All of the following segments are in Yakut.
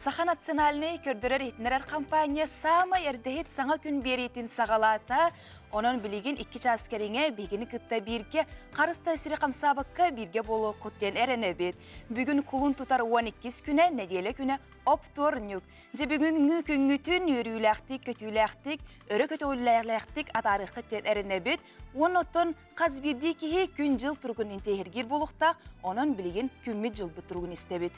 Саха национальнай көрдөрөр-иһитиннэрэр компания саамай эрдэһит саҥа күн биэриитин саҕалаата. Онон билигин 2 чаас кэриҥэ биһигини кытта бииргэ харыс да сири хамсаабакка бииргэ буолуоххут диэн эрэнэбит. Бүгүн кулун тутар 12 күнэ, нэдиэлэ күнэ оптуорунньук. Дьэ бүгүҥҥү күҥҥүтүн үөрүүлээхтик, көтүүлээхтик, өрө көтөҕүллээхтик атаарыаххыт диэн эрэнэбит. Уонна оттон хас биирдии киһи күн-дьыл туругун интэриэһиргиир буолуохтаах, онон билигин күммүт-дьылбыт туругун истэбит.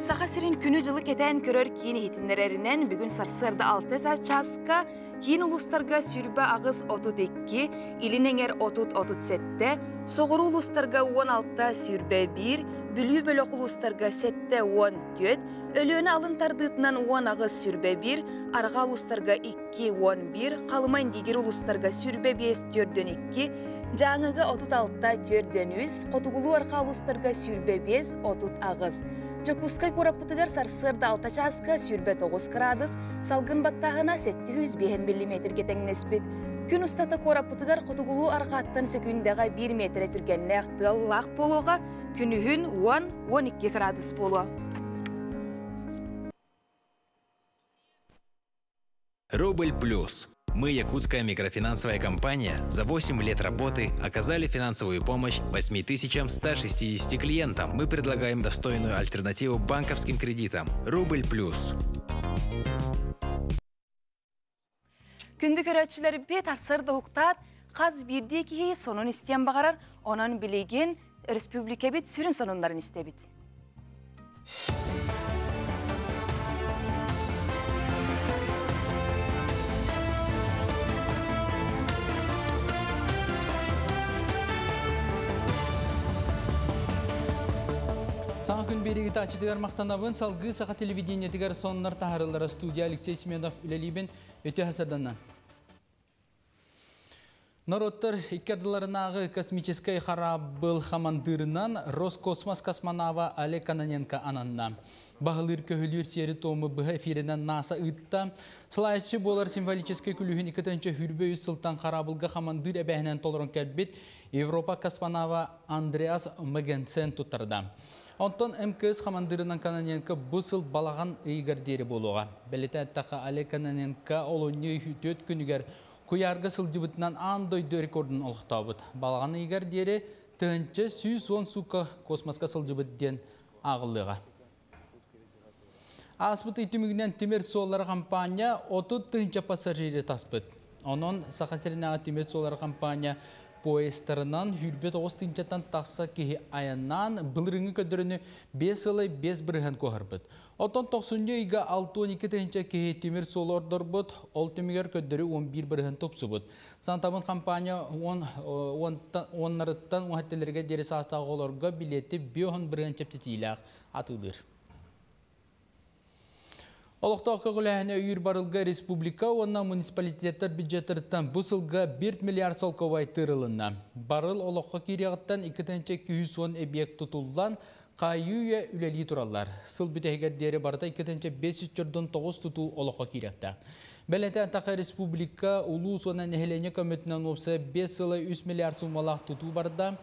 Саха сирин күнү-дьылы кэтээн көрөр киин иһитиннэрэринэн бүгүн сарсыарда 6 чааска киин улуустарга 28-32, илин эҥэр 30-37, соҕуруу улуустарга 16-21, Бүлүү бөлөх улуустарга 7-14, Өлүөнэ алын тардыытынан 18-21, арҕаа улуустарга 2-11, Халыма Индигир улуустарга 25-42, Дьааҥыга 36-43, Хотугулуу-Арҕаа улуустарга 25-38. Дьокуускай куораппытыгар сарсыарда 6 чааска 29 кыраадыс, салгын баттааһына 705 миллиметргэ тэҥнэспит. Күн устата куораппытыгар хотугулуу арҕааттан сөкүүндэҕэ 1 миэтэрэ түргэннээх тыаллаах буолуоҕа, күнүһүн 10-12 кыраадыс буолуо. Рубль Плюс. Мы, якутская микрофинансовая компания, за 8 лет работы оказали финансовую помощь 8160 клиентам. Мы предлагаем достойную альтернативу банковским кредитам. Рубль Плюс. Күндү көрөөччүлэрбит арсыарда уһуктаат, хас биирдии киһи сонун истиэн баҕарар, онон билигин өрөспүүбүлүкэбит сүрүн сонуннарын истэбит. Саҥа күн биэриги тааччытыгар махтанабын. Салгыы саха телевидениетигэр соннар таһарыллара студия Алексей Семенов үлэлиибин. Өтө хасарданнан. Норуоттар икки ардыларынааҕы космическай хараабыл хамандыырынан Роскосмос космонава Олег Кононенко ананна. Баһылыыр көһүлүүр сиэри-туому быһа эфиринэн НАСА ыытта. Салайааччы буолар символическай күлүүһүн икки хүрбэ үс сылтан хараабылга хамандыыр эбээһинэн толорон кэлбит Европа космонава Андреас Мегенсен туттарда. Онтон МКС хамандыырынан Кононенко бу сыл балаҕан ыйыгар диэри буолуоҕа. Бэлиэтээн эттэххэ, Олег Кононенко олунньу 4 күнүгэр куйаарга сылдьыбытынан аан дойду рекордун олохтообут. Балаҕан ыйыгар диэри 1110 суукка космоска сылдьыбыт диэн ааҕыллыаҕа. Ааспыт ый түмүгүнэн тимир суоллара хампаанньа 30 тыһыынча пассажиры таспыт. Онон Саха сиринээҕи тимир суоллара хампаанньа поездтарынан 29 тыһыынчаттан тахса киһи айаннаан былырыыҥҥы көрдөрүүнү 5 сылай 5 бырыһыан куоһарбыт. Оттон тохсунньу ыйга 62 тыһыынча киһи тимир суолу ордорбут, ол түмүгэр көрдөрүү 11 бырыһыан тупсубут. Сантабын хампаанньа уоннарыттан уһаттелерге диэри саастаах оҕолорго билиэти 5 бырыһыан чэпчэтиилээх атыылыыр. Олохтоох көҕүлээһини өйүүр барылга республика уонна муниципалитеттар бюджеттарыттан бу сылга 1 миллиард солкуобай тыырылынна. Барыл олоххо киириэҕиттэн 2210 эбийиэк тутуллан, хайыы-үйэ үлэлии тураллар. Сыл бүтэһигэр диэри барыта 2549 тутуу олоххо киириэхтээх. Бэлиэтээн эттэххэ, республика, улуус уонна нэһилиэнньэ көмөтүнэн уопсайа 5 сыла 3 миллиард суумалаах тутуу барда.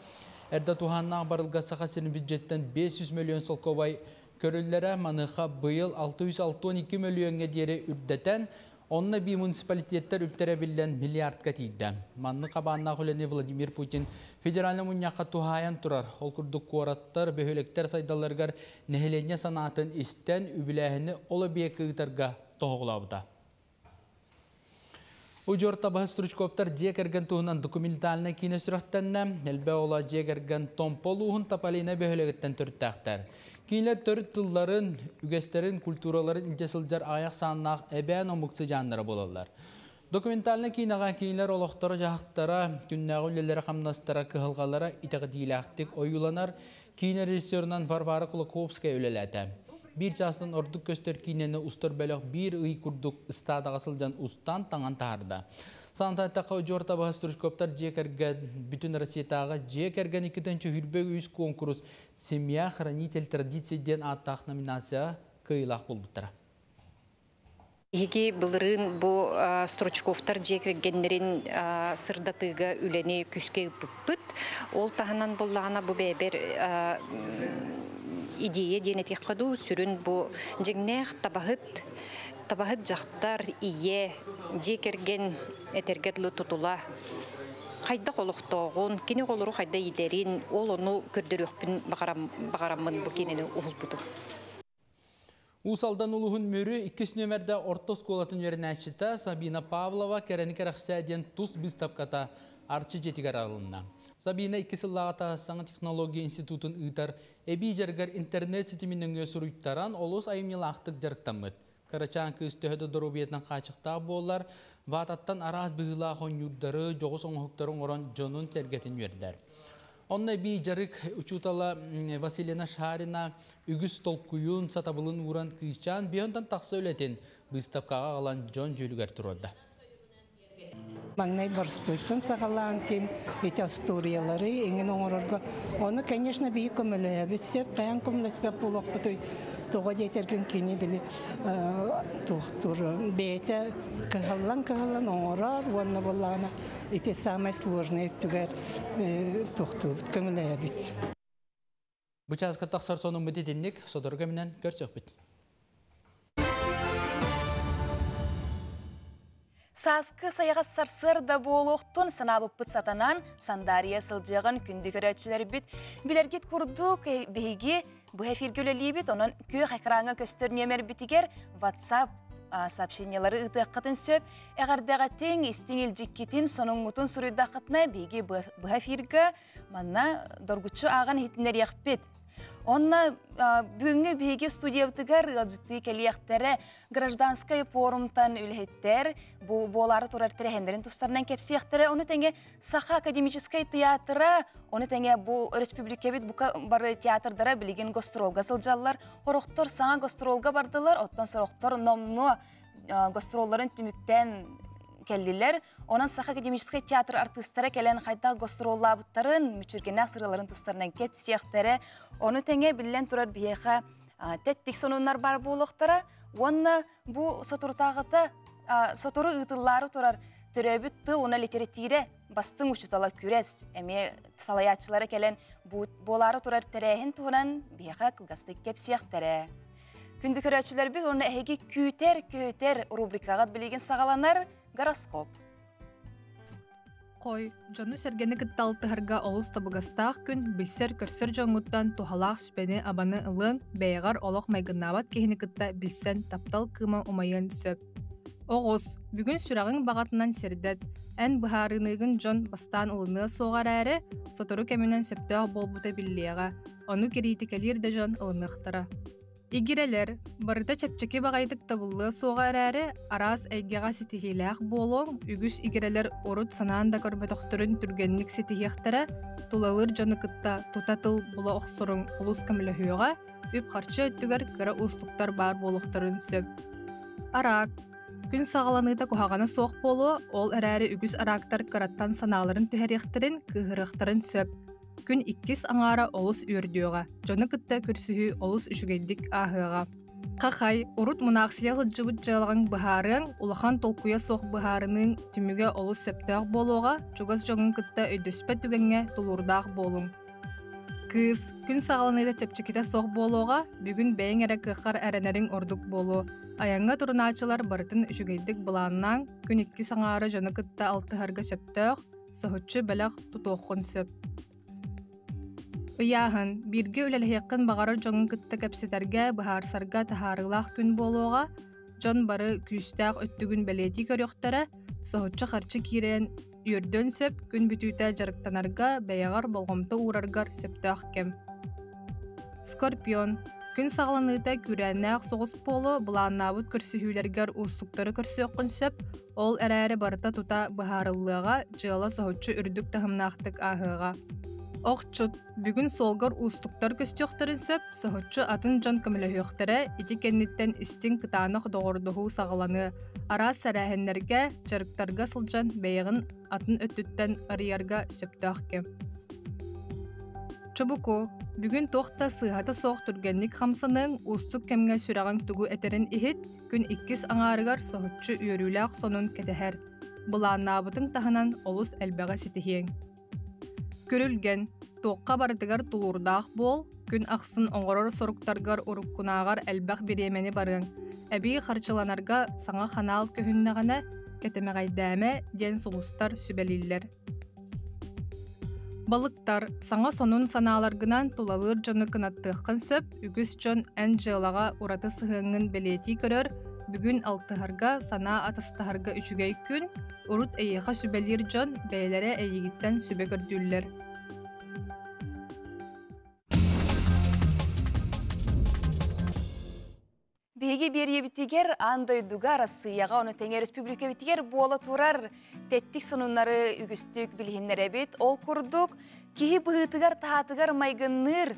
Эрдэ туһааннаах барылга Саха сирин бюджеттэн 500 миллион солкуобай көрүллэрэ, маныаха быйыл 662 мөлүйүөҥҥэ диэри үрдэтэн, онно эбии муниципалитеттар үптэрэ эбиллэн миллиардка тиийдэ. Маннык хабааннаах үлэни Владимир Путин федеральнай мунньахха туһаайан турар. Ол курдук куораттар, бөһүөлэктэр сайдалларыгар нэһилиэнньэ санаатын истэн, үбүлээһини ол эбийиэккэ ыытарга тоһоҕолообута. Удьуор табаһыт Стручковтар дьиэ кэргэн туһунан документальнай киинэ сүрэхтэннэ. Элбэх оҕолоох дьиэ кэргэн Томпо улууһун Тополина бөһүөлэгиттэн төрүттээхтэр. Кинилэр төрүт тылларын, үгэстэрин, культураларын илдьэ сылдьар аҕыйах сааннаах эбээн омук сыдьааннара буолаллар. Документальнай киинэҕэ кинилэр олохторо-дьаһахтара, күннээҕи үлэлэрэ-хамнастара, кыһалҕалара итэҕэтиилээхтик ойууланар. Киинэ режиссерунан Варвара Кулаковская үлэлээтэ. Биир чаастан ордук көстөр киинэни устар бөлөх биир ый курдук ыстаадаҕа сылдьан устан таҥан таһаарда. Санатан эттэххэ, удьуор табаһа Стручковтар дьиэ кэргэн бүтүн Россиятааҕы дьиэ кэргэн 223 куонкурус «Семья хранитель традиций» диэн ааттаах номинацияҕа кыайыылаах буолбуттара. Биһиги былырыын бу Стручковтар дьиэ кэргэннэрин сырдатыыга үлэни күүскэ ыыппыппыт. Ол таһынан буллаҕына бу бэйэбэр идея диэн этиэххэ дуу, сүрүн бу дьиҥнээх табаһыт, табаһыт дьахтар, ийэ, дьиэ кэргэн этэргэ дылы тутула хайдах олохтооҕун, кини оҕолору хайдах иитэрин, ол ону көрдөрүөхпүн баҕараммын бу киинэни уһулбутум. Уус Алдан улууһун Мүрү иккис нүөмэрдэ орто оскуолатын үөрэнээччитэ Сабина Павлова Кэрэни кэрэхсээ диэн тус быыстапката Арчы дьиэтигэр арылынна. Сабина икки сыллааҕыта саҥа технология институтун ыытар эбии дьарыгар интернет ситимин нөҥүө суруйтаран олус айымньылаахтык дьарыктаммыт. Кырачаан кыыс төһө да доруобуйатынан хааччахтаах буоллар, вататтан араас быһыылаах оонньуурдары, дьоҕус оҥоһуктары оҥорон дьонун-сэргэтин үөрдэр. Онно эбии дьарык учуутала Василина Шарина үгүс толкуйун, сатабылын ууран кыысчаан биһонтон тахса үлэтин быыстапкаҕа аҕалан дьон дьүүлүгэр туруорда. Маҥнай боростуойтан саҕалаан син ити остуоруйалары эҥин оҥорорго. Ону, конечно, биһи көмөлөһөбүт сөп, хайаан көмөлөспөт буолуохпутуй. Тоҕо диэтэргин кини били туохтуур бэйэтэ кыһаллан-кыһаллан оҥорор уонна буоллаҕына ити самай сложный өттүгэр туохтуубут, көмөлөһөбүт. Бу чааска тахсар сонуммут итинник, сотору кэминэн көрсөхпүт. Сааскы сайаҕас сарсыарда буолуохтун санаабыппыт сатанан, Сандаарыйа сылдьыаҕын күндү көрөөччүлэрбит. Билэргит курдук, биһиги бу эфиргэ үлэлиибит, онон күөх экраҥҥа көстөр нүөмэрбитигэр WhatsApp сообщениелары ыытыаххытын сөп. Эҕэрдэҕитин, истиҥ илдьиккитин, сонуҥҥутун суруйдаххытына, биһиги быһа эфиргэ манна доргуччу ааҕан иһитиннэриэхпит. Онно бүгүҥҥү биһиги студиябытыгар ыалдьыттыы кэлиэхтэрэ гражданскай форумтан үлэһиттэр бу буолаары турар тэрээһиннэрин тустарынан кэпсиэхтэрэ. Ону тэҥэ Саха академическай театра, ону тэҥэ бу өрөспүүбүлүкэбит бука бары театрдара билигин гастролга сылдьаллар. Сорохтор саҥа гастролга бардылар, оттон сорохтор номнуо гастролларын түмүктээн кэллилэр. Онон Саха академическай театр артыыстара кэлэн хайдах гастроллаабыттарын, мүччүргэннээх сырыыларын тустарынан кэпсиэхтэрэ. Ону тэҥэ биллэн турар биһиэхэ тэттик сонуннар бар буолуохтара. Уонна бу соторутааҕыта сотору ыытыллаары турар төрөөбүт тыл уонна литэрэтиирэ бастыҥ учуутала күрэс эмиэ салайааччылара кэлэн буолаары турар тэрээһин туһунан биһиэхэ кылгастык кэпсиэхтэрэ. Күндү көрөөччүлэрбит уонна эһиги күүтэр көһүтэр рубрикаҕыт билигин саҕаланар гороскоп. Хой, дьону-сэргэни кытта алтыһарга олус табыгастаах күн, билсэр-көрсөр дьоҥҥуттан туһалаах сүбэни-абаны ылыаҥ, бэйэҕэр олох майгыннаабат киһини кытта билсэн таптал кыыма умайыан сөп. Оҕус, бүгүн сүрэҕиҥ баҕатынан сирдэт, эн быһаарыныыгын дьон бастаан ылыныа суоҕа эрээри, сотору кэминэн сөптөөх буолбута биллиэҕэ, ону кириитикэлиир да дьон ылыныахтара. Игирэлэр, барыта чэпчэки баҕайытык табыллыа суоҕа эрээри, араас эйгэҕэ ситиһиилээх буолуоҥ, үгүс игирэлэр урут санаан да көрбөтөхтөрүн түргэнник ситиһиэхтэрэ, тулалыыр дьону кытта тута тыл була охсоруҥ олус көмөлөһүөҕэ, үп-харчы өттүгэр кыра уустуктар баар буолуохтарын сөп. Араак. Күн саҕаланыыта куһаҕана суох буолуо, ол эрээри үгүс араактар кыраттан санааларын түһэриэхтэрин, кыыһырыахтарын сөп. Күн иккис аҥаара олус үөрдүөҕэ, дьону кытта көрсүһүү олус үчүгэйдик ааһыаҕа. Хахай, урут мунаахсыйа сылдьыбыт дьыалаҕыҥ быһаарыаҥ, улахан толкуйа суох быһаарыныыҥ түмүгэ олус сөптөөх буолуоҕа, чугас дьоҥҥун кытта өйдөспөт түгэҥҥэ тулуурдаах буолуҥ. Кыыс, күн саҕаланыыта чэпчэкитэ суох буолуоҕа, бүгүн бэйэҥ эрэ кыаххар эрэнэриҥ ордук буолуо. Айаҥҥа турунааччылар барытын үчүгэйдик былааннааҥ, күн иккис аҥаара дьону кытта алтыһарга сөптөөх, соһуччу бэлэх тутуоххун сөп. Ыйааһын, бииргэ үлэлэһиэххин баҕарар дьоҥҥун кытта кэпсэтэргэ, быһаарсарга таһаарыылаах күн буолуоҕа. Дьон бары күүстээх өттүгүн бэлиэтии көрүөхтэрэ, соһуччу харчы киирэн Үөрдүөн сөп, күн бүтүүтэ дьарыктанарга, бэйэҕэр болҕомто уураргар сөптөөх кэм. Скорпион. Күн саҕаланыыта күүрээннээх соҕус буолуо, былааннаабыт көрсүһүүлэргэр уустуктары көрсүөххүн сөп, ол эрээри барыта тута быһаарыллыаҕа, дьыала соһуччу үрдүк таһымнаахтык ааһыаҕа. Охчут. Бүгүн суолгар уустуктар көстүөхтэрин сөп, соһуччу атын дьон көмөлөһүөхтэрэ, ити кэнниттэн истиҥ кытаанах доҕордоһуу саҕаланыа. Араас тэрээһиннэргэ, дьарыктарга сылдьан бэйэҕин атын өттүттэн арыйарга сөптөөх кэм. Чубуку. Бүгүн туох да сыыһата суох түргэнник хамсаныаҥ, уустук кэмҥэ сүрэҕиҥ тугу этэрин иһит, күн иккис аҥаарыгар соһуччу үөрүүлээх сонун кэтэһэр. Былааннаабытыҥ таһынан олус элбэҕи ситиһиэҥ. Күрүлгэн, туохха барытыгар тулуурдаах буол, күн ахсын оҥорор соруктаргар уруккунааҕар элбэх бириэмэни барыаҥ. Эбии харчыланарга саҥа ханаал көһүннэҕинэ, кэтэмэҕэйдээмэ диэн сулустар сүбэлииллэр. Балыктар, саҥа сонун санааларгынан тулалыыр дьону кынаттыаххын сөп, үгүс дьон эн дьыалаҕа ураты сыһыаҥҥын бэлиэтии көрөр, бүгүн алтыһарга, санаа атастаһарга үчүгэй күн, урут эйиэхэ сүбэлиир дьон бэйэлэрэ эйигиттэн сүбэ көрдүүллэр. Биһиги биэриэбитигэр аан дойдуга, Арассыыйаҕа, ону тэҥэ өрөспүүбүлүкэбитигэр буола турар тэттик сонуннары үгүстүк билиһиннэрэбит. Ол курдук, киһи быһыытыгар-таһаатыгар майгынныыр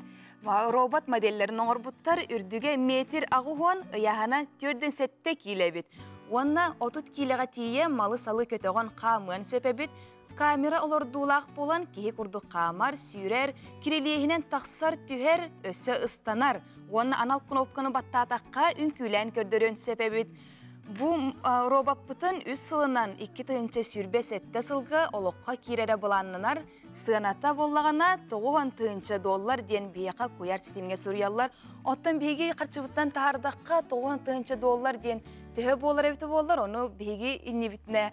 робот моделлэрин оҥорбуттар үрдүгэ метр аҕуһуон, ыйааһына төрдүн сэттэ киилэ эбит. Уонна 30 киилэҕэ тиийэ малы-салы көтөҕөн хаамыан сөп эбит. Камера олордуулаах буолан киһи курдук хаамар, сүүрэр, кирилиэһинэн тахсар, түһэр, өссө ыстанар. Уонна анал кнопканы баттаатахха үҥкүүлээн көрдөрүөн сөп эбит. Бу робоппытын үс сылынан 2027 сылга олоххо киирэрэ былааннанар. Сыаната буоллаҕына 90 тыһыынча доллар диэн биһиэхэ куйаар ситимҥэ суруйаллар. Оттон биһиги харчыбыттан таһаардахха 90 тыһыынча доллар диэн төһө буолар эбитэ буоллар, ону биһиги иннибитинэ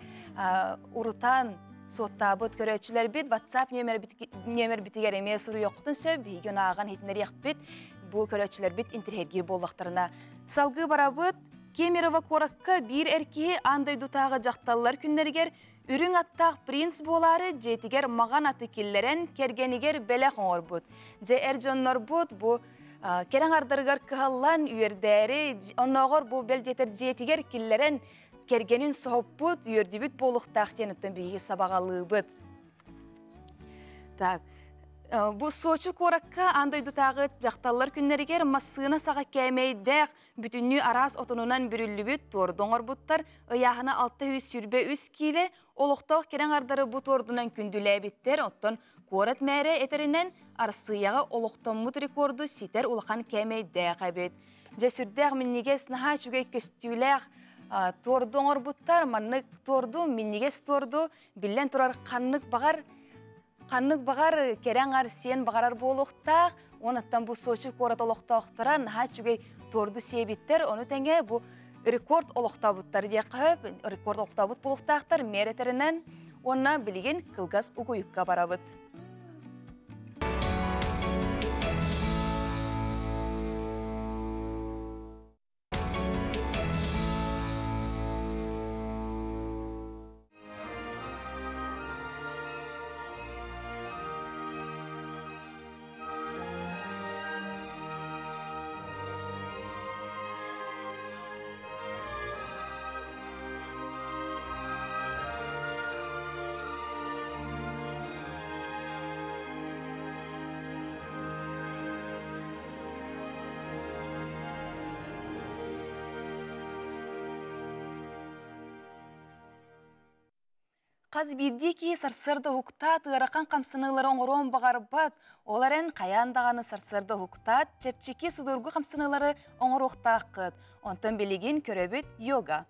урутаан суоттаабыт көрөөччүлэрбит WhatsApp нүөмэрбитигэр эмиэ суруйуоххутун сөп, биһиги ону ааҕан иһитиннэриэхпит. Бу көрөөччүлэрбит интэриэһиргиир буоллахтарына. Салгыы барабыт. Кемерово куоракка биир эр киһи аан дойдутааҕы дьахталлар күннэригэр үрүҥ аттаах принц буолаары дьиэтигэр маҕан аты киллэрэн кэргэнигэр бэлэх оҥорбут. Дьэ эр дьоннорбут бу кэрэ аҥардарыгар кыһаллан үөрдээри, оннооҕор бу бэл диэтэр дьиэтигэр киллэрэн кэргэнин соһуппут, үөрдүбүт буолуохтаах диэн оттон биһиги сабаҕалыыбыт. Так, бу Сочи куоракка аан дойдутааҕы дьахталлар күннэригэр массыына саҕа кээмэйдээх бүтүннүү араас отонунан бүрүллүбүт туорду оҥорбуттар. Ыйааһына 623 киилэ олохтоох кэрэ аҥардары бу туордунан күндүлээбиттэр. Оттон куорат мээрэ этэринэн Арассыыйаҕа олохтоммут рекорду ситэр улахан кээмэйдээх эбит. Дьэ сүрдээх минньигэс, наһаа үчүгэй көстүүлээх туорду оҥорбуттар. Маннык туорду, минньигэс туорду биллэн турар ханнык баҕар ханнык баҕар кэрэ аҥар сиэн баҕарар буолуохтаах. Онуттан бу Сочи куорат олохтоохторо наһаа үчүгэй туорду сиэбиттэр. Ону тэҥэ бу рекорд олохтообуттар диэххэ сөп. Рекорд олохтообут буолуохтаахтар мээр этэринэн. Уонна билигин кылгас угуйукка барабыт. Хас биирдии киһи сарсыарда уһуктаат, ыарахан хамсаныылары оҥоруон баҕарбат. Ол эрэн хайаан даҕаны сарсыарда уһуктаат, чэпчэки судургу хамсаныылары оҥоруохтааххыт. Онтон билигин көрөбүт йога.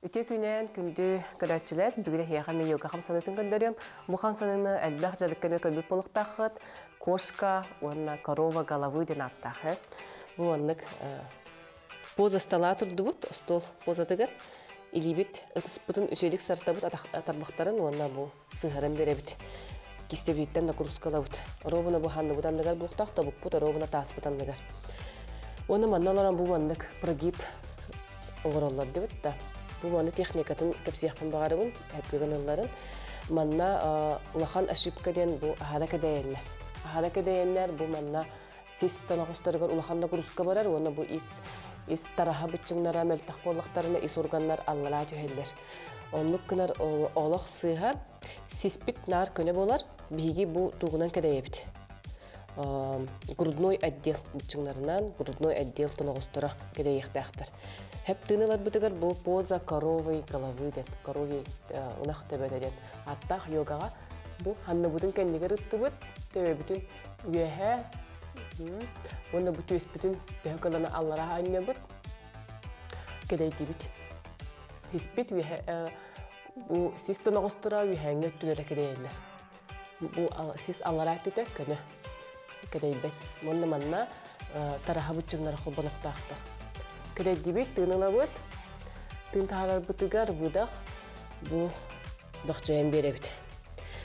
Үтүө күнэн, күндү көрөөччүлэр, бүгүн эһиэхэ мен йога хамсаныытын көрдөрүөм. Бу хамсаныыны элбэх дьарыкка эмиэ көрбүт буолуохтааххыт. Кошка уонна корова головы диэн ааттаах. Бу оннук поза стола турдубут, остуол позатыгар. Илиибит ытыспытын үсүөдүк сартабыт тарбахтарын уонна бу сыһарын беребит. Кистебиттен нагрузкалабыт. Ровно бу ханныбыт анныгар буолуохтаах, тобукпут ровно тааспыт анныгар. Уонна манна олорон бу маннык прогиб оҥороллор дебит да. Бу маны техникатын кэпсиэхпин баҕарабын, хэппигин ылларын. Манна улахан ошибка диэн бу аһара кэдэйэллэр. Аһара кэдэйэннэр бу манна сис тоноҕосторугар улахан нагрузка барар уонна бу ис ис тараһа быччыҥнара мөлтөх буоллахтарына ис органнар аллараа түһэллэр. Оннук гынар олох сыыһа сиспит наар көнө буолар, биһиги бу тугунан кэдэйэбит. Грудной отдел быччыҥнарынан грудной отдел тоноҕосторо кэдэйиэхтээхтэр. Хэп тыыныларбытыгар бу поза коровой головы диэн, коровий ынах төбөтө диэн аттаах йогаҕа. Бу ханныбытын кэннигэр ыттыбыт, төбөбүтүн үөһэ, уонна бу түөспүтүн төһө кылана аллара анньабыт, кэдэйдибит. Хиспит үөһэ, бу сис тоноҕостура үөһээҥҥи өттүлэрэ кэдэйэллэр. Бу сис аллара өттүтэ көнө, кэдэйбэт. Уонна манна тараһа быччыҥнара холбонуктаахтар. Кэдэйдибит, тыын ылабыт, тыын таһаарарбытыгар выдох, бу бөхчөйөн биэрэбит.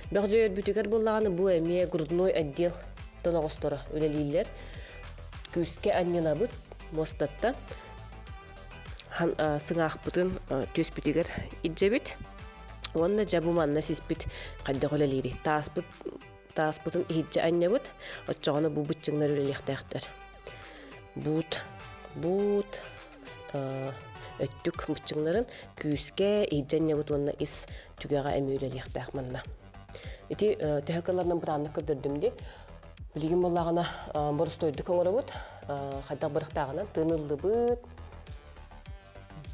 Бөхчөйөрбүтүгэр буоллаҕына бу эмиэ грудной отдел тоноҕосторо үлэлииллэр. Күүскэ анньынабыт муостаттан сыҥаахпытын түөспүтүгэр илдьэбит. Уонна дьэ бу манна сиспит хайдах үлэлиирий? Тааспыт тааспытын иһирдьэ анньабыт, оччоҕуна бу быччыҥнар үлэлиэхтээхтэр. Буут, буут өттүк быччыҥнарын күүскэ иһирдьэ анньабыт уонна ис түгэҕэ эмиэ үлэлиэхтээх манна. Ити төһө кылларынан бытааннык көрдөрдүм дии. Билигин буоллаҕына боростуойдук оҥоробут, хайдах бырахтааҕынан тыыныллыбыт,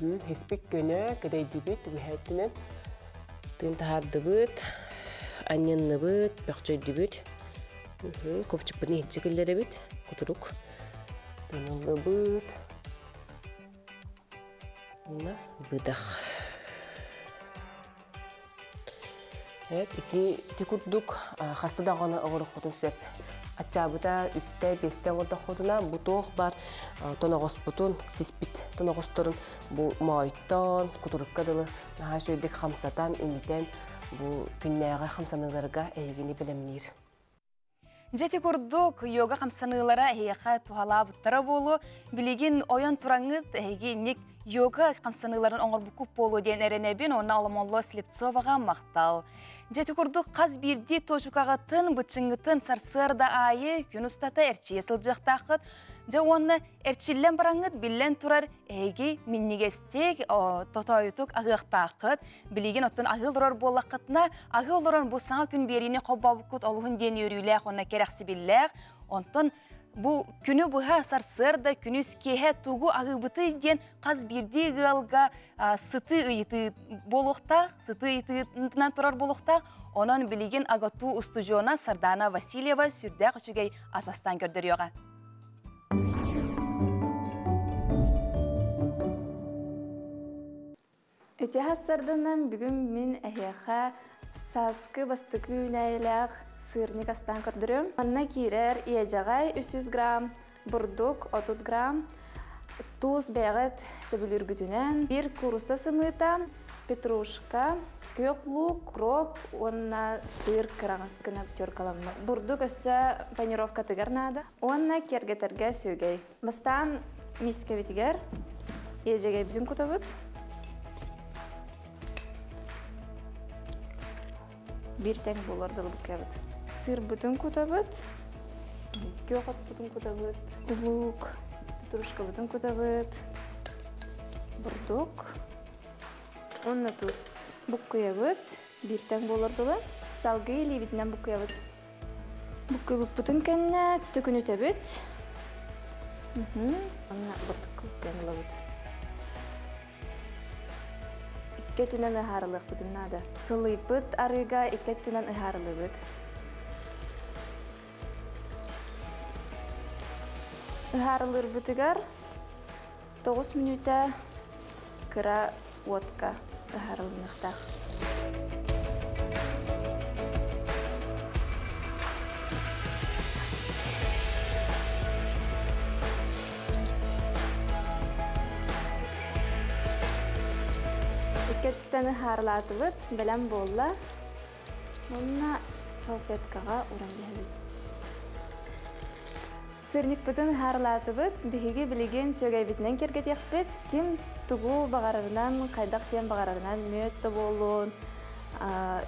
Хиспит көнө, кэдэйдибит, үгэһээттинэн тыын таһаардыбыт, анньынныбыт, бөхчөйдүбүт. Купчукпутун иһитчи киллэрэбит, кутурук. Тыыныллыбыт. Уонна выдох. Ити, ити курдук хаста даҕаны оҥоруоххутун сөп. Аччаабыта үстэ, биэстэ оҥордоххутуна бу туох баар тоноҕоспутун, сиспит тоноҕосторун бу моойттон, кутурукка дылы наһаа үчүгэйдик хамсатан, имитэн бу күннээҕи хамсаныыларга эһигини бэлэмниир. Дьэ ити курдук йога хамсаныылара эһиэхэ туһалаабыттара буолуо. Билигин ойон тураҥҥыт эһиги инник йога хамсаныыларын оҥорбуккут буолуо диэн эрэнэбин уонна Оломолло Слепцоваҕа махтал. Дьэ ити курдук хас биирдии туочукаҕытын, быччыҥҥытын сарсыарда аайы күн устата эрчийэ сылдьыахтааххыт. Дьэ уонна эрчиллэн бараҥҥыт биллэн турар эһиги минньигэстик, тотоойутук аһыахтааххыт. Билигин оттон аһыы олорор буоллаххытына, аһыы олорон бу саҥа күн биэриини холбообуккут олуһун диэн үөрүүлээх уонна кэрэхсибиллээх. Онтон бу күнү быһа сарсыарда күнүс киэһэ тугу аһыыбытый диэн хас биирдии ыалга сытыы ыйытыы буолуохтаах, сытыы ыйытыытынан турар буолуохтаах. Онон билигин АГАТУ устудьуона Сардаана Васильева сүрдээх үчүгэй ас астаан көрдөрүөҕэ. Ити сарданан бүгүн мин эһиэхэ сааскы бастакы үүнээйилээх сырник астаан көрдөрүм. Манна киирэр иэдьэҕэй 300 грамм, бурдук 30 грамм, туус бэйэҕит сөбүлүүргүтүнэн, биир куурусса сымыыта, петрушка, күөх луук, укроп уонна сыр кыраҕа гына теркаламмыт. Бурдук өссө панировкатыгар наада. Уонна киэргэтэргэ сүөгэй. Бастаан миискэбитигэр иэдьэгэйбитин кутабыт. Биир тэҥ буолар дылы буккуйабыт. Сыырбытын кутабыт, күөх отпутун кутабыт, луук, петрушкабытын кутабыт, бурдук, уонна туус буккуйабыт, биир тэҥ буолар дылы. Салгыы илиибитинэн буккуйабыт. Буккуйбуппутун кэннэ төкүнүтэбит. Уонна бурдукка буккуйан ылабыт. Икки өттүнэн ыһаарылыахпытын наада. Сылыйбыт арыыга икки өттүнэн ыһаарылыыбыт. Ыһаарылыырбытыгар 9 мүнүүтэ кыра уотка ыһаарылыныахтаах. Икки өттүттэн ыһаарылаатыбыт, бэлэм буолла. Уонна салфеткаҕа уран биһэбит. Сырникпытын ыһаарылаатыбыт, биһиги билигин сүөгэйбитинэн киэргэтиэхпит. Ким тугу баҕарарынан, хайдах сиэн баҕарарынан мүөт да буоллун,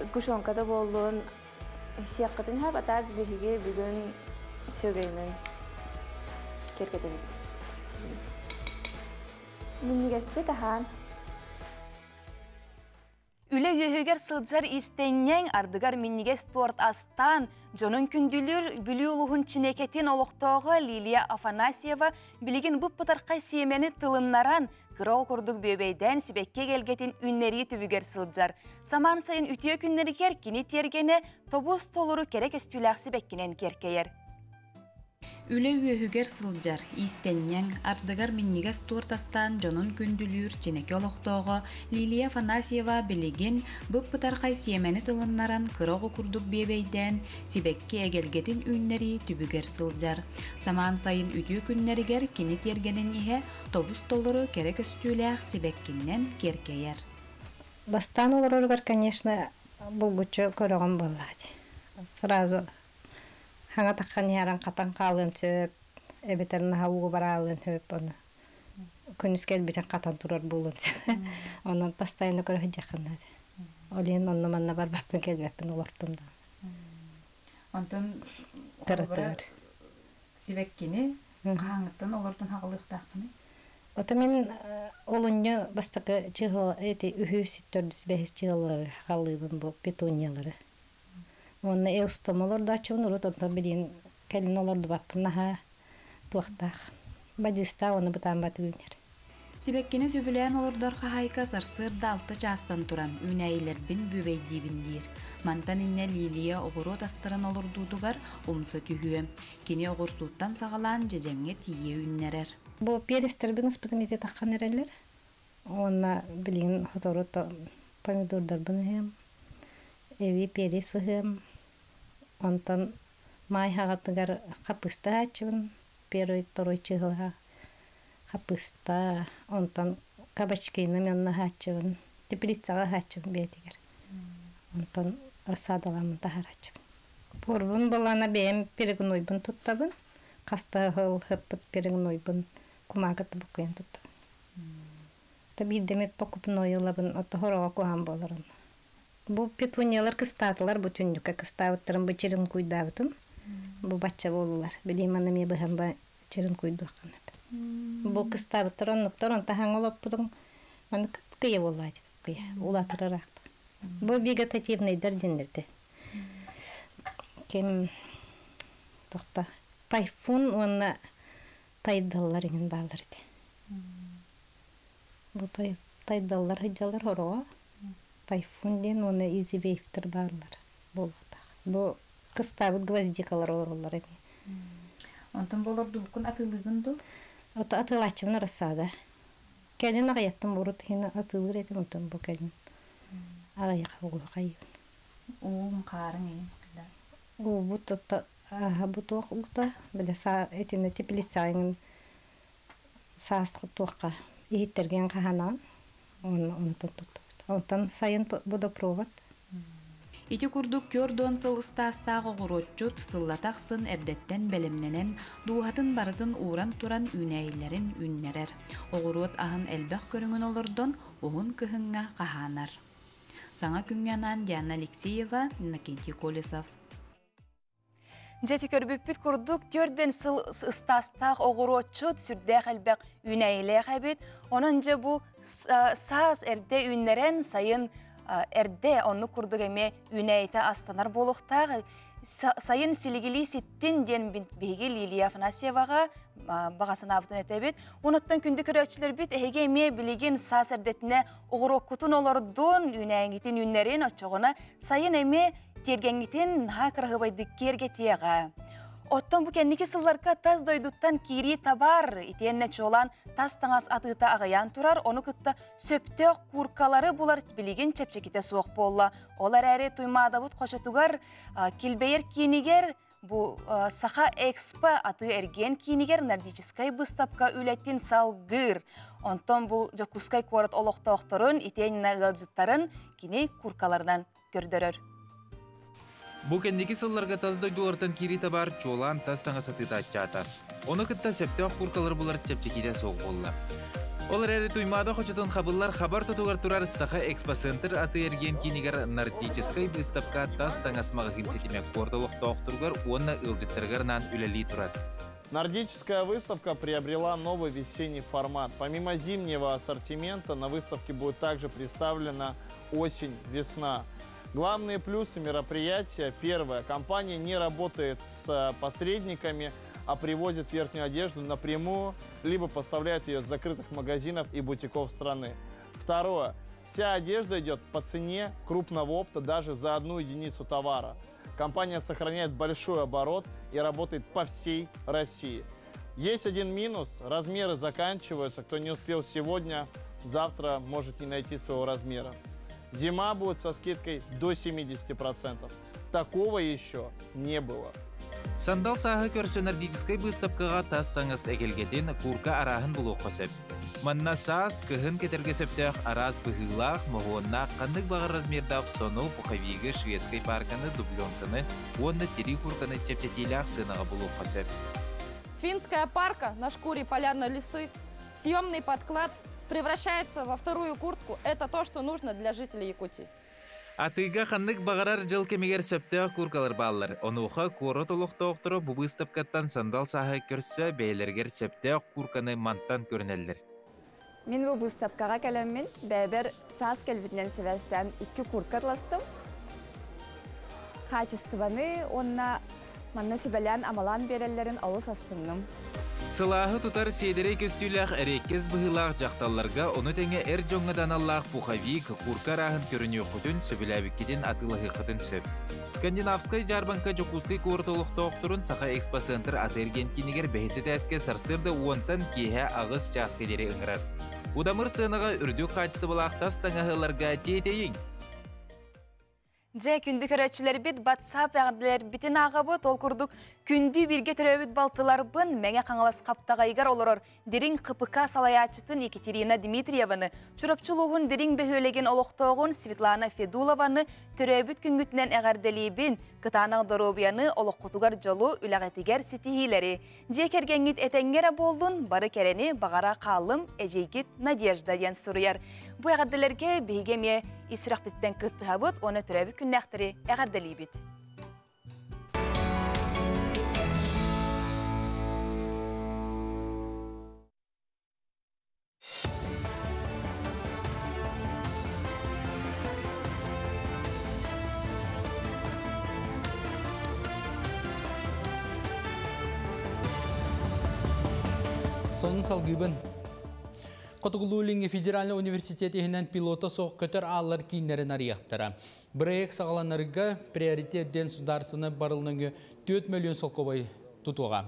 сгущенка да буоллун сиэххитин сөп, а так биһиги бүгүн сүөгэйинэн киэргэтэбит. Минньигэстик аһаан. Үлэ үөһүгэр сылдьар иистэнньэҥ, ардыгар минньигэс торт астаан, дьонун күндүлүүр Бүлүү улууһун Чинэкэтин олохтооҕо Лилия Афанасьева билигин бып-бытархай сиэмэни тылыннаран, кыра оҕо курдук бүөбэйдээн сибэкки эгэлгэтин үүннэрии түбүгэр сылдьар. Самаан сайын үтүө күннэригэр кини тиэргэнэ тобус толору кэрэ көстүүлээх сибэккинэн киэркэйэр. Үлэ үөһүгэр сылдьар, иистэнньэҥ, ардыгар минньигэс туорт астаан дьонун күндүлүүр Чинэки олохтооҕо Лилия Афанасьева билигин бып-бытархай сиэмэни тылыннаран кыра оҕо курдук биэбэйдээн, сибэкки эгэлгэтин үүннэрии түбүгэр сылдьар. Самаан сайын үтүө күннэригэр кини тиэргэнин иһэ тобус-толору кэрэ көстүүлээх сибэккиннэн киэркэйэр. Бастаан олороругар, конечно, булгуччу көрөҕүн буоллаҕа дии. Сразу Хаҥа таххан иһэрин хатан хаалыан сөп, эбэтэр наһаа ууга бараалыан сөп, ону күнүс кэлбитин хатан турар буолуон сөп. Онон постоянно көрө сылдьыаххын наада. Ол иһин онно-манна барбаппын, кэлбэппин олортум да. Онтон Кыратыгар. Сибэккини хаһааҥҥыттан олордон хаҕылыахтааххыный? Ото мин олунньу бастакы чыһыла эти үһүс, төрдүс, бэһис чыһылары хаалыыбын бу петуниялары. Уонна эустом олордооччубун урут онтон билигин кэлин олордубаппын наһаа туохтаах бадьыыстаах уонна бытаамбат үүнэр. Сибэккини сөбүлээн олордор хаһаайка сарсыарда алта чаастан туран үүнээйилэрбин бүөбэйдиибин диир. Мантан иннэ Лилия оҕуруот астарын олордуутугар умса түһүө. Кини оҕурсууттан саҕалаан дьэдьэҥҥэ тиийэ үүннэрэр. Бу перестэрбин ыспытым ити таххан эрэллэр. Уонна билигин сотору помидордарбын ыһыам, эбии перец ыһыам. Онтон маай хаҕатыгар хапыста ыһааччыбын, первый, второй чыһылаһа хапыста, онтон кабачкины онно ыһааччыбын, теплицаҕа ыһааччыбын бэйэтигэр. Онтон рассадаламмын таһарааччыбын. Буорбун былаана бэйэм перегнойбун туттабын. Хаста ыһыл ыһыппыт перегнойбун кумаагыта буккуйан туттабын. То биирдэ эмит покупной ылабын, ото хороҕо куһаан буоларын. Бу петуниялар кыстаатылар, бу түннүккэ кыстаабыттарын бу черенкуйдаабытым. Бу бачча буоллулар. Билигин манна эмиэ быһан ба черенкуйдуоххун Бу кыстаабыттар оннуктар, онто хаҥ олоппутуҥ маны кыйа буоллаа кыйа улаатырар аахпа. Бу вегетативныйдар диэннэрде. Ким тохта тайфун уонна тайдаллар иҥин бааллар ити. Бу тайдаллар сылдьаллар хороҕо. Тайфун диэн уонна изивейфтэр бааллар буолуохтаах. Бу кыстаабыт гвоздикалар олороллор эми. Онтон бу олордубуккун атыылыыгын дуу? Ото атыылааччыбын рассада. Кэлин аҕыйаттым урут иһин атыылыыр этим онтон бу кэлин аҕыйах угуһахайыбын. Уум хаарыҥ иһин Уубут бу туох уута бile итиннэ теплицаҕын саас туохха иһиттэргин хаһанаҕын уонна онтон туттубут. Онтон сайын водопровод. Ити курдук түөрт сыл ыстаастаах оҕуруотчут сыллата ахсын эрдэттэн бэлэмнэнэн, дууһатын барытын ууран туран үүнээйилэрин үүннэрэр. Оҕуруот аһын элбэх көрүҥүн олордон, уһун кыһыҥҥа хаһаанар. Саҥа күҥҥэ анаан Диана Алексеева, Иннокентий Колесов. Дьэ көрбүппүт курдук төрдөн сыл ыстаастаах оҕуруотчут сүрдээх элбэх үүнээйилээх эбит. Онон дьэ бу саас эрдэ үүннэрэн сайын эрдэ оннук курдук эмиэ үүнээйитэ астанар буолуохтаах. Сайын силигилии ситтин диэн биһиги Лилия Афанасьеваҕа баҕа санаабытын этэбит. Онуттан күндү көрөөччүлэрбит эһиги эмиэ билигин саас эрдэтинэ оҕуруоккутун олордун, үүнээйиҥитин үүннэрин оччоҕуна сайын эмиэ тиэргэҥҥитин наһаа кыраһыабайдык киэргэтиэҕэ. Оттон бу кэнники сылларга тас дойдуттан киирии табаар, итиэннэ чуолаан тас таҥас атыыта аҕыйаан турар, ону кытта сөптөөх кууркалары булар билигин чэпчэкитэ суох буолла. Ол эрээри Туймаадабыт хочотугар килбэйэр киинигэр бу Саха Экспо атыы-эргиэн киинигэр нордическай быыстапка үлэтин салгыыр. Онтон бу Дьокуускай куорат олохтоохторун итиэннэ ыалдьыттарын кини куркаларынан көрдөрөр. Бу кэнники сылларга тас дойдулартан киирии табаар чуолаан тас таҥас атыыта аччаата. Ону кытта сөптөөх куркалары булар чэпчэкитэ суох буолла. Ол эрээри Туймаада хочотун хабыллар хабар тутугар турар Саха экспоцентр атыы-эргиэн киинигэр нордическай быыстапка тас таҥас маҕаһыын ситимэ куорат олохтоохторугар уонна ыалдьыттарыгар анаан үлэлии турар. Нордическая выставка приобрела новый весенний формат. Помимо зимнего ассортимента на выставке будет также представлена осень-весна. Главные плюсы мероприятия. Первое. Компания не работает с посредниками, а привозит верхнюю одежду напрямую, либо поставляет ее с закрытых магазинов и бутиков страны. Второе. Вся одежда идет по цене крупного опта даже за одну единицу товара. Компания сохраняет большой оборот и работает по всей России. Есть один минус. Размеры заканчиваются. Кто не успел сегодня, завтра может не найти своего размера. Зима будет со скидкой до 70%. Такого еще не было. Сандал сааһы көрсө нордическай быыстапкаҕа тас таҥас эгэлгэтин, куурка арааһын булуохха сөп. Манна саас, кыһын кэтэргэ сөптөөх араас быһыылаах, моһуоннаах, ханнык баҕар размердаах сону, пуховигы, шведскай паарканы, дубленканы уонна тирии куурканы чэпчэтиилээх сыанаҕа булуохха сөп. Финская парка на шкуре полярной лисы, съемный подклад превращается во вторую куртку. Это то, что нужно для жителей Якутии. Атыыга ханнык баҕарар дьыл кэмигэр сөптөөх кууркалар бааллар. Онуоха куорат олохтоохторо бу быыстапкаттан сандал сааһы көрсө бэйэлэригэр сөптөөх куурканы мантан көрүнэллэр. Мин бу быыстапкаҕа кэлэммин бэйэбэр саас кэлбитинэн сибээстээн икки куртка атластым. Хаачыстыбаны уонна манна сүбэлээн-амалаан биэрэллэрин олус астынным. Сылааһы тутар сиэдэрэй көстүүлээх эриэккэс быһыылаах дьахталларга, ону тэҥэ эр дьоҥҥо да аналлаах пуховик, куурка арааһын көрүнүөххүтүн, сөбүлээбиккитин атыылаһыаххытын сөп. Скандинавскай дьаарбаҥка Дьокуускай куорат олохтоохторун Саха экспоцентр аты-эргиэн киинигэр бэһис этээскэ сарсыарда уонтан киэһэ аҕыс чааска диэри ыҥырар. Удамыр сыанаҕа үрдүк хаачыстыбалаах тас таҥаһы ыларга тиэтэйиҥ! Дьэ, күндү көрөөччүлэрбит, WhatsApp эҕэрдэлэрбитин ааҕабыт. Ол курдук, күндү бииргэ төрөөбүт балтыларбын Мэҥэ Хаҥалас Хаптаҕайыгар олорор Дириҥ ХПК салайааччытын Екатерина Дмитриеваны, Чурапчы улууһун Дириҥ бөһүөлэгин олохтооҕун Светлана Федулованы төрөөбүт күҥҥүтүнэн эҕэрдэлиибин, кытаанах доруобуйаны, олоххутугар дьолу, үлэҕитигэр ситиһиилэри. Дьиэ кэргэҥҥит этэҥҥэ эрэ буоллун, бары кэрэни баҕара хааллым, эдьиийгит Надежда диэн суруйар. Бу эҕэрдэлэргэ биһиги эмиэ ис сүрэхпититтэн кыттыһабыт уонна төрөөбүт күннээхтэри эҕэрдэлиибит. Сонун салгыыбын. Хотугулуу-Илиҥҥи федеральнай университет иһинэн пилота суох көтөр ааллар кииннэрин арыйыахтара. Бырайыак саҕаланарга приоритет диэн судаарыстыбаннай барылныҥы 4 мөлүйүөн солкуобай тутуоҕа.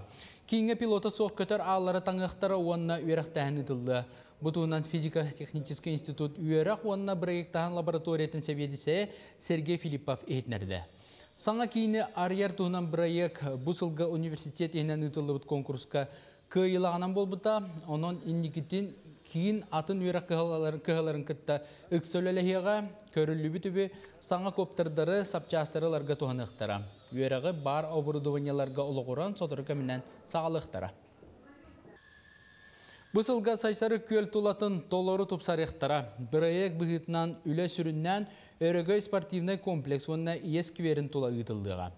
Кииҥҥэ пилота суох көтөр ааллары таҥыахтара уонна үөрэхтээһин ыытыллыа. Бу туһунан физико-техническэй институт үөрэх уонна бырайыактааһын лабораториятын сэбиэдиссэйэ Сергей Филиппов иһитиннэрдэ. Саҥа киини арыйар туһунан бырайыак бу сылга университет иһинэн ыытыллыбыт конкурска кыайыылааҕынан буолбута. Онон инникитин киин атын үөрэх кыһаларын кытта ыкса үлэлэһиэҕэ, көрүллүбүт үбү саҥа коптердары, сапчаастары ыларга туһаныахтара. Үөрэҕи баар оборудованиеларга олоҕуран сотору кэминэн саҕалыахтара. Бу сылга Сайсары күөл тулатын толору тупсарыахтара. Бырайыак быһыытынан үлэ сүрүннээн Өрөгөй спортивнай комплекс уонна Ийэ скверин тула ыытыллыаҕа.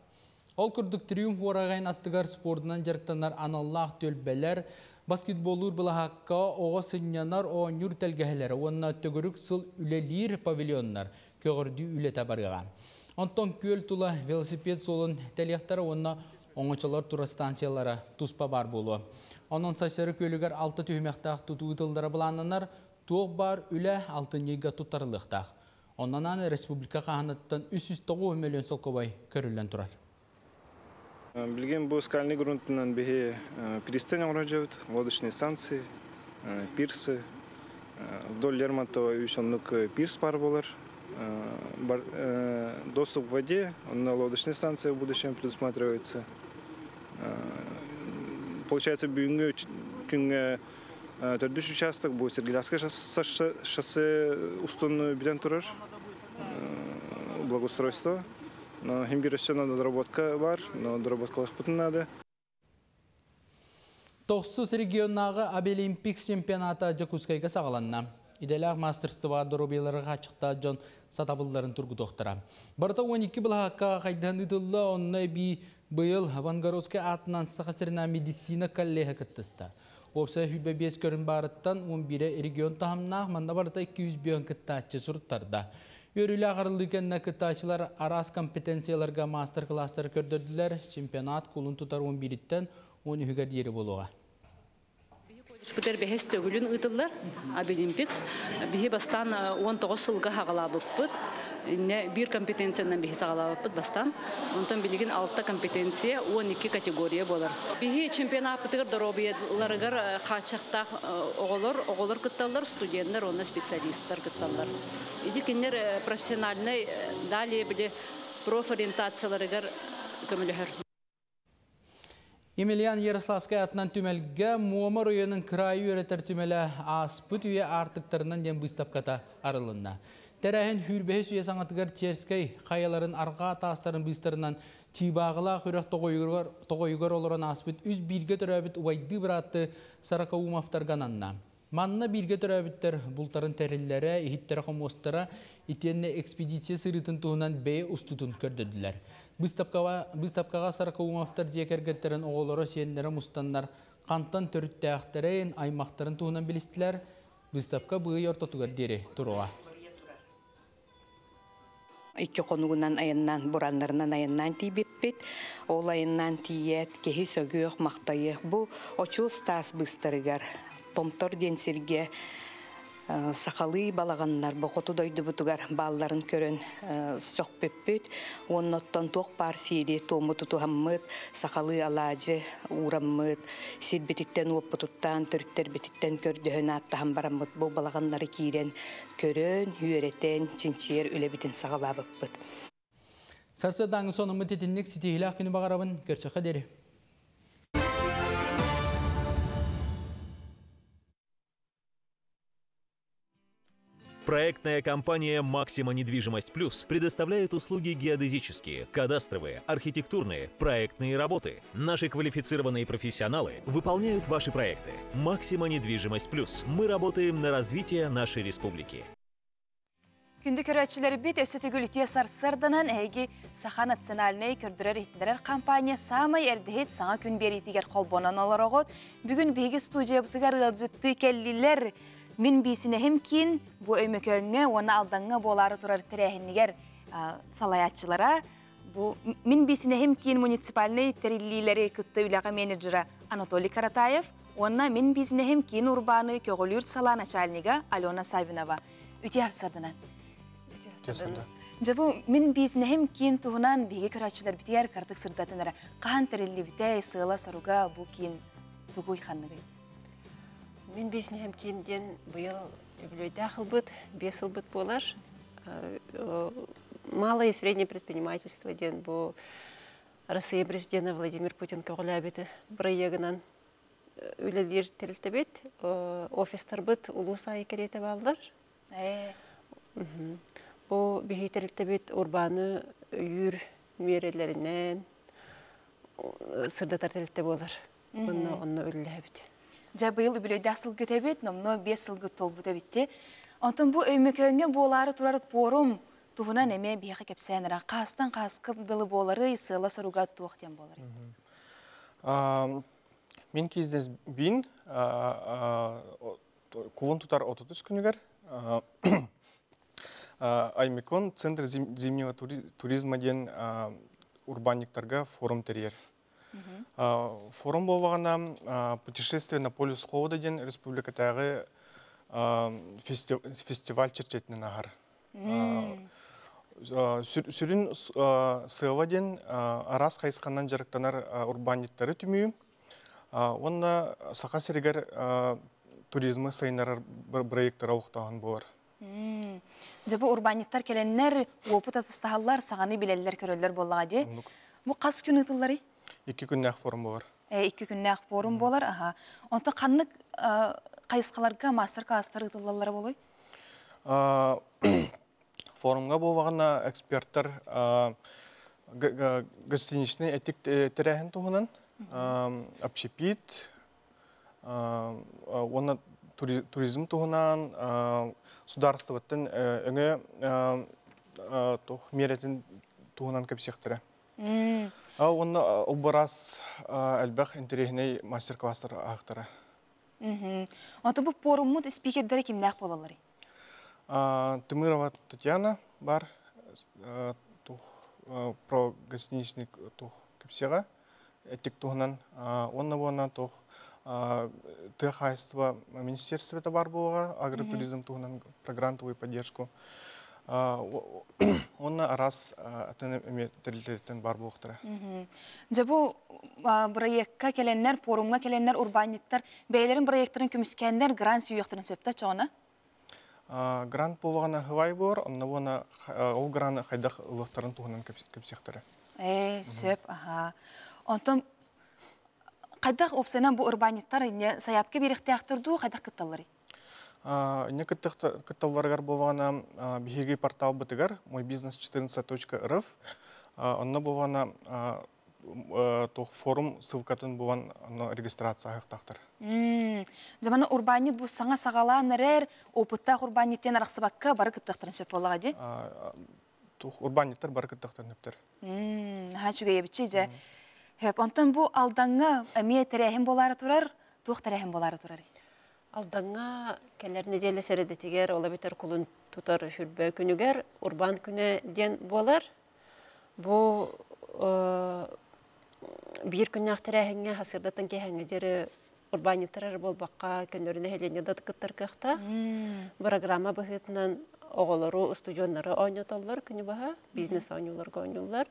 Ол курдук Триумф уораҕайын аттыгар спордунан дьарыктанар аналлаах түөлбэлэр, баскетболлуур былаһаакка оҕо сынньанар, оонньуур тэлгэһэлэрэ уонна төгүрүк сыл үлэлиир павильоннар көҕөрдүү үлэтэ барыаҕа. Онтон күөл тула велосипед суолун тэлиэхтэрэ уонна оҥочолор тура станциялара туспа баар буолуо. Онон Сайсары күөлүгэр алта түһүмэхтээх тутуу ыытыллара былааннанар, туох баар үлэ алтынньыга туттарыллыахтаах. Онон аан республика хаһаныттан 309 мөлүйүөн солкуобай көрүллэн турар. Билигин бу скальный грунтунан биһи пристань оҥорожобут, лодочные станции, пирсы. Вдоль Лермонтова үс оннук пирс бар болар. Доступ к воде, на лодочной станции в будущем предусматривается. Получается, бүгүҥҥү күҥҥэ төрдүс участок бу Сергелявское шоссе устун бүтэн турар благоустройство. Но хим бир өссө доработка бар, но доработкалыахпытын надо. Тохсус регионнааҕы Абилимпикс чемпионата Дьокуускайга саҕаланна. Идэлээх мастерство доруобуйалары хааччахтаах дьон сатабылларын тургутуохтара. Барыта 12 былаһаакка хайдаан ыытылла, онно эбии Быйыл Ивангородскай атынан Саха сиринээҕи медицина коллеһа кыттыста. Уопсайа 25 көрүҥ баарыттан 11 регион таһымнаах, манна барыта 200 бүөн кыттааччы суруттарда. Үөрүүлээх арыллыы кэннэ кыттааччылар араас компетенцияларга мастер-класстары көрдөрдүлэр. Чемпионат кулун тутар 11-иттэн 13-гэр диэри буолуоҕа. Бутер бэһис төгүлүн ыытыллар Абилимпикс. Биһи бастаан 19 сылга хагалаабыппыт. Инне биир компетенциянан биһи саҕалаабыппыт бастаан. Онтон билигин 6 компетенция, 12 категория буолар. Биһи чемпионаппытыгар доруобуйаларыгар хааччахтаах оҕолор, оҕолор кытталлар, студенттар уонна специалисттар кытталлар. Ити кинилэр профессиональный далее били профориентацияларыгар көмөлөһөр. Емельян Ярославскай атынан түмэлгэ Муома оройуонун кыраайы үөрэтэр түмэлэ ааспыт үйэ аартыктарынан диэн быыстапката арылынна. Тэрээһин сүүрбэһис үйэ саҥатыгар Черскэй хайаларын арҕаа таастарын быыстарынан Чыыбааҕылаах үрэх тоҕойугар олорон ааспыт үс бииргэ төрөөбүт убайдыы быраатты Сорокоумовтарга ананна. Манна бииргэ төрөөбүттэр бултарын тэриллэрэ, иһиттэрэ-хомуостара итиэннэ экспедиция сырыытын туһунан бэйэ устуутун көрдөрдүлэр. Быыстапкаҕа Сорокоумовтар дьиэ кэргэттэрин оҕолоро, сиэннэрэ мустаннар хантан төрүттээхтэрин, аймахтарын туһунан билистилэр. Быыстапка быый ортотугар диэри туруоҕа. Икки хонугунан айаннаан, бураннарынан айаннаан тиийбиппит. Ол айаннаан тиийээт, киһи сөгүөх, махтайыах. Бу очуос таас быыстарыгар Томтор диэн сиргэ сахалыы балаҕаннар бу хоту дойдубутугар баалларын көрөн сөхпүппүт. Уонна оттон туох баар сиэри туому тутуһаммыт, сахалыы алаадьы уураммыт, сирбититтэн уоппутуттан, төрүттэрбититтэн көрдөһөн ааттаһан бараммыт бу балаҕаннары киирэн көрөн, үөрэтэн, чинчийэр үлэбитин саҕалаабыппыт. Сарсыардааҥы сонуммут итинник ситиһиилээх күнү баҕарабын, көрсөххө диэри. Проектная компания «Максима Недвижимость Плюс» предоставляет услуги геодезические, кадастровые, архитектурные, проектные работы. Наши квалифицированные профессионалы выполняют ваши проекты. «Максима Недвижимость Плюс». Мы работаем на развитие нашей республики. Күндү көрөөччүлэрбит өссө төгүл үтүө сарсыарданан эһиги Саха национальнай көрдөрөр-иһитиннэрэр компания саамай эрдэһит саҥа күн биэриитигэр холбонон олороҕут. Бүгүн биһиги студиябытыгар ыалдьыттыы кэллилэр. Мин биисинэһим киин бу Өймөкөөҥҥө уонна Алдаҥҥа буолаары турар тэрээһинигэр салайааччылара бу Мин биисинэһим киин муниципальнай тэриллиилэри кытта үлэҕэ менеджера Анатолий Каратаев уонна Мин биисинэһим киин урбааны көҕүлүүр салаа начальнига Алена Саввинова. Үтүө сарсыарданан. Дьэ бу мин биисинэһим киин туһунан биһиги көрөөччүлэрбитигэр кыратык сырдатын эрэ. Хаһан тэриллибитэй, сыала-соруга бу киин тугуй ханныгый? Мин биисинэһим киин диэн быйыл үбүлүөйдээх ылбыт, 5 ылбыт буолар. Малое и среднее предпринимательство диэн бу Россия президена Владимир Путин көҕүлээбит бырайыагынан үлэлиир тэрилтэбит. Офистарбыт улуус аайы кэриэтэ бааллар. Бу биһи тэрилтэбит урбааны өйүүр миэрэлэринэн сырдатар тэрилтэ буолар. Онно онно үлэлэһэбит. Дьэ быйыл үбүлүөйдээх сылгы этэбит, номнуо 5 сылгы туолбут эбитти. Онтон бу Өймөкөөҥҥө буолаары турар пуорум туһунан эмиэ биһиэхэ кэпсээн эрэ. Хаастан хааска дылы буоларый, сыала-соруга туох диэн буоларый? Мин кииздес бин кулун тутар 30 күнүгэр Аймикон центр зимнего туризма диэн урбаанньыктарга форум тэрийэр. Форум буоллаҕына «Путешествие на полюс холода» диэн республикатааҕы фестиваль чэрчитинэн аһар. Сүрүн сыала диэн араас хайысханан дьарыктанар урбаанньыттары түмүү уонна Саха сиригэр туризмы сайыннарар бырайыактары олохтооһун буолар. Дьэ бу урбаанньыттар кэлэннэр уопут атастаһаллар, саҥаны билэллэр, көрөллөр буоллаҕа дии. Бу хас күн ыытылларый? 2 күннээх форум буолар. 2 күннээх форум буолар, аха. Онтон ханнык хайысхаларга мастер-класстар ыытыллаллара буолуой? Форумҥа буоллаҕына эксперттэр гостиничный этик тэрээһин туһунан общепит уонна туризм туһунан судаарыстыбаттан өҥө туох миэрэтин туһунан кэпсиэхтэрэ. Онно образ элбэх интэриэһинэй мастер-класстар аахтара. Ото бу форуммут спикердері кимнээх буолалларый? Тымырова Татьяна бар тух про гостиничный тух кэпсиэҕэ эттик туһунан уонна буона тух тыа хаһайыстыба министерствота бар буолуоҕа агротуризм туһунан про грантовую поддержку уонна араас атын эмиэ тэрилтэлэртэн бар буолуохтара. Дьэ бу бырайыакка кэлэннэр, форумҥа кэлэннэр урбаанньыттар бэйэлэрин бырайыактарын көмүскээннэр грант сүүйүөхтэрин сөптө чоҕуна? Грант буолуоҕына хывай буор, онно буона ол граны хайдах ылыахтарын туһунан кэпсиэхтэрэ. Ээ, сөп, аха. Онтон хайдах уопсайынан бу урбаанньыттар инньэ сайаапка биэриэхтээхтэр дуу, хайдах кытталларый? Инньэ кытталларыгар буолуоҕына биһиги порталбытыгар мойбизнес14.рф онно буолуоҕына туох форум ссылкатын булан онно регистрация аһыахтаахтар. Дьэ урбаанньыт бу саҥа саҕалаан эрэр опыттаах урбаанньыттан арахсыбакка бары кыттыахтарын сөп буоллаҕа дии. Туох урбаанньыттар бары кыттыахтарын сөптөр. Наһаа үчүгэй дьэ. Хөп, онтон бу Алдаҥҥа эмиэ тэрээһин буолаары турар, туох тэрээһин буолаары турар? Алдаҥҥа кэлэр нэдиэлэ сэрэдэтигэр, ол эбэтэр кулун тутар хүрбэ күнүгэр урбаан күнэ диэн буолар. Бу биир күннээх тэрээһиҥҥэ сарсыардаттан киэһээҥҥэ диэри урбаанньыттар эрэ буолбакка, көннөрү нэһилиэнньэ да кыттар кыахтаах. Бырагыраама быһыытынан оҕолору, устудьуоннары оонньотоллор күнү быһа, бизнес оонньууларга оонньууллар.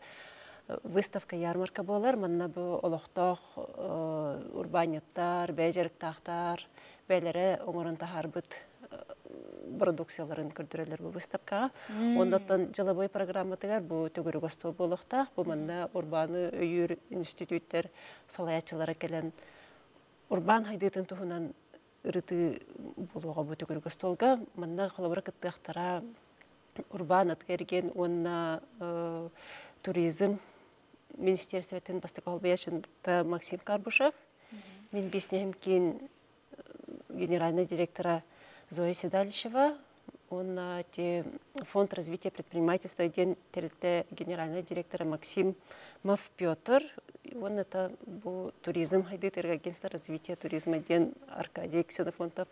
Выставка, ярмарка буолар. Манна бу олохтоох урбаанньыттар, бэйэ дьарыктаахтар бэйэлэрэ оҥорон таһаарбыт продукцияларын көрдөрөллөр бу выставкаҕа. Оннуттан дьылабыай программатыгар бу төгүрүк остуол буолуохтаах. Бу манна урбааны өйүүр институттар салайааччылара кэлэн урбаан хайдыытын туһунан ырытыы буолуоҕа бу төгүрүк остуолга. Манна холобура кыттыахтара урбаан атыы-эргиэн уонна туризм министерствотын бастакы холбояччыта Максим Карбушев, мин бизнеһим киин генеральный директора Зоя Седалищева, уонна фонд развития предпринимательства диэн тэрилтэ генеральный директора Максим Мав Петр, уонна это бу туризм хайдыытыгар агентство развития туризма диэн Аркадий Ксенофонтов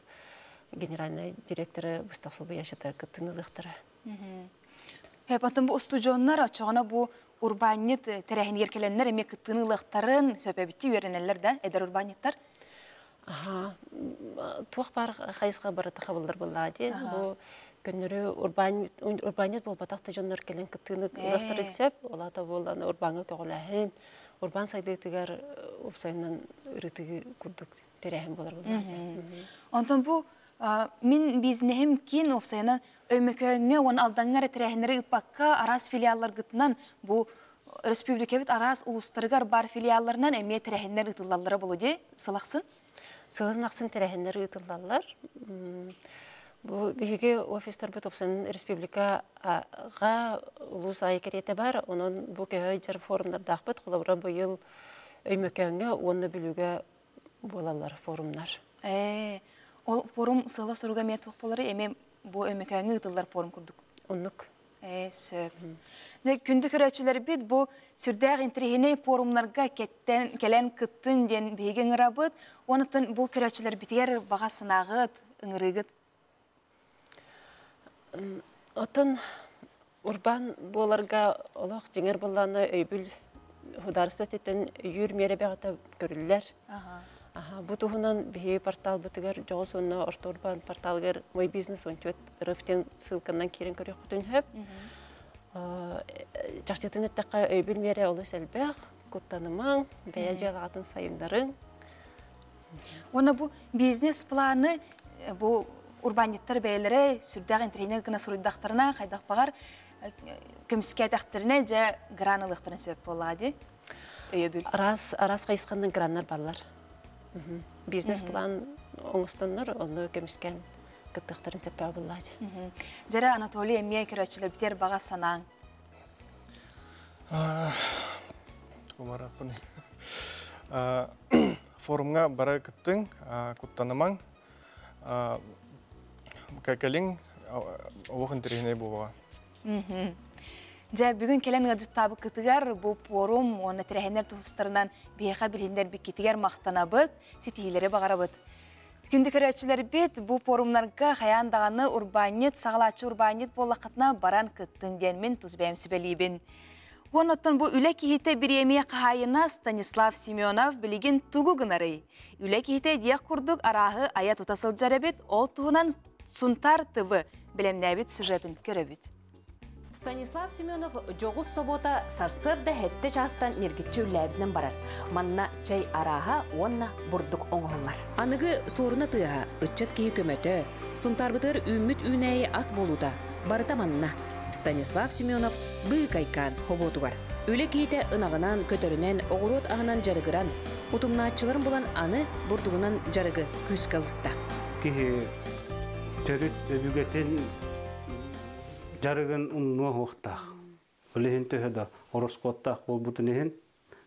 генеральный директора быстах солбуйааччыта кыттыыны ылыахтара. Потом бу устудьуоннар оччоҕуна бу урбаанньыт тэрээһинигэр кэлэннэр эмиэ кыттыыны ылыахтарын сөпөбүттүү үөрэнэллэр да эдэр урбаанньыттар? Аха, туох баар хайысха барыта хабыллар буоллаа диэн бу көннөрү урбаанньыт буолбатах да дьоннор кэлэн кыттыыны ылыахтарын сөп. Ол аата буоллаҕына урбааҥҥа көҕүлээһин, урбаан сайдыытыгар уопсайынан ырытыы курдук тэрээһин буолар буоллаҕа дии. Онтон бу мин бизнеһим киин уопсайынан Өймөкөөҥҥө уонна Алдаҥҥа эрэ тэрээһиннэри ыыппакка араас филиалларгытынан бу республикабыт араас улуустарыгар баар филиалларынан эмиэ тэрээһиннэр ыытыллаллара буолуо дии сыл ахсын? Сылын ахсын тэрээһиннэр ыытыллаллар. Бу биһиги офистарбыт тупсан республикаҕа улуус аайы кэриэтэ бар. Онон бу көһө дьар форумнардаахпыт. Холобура быйыл Өймөкөөҥҥө уонна Бүлүүгэ буолаллар форумнар. Ээ, ол форум сыала-соруга эмиэ туох буоларый? Эмиэ бу Өймөкөөҥҥө ыытыллар форум курдук. Оннук. Ээ, сөп. Дьэ, күндү көрөөччүлэрбит, бу сүрдээх интэриэһинэй форумнарга кэттэн, кэлэн кыттын диэн биһиги ыҥырабыт. Онтон бу көрөөччүлэрбитигэр баҕа санааҕыт, ыҥырыыгыт? Оттон урбаан буоларга олох дьиҥэр буоллаҕына өйбүл судаарыстыба өттүттэн өйүүр миэрэ бөҕөтө көрүллэр. Аха, бу туһунан биһиги порталбытыгар дьоҕус уонна орто урбаан порталыгар Мой бизнес 14 РФ диэн ссылканан киирэн көрүөххүтүн сөп. Чахчытын эттэххэ, өйбүл миэрэ олус элбэх, куттанымаҥ, бэйэ дьыалаҕытын сайыннарыҥ. Уонна бу бизнес-планы бу урбаанньыттар бэйэлэрэ сүрдээх интэриэһинэй гына суруйдахтарына, хайдах баҕар көмүскээтэхтэринэ дьэ гран ылыахтарын сөп буоллаҕа дии. Өйөбүл. Араас араас хайысханан граннар баллар. Бизнес-план оҥостоннор, онно көмүскээн кыттыахтарын сөппөҕө буоллаачы. Дьэрэ Анатолий эмиэ көрөөччүлэрбитигэр баҕа санааҥ. Кумараппын. Форумҥа бара кыттыҥ, куттанымаҥ, кэлиҥ, олох интэриэһинэй буолуоҕа. Дьэ, бүгүн кэлэн ыалдьыттаабыккытыгар бу пуорум уонна тэрээһиннэр тустарынан биһиэхэ билиһиннэрбиккитигэр махтанабыт, ситиһиилэри баҕарабыт. Күндү көрөөччүлэрбит, бу пуорумнарга хайаан даҕаны урбаанньыт, саҕалааччы урбаанньыт буоллаххытына баран кыттын диэн мин тус бэйэм сүбэлиибин. Уон оттон бу үлэ киһитэ бириэмийэ хаһаайына Станислав Семенов билигин тугу гынарый? Үлэ киһитэ диэх курдук арааһы айа-тута сылдьар эбит, ол туһунан Сунтаар ТВ бэлэмнээбит сюжетын көрөбүт. Станислав Семенов дьоҕус собуота сарсыарда сэттэ чаастан ньиргиччи үллээбитинэн барар. Манна чэй арааһа уонна бурдук оҥоһуллар. Аныгы суоруна тыаһа, ыччат киһи көмөтө, Сунтаарбытыгар үүммүт үүнээйи ас буолуута барыта манна. Станислав Семенов быыкайкаан хобуотугар. Үлэ киһитэ ынаҕынан, көтөрүнэн, оҕуруот аһынан дьарыгыран, утумнааччыларын булан аны бурдугунан дьарыгы күүскэ ылыста. Киһи төрүт өбүгэтин дьарыгын умнуо суохтаах. Ол иһин төһө да ороскуоттаах буолбутун иһин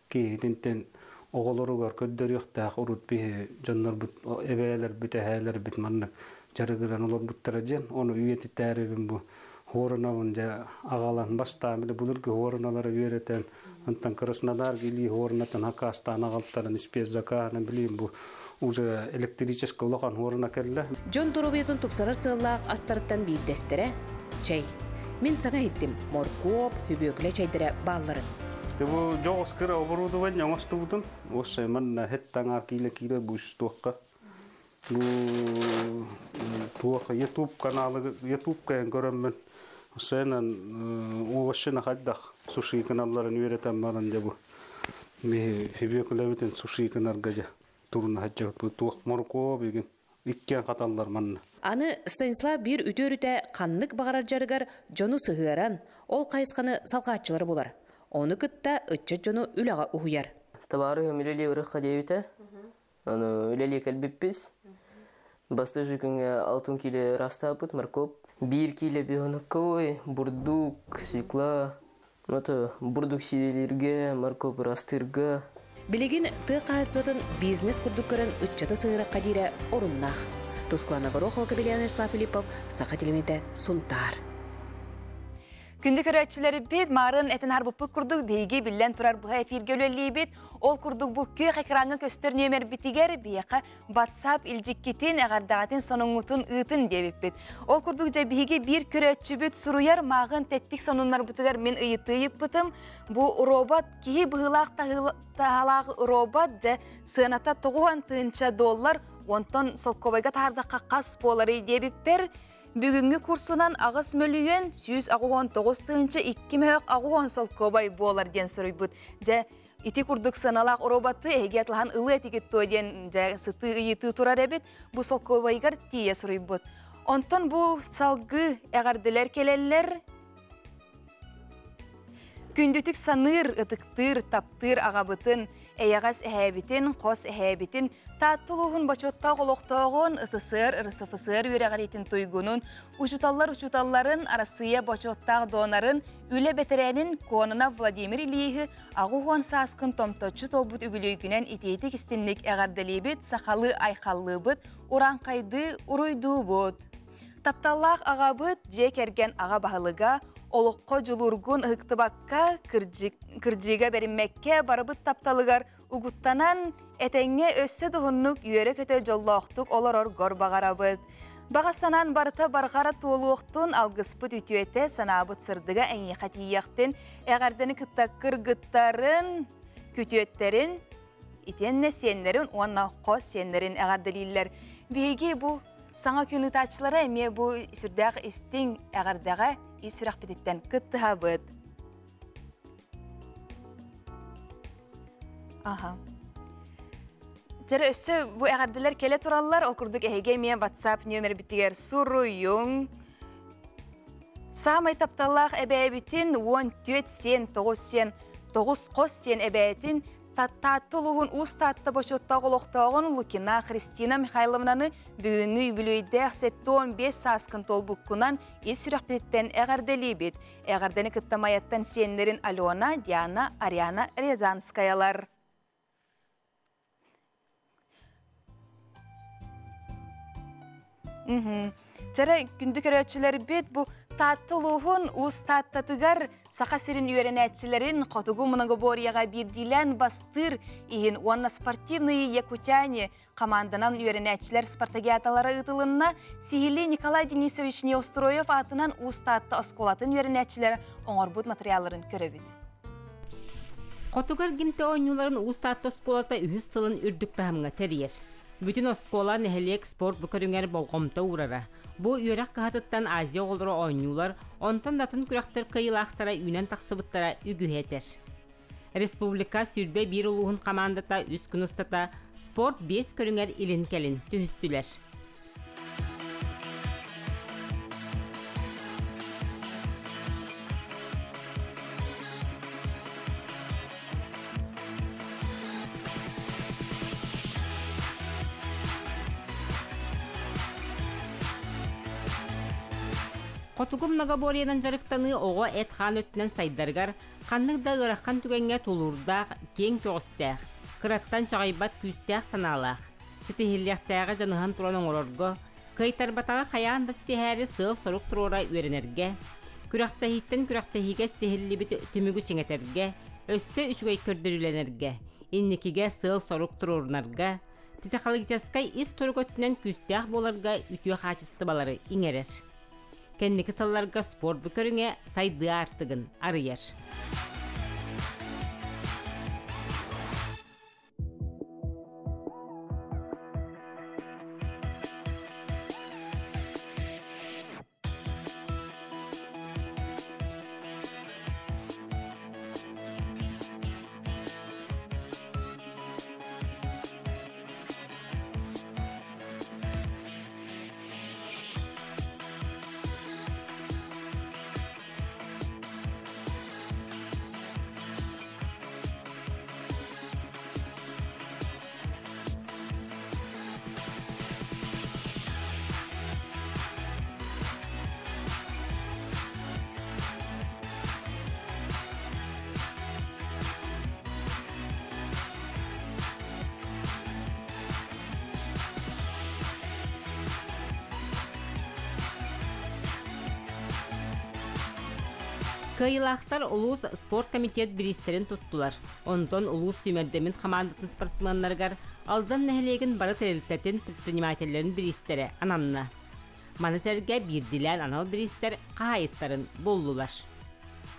киһитинтэн оҕолоругар көрдөрүөхтээх урут биһи дьоннорбут эбээлэрбит, эһээлэрбит маннык дьарыгыран олорбуттара диэн ону үйэтитээрибин бу хуорунабын дьэ аҕалан бастаан били былыргы хуоруналары үөрэтэн онтон Краснодар илии хуорунатын хакаастаан аҕалтаран спецзакаһынан билиим бу уже электрическэй улахан хуоруна кэллэ. Дьон доруобуйатын тупсарар сыаллаах астарыттан биирдэстэрэ чэй. Мин саҥа иһиттим, моркуоп, хүбүөкүлэ чэйдэрэ баалларын. Бу дьоҕус кыра оборудование оҥостубутум. Уоссай манна хэт таҥаар киилэ киирэ бу туохха. Бу туох YouTube каналы YouTube кайан көрөммүн. Сенан овощина хайдах суши каналларын үөрэтэн баран дьэ бу хүбүөкүлэбитин суши канарга дьэ туруна хajjabыт туох моркуоп игин иккиэн хаталлар манна. Аны Станислав биир үтүө өрүтэ ханнык баҕарар дьарыгар дьону сыһыаран, ол хайысханы салҕааччылары булар. Ону кытта ыччат дьону үлэҕэ уһуйар. Табаарыһым үлэлии ырыхха диэбитэ. Аны үлэлии кэлбиппис. Бастыжы күҥҥэ алтын киилэ ырастаабыт моркоп. Биир киилэ бионокковый, бурдук, свекла. Это бурдук сиилииргэ, моркоп ырастыырга. Билигин тыа хаһаайыстыбатын бизнес курдук көрөн ыччаты сыһыарахха диирэ оруннаах. Тускуана Горохова, Кабельян Ярослав Филиппов, Саха телевидениетэ, Сунтаар. Күндү көрөөччүлэрбит, маарын этин харбыппыт курдук биһиги биллэн турар быһа эфиргэ үлэлиибит. Ол курдук бу күөх экраҥҥа көстөр нүөмэрбитигэр биһиэхэ WhatsApp илдьиккитин, эҕэрдэҕитин, сонуҥҥутун ыытын диэбиппит. Ол курдук дьэ биһиги биир көрөөччүбүт суруйар мааҕын тэттик сонуннарбытыгар мин ыйытыы ыйыппытым. Бу робот киһи быһыылаах таһалаах робот дьэ сыаната 90 доллар, онтон солкуобайга таһаардахха хас буоларый диэбиппэр бүгүҥҥү курсунан 8 мөлүйүөн 189 тыһыынча 2 мөһөх 80 солкуобай буолар диэн суруйбут. Дьэ ити курдук сыаналаах роботы эһиги атылаһан ылыы этигит туо диэн дьэ сытыы ыйытыы турар эбит. Бу солкуобайгар тиийэ суруйбут. Онтон бу салгыы эҕэрдэлэр кэлэллэр. Күндүтүк саныыр, ытыктыыр, таптыыр аҕабытын, эйэҕэс эһээбитин, хос эһээбитин, Таатта улууһун бочуоттаах олохтооҕун, СССР, РСФСР үөрэҕириитин туйгунун, учууталлар учууталларын, Арассыыйа бочуоттаах донорын, үлэ бэтэрээнин Кононов Владимир Ильиһы 80 сааскын томточчу толбут үбүлүөйгүнэн итиитик истинник эҕэрдэлиибит, сахалыы айхаллыыбыт, урааҥхайдыы уруйдуубут. Тапталлаах аҕабыт, дьиэ кэргэн аҕа баһылыга, олоххо дьулуургун ыһыктыбакка, кырдьыга бэриммэккэ барыбыт тапталыгар угуттанан, этэҥҥэ өссө дуһуннук үөрэ-көтө дьоллоохтук олороргор баҕарабыт. Баҕа санаан барыта барҕара туолуохтун, алгыспыт үтүөтэ, санаабыт сырдыга эйиэхэ тиийиэхтин, эҕэрдэни кытта кыргыттарын, күтүөттэрин, итиэннэ сиэннэрин уонна хос сиэннэрин эҕэрдэлииллэр. Биһиги бу саҥа күн ыытааччылара эмиэ бу сүрдээх истиҥ эҕэрдэҕэ ис сүрэхпититтэн кыттыһабыт. Аха. Дьэрэ өссө бу эҕэрдэлэр кэлэ тураллар. Ол курдук эһиги эмиэ WhatsApp нүөмэрбитигэр суруйуҥ. Саамай тапталлаах эбээбитин 14 сиэн 9 сиэн 9 хос сиэн эбээтин Таатта улууһун Уус Таатта бочуоттаах олохтооҕун Лукина Христина Михайловнаны бүгүҥҥү үбүлүөйдээх 75 сааскын туолбуккунан ис сүрэхпититтэн эҕэрдэлиибит. Эҕэрдэни кытта Майаттан сиэннэрин Алена, Диана, Ариана Рязанскаялар. Чэрэ күндү көрөөччүлэрбит бу Таатта улууһун Уус Тааттатыгар Саха сирин үөрэнээччилэрин хотугу многоборьеҕа биирдиилээн бастыыр иһин уонна спортивные якутяне команданан үөрэнээччилэр спартакиадалара ыытылынна. Сиһилии Николай Денисович Неустроев аатынан Уус Таатта оскуолатын үөрэнээччилэрэ оҥорбут материалларын көрөбүт. Хотугу эргимтэ оонньууларын Уус Таатта оскуолата үһүс сылын үрдүк таһымҥа тэрийэр. Бүтүн оскуола, нэһилиэк спорт бу көрүҥэр болҕомто уурара. Бу үөрэх кыһатыттан Азия оҕолоро оонньуулар, онтон да атын күрэхтэр кыайыылаахтара үүнэн тахсыбыттара үгүһү этэр. Республика 21 улууһун хамаандата үс күн устата спорт биэс көрүҥэр илин-кэлин түһүстүлэр. Хотугу многоборьенан дьарыктаныы оҕо эт-хаан өттүнэн сайдарыгар ханнык да ыарахан түгэҥҥэ тулуурдаах, киэҥ көҕүстээх, кыраттан чаҕыйбат күүстээх санаалаах, ситиһиллиэхтээҕи дьаныһан туран оҥорорго, кыайтарбатаҕы хайаан да ситиһээри сыал-сорук туруора үөрэнэргэ, күрэхтэһииттэн күрэхтэһиигэ ситиһиллибит түмүгү чиҥэтэргэ, өссө үчүгэй көрдөрүүлэнэргэ, инникигэ сыал-сорук туруорунарга, психологическай ис турук өттүнэн күүстээх буоларга үтүө хаачыстыбалары иҥэрэр. Кэнники сылларга спорт бу көрүҥэ сайдыы аартыгын арыйар. Кыайыылаахтар улуус спорт комитет бириистэрин туттулар. Онтон улуус сүүмэрдэммит хамаандатын спортсменнарыгар Алдан нэһилиэгин бары тэрилтэтин предпринимателлэрин бириистэрэ ананна. Маны сэргэ биирдилээн анал бириистэр хаһаайыттарын буллулар.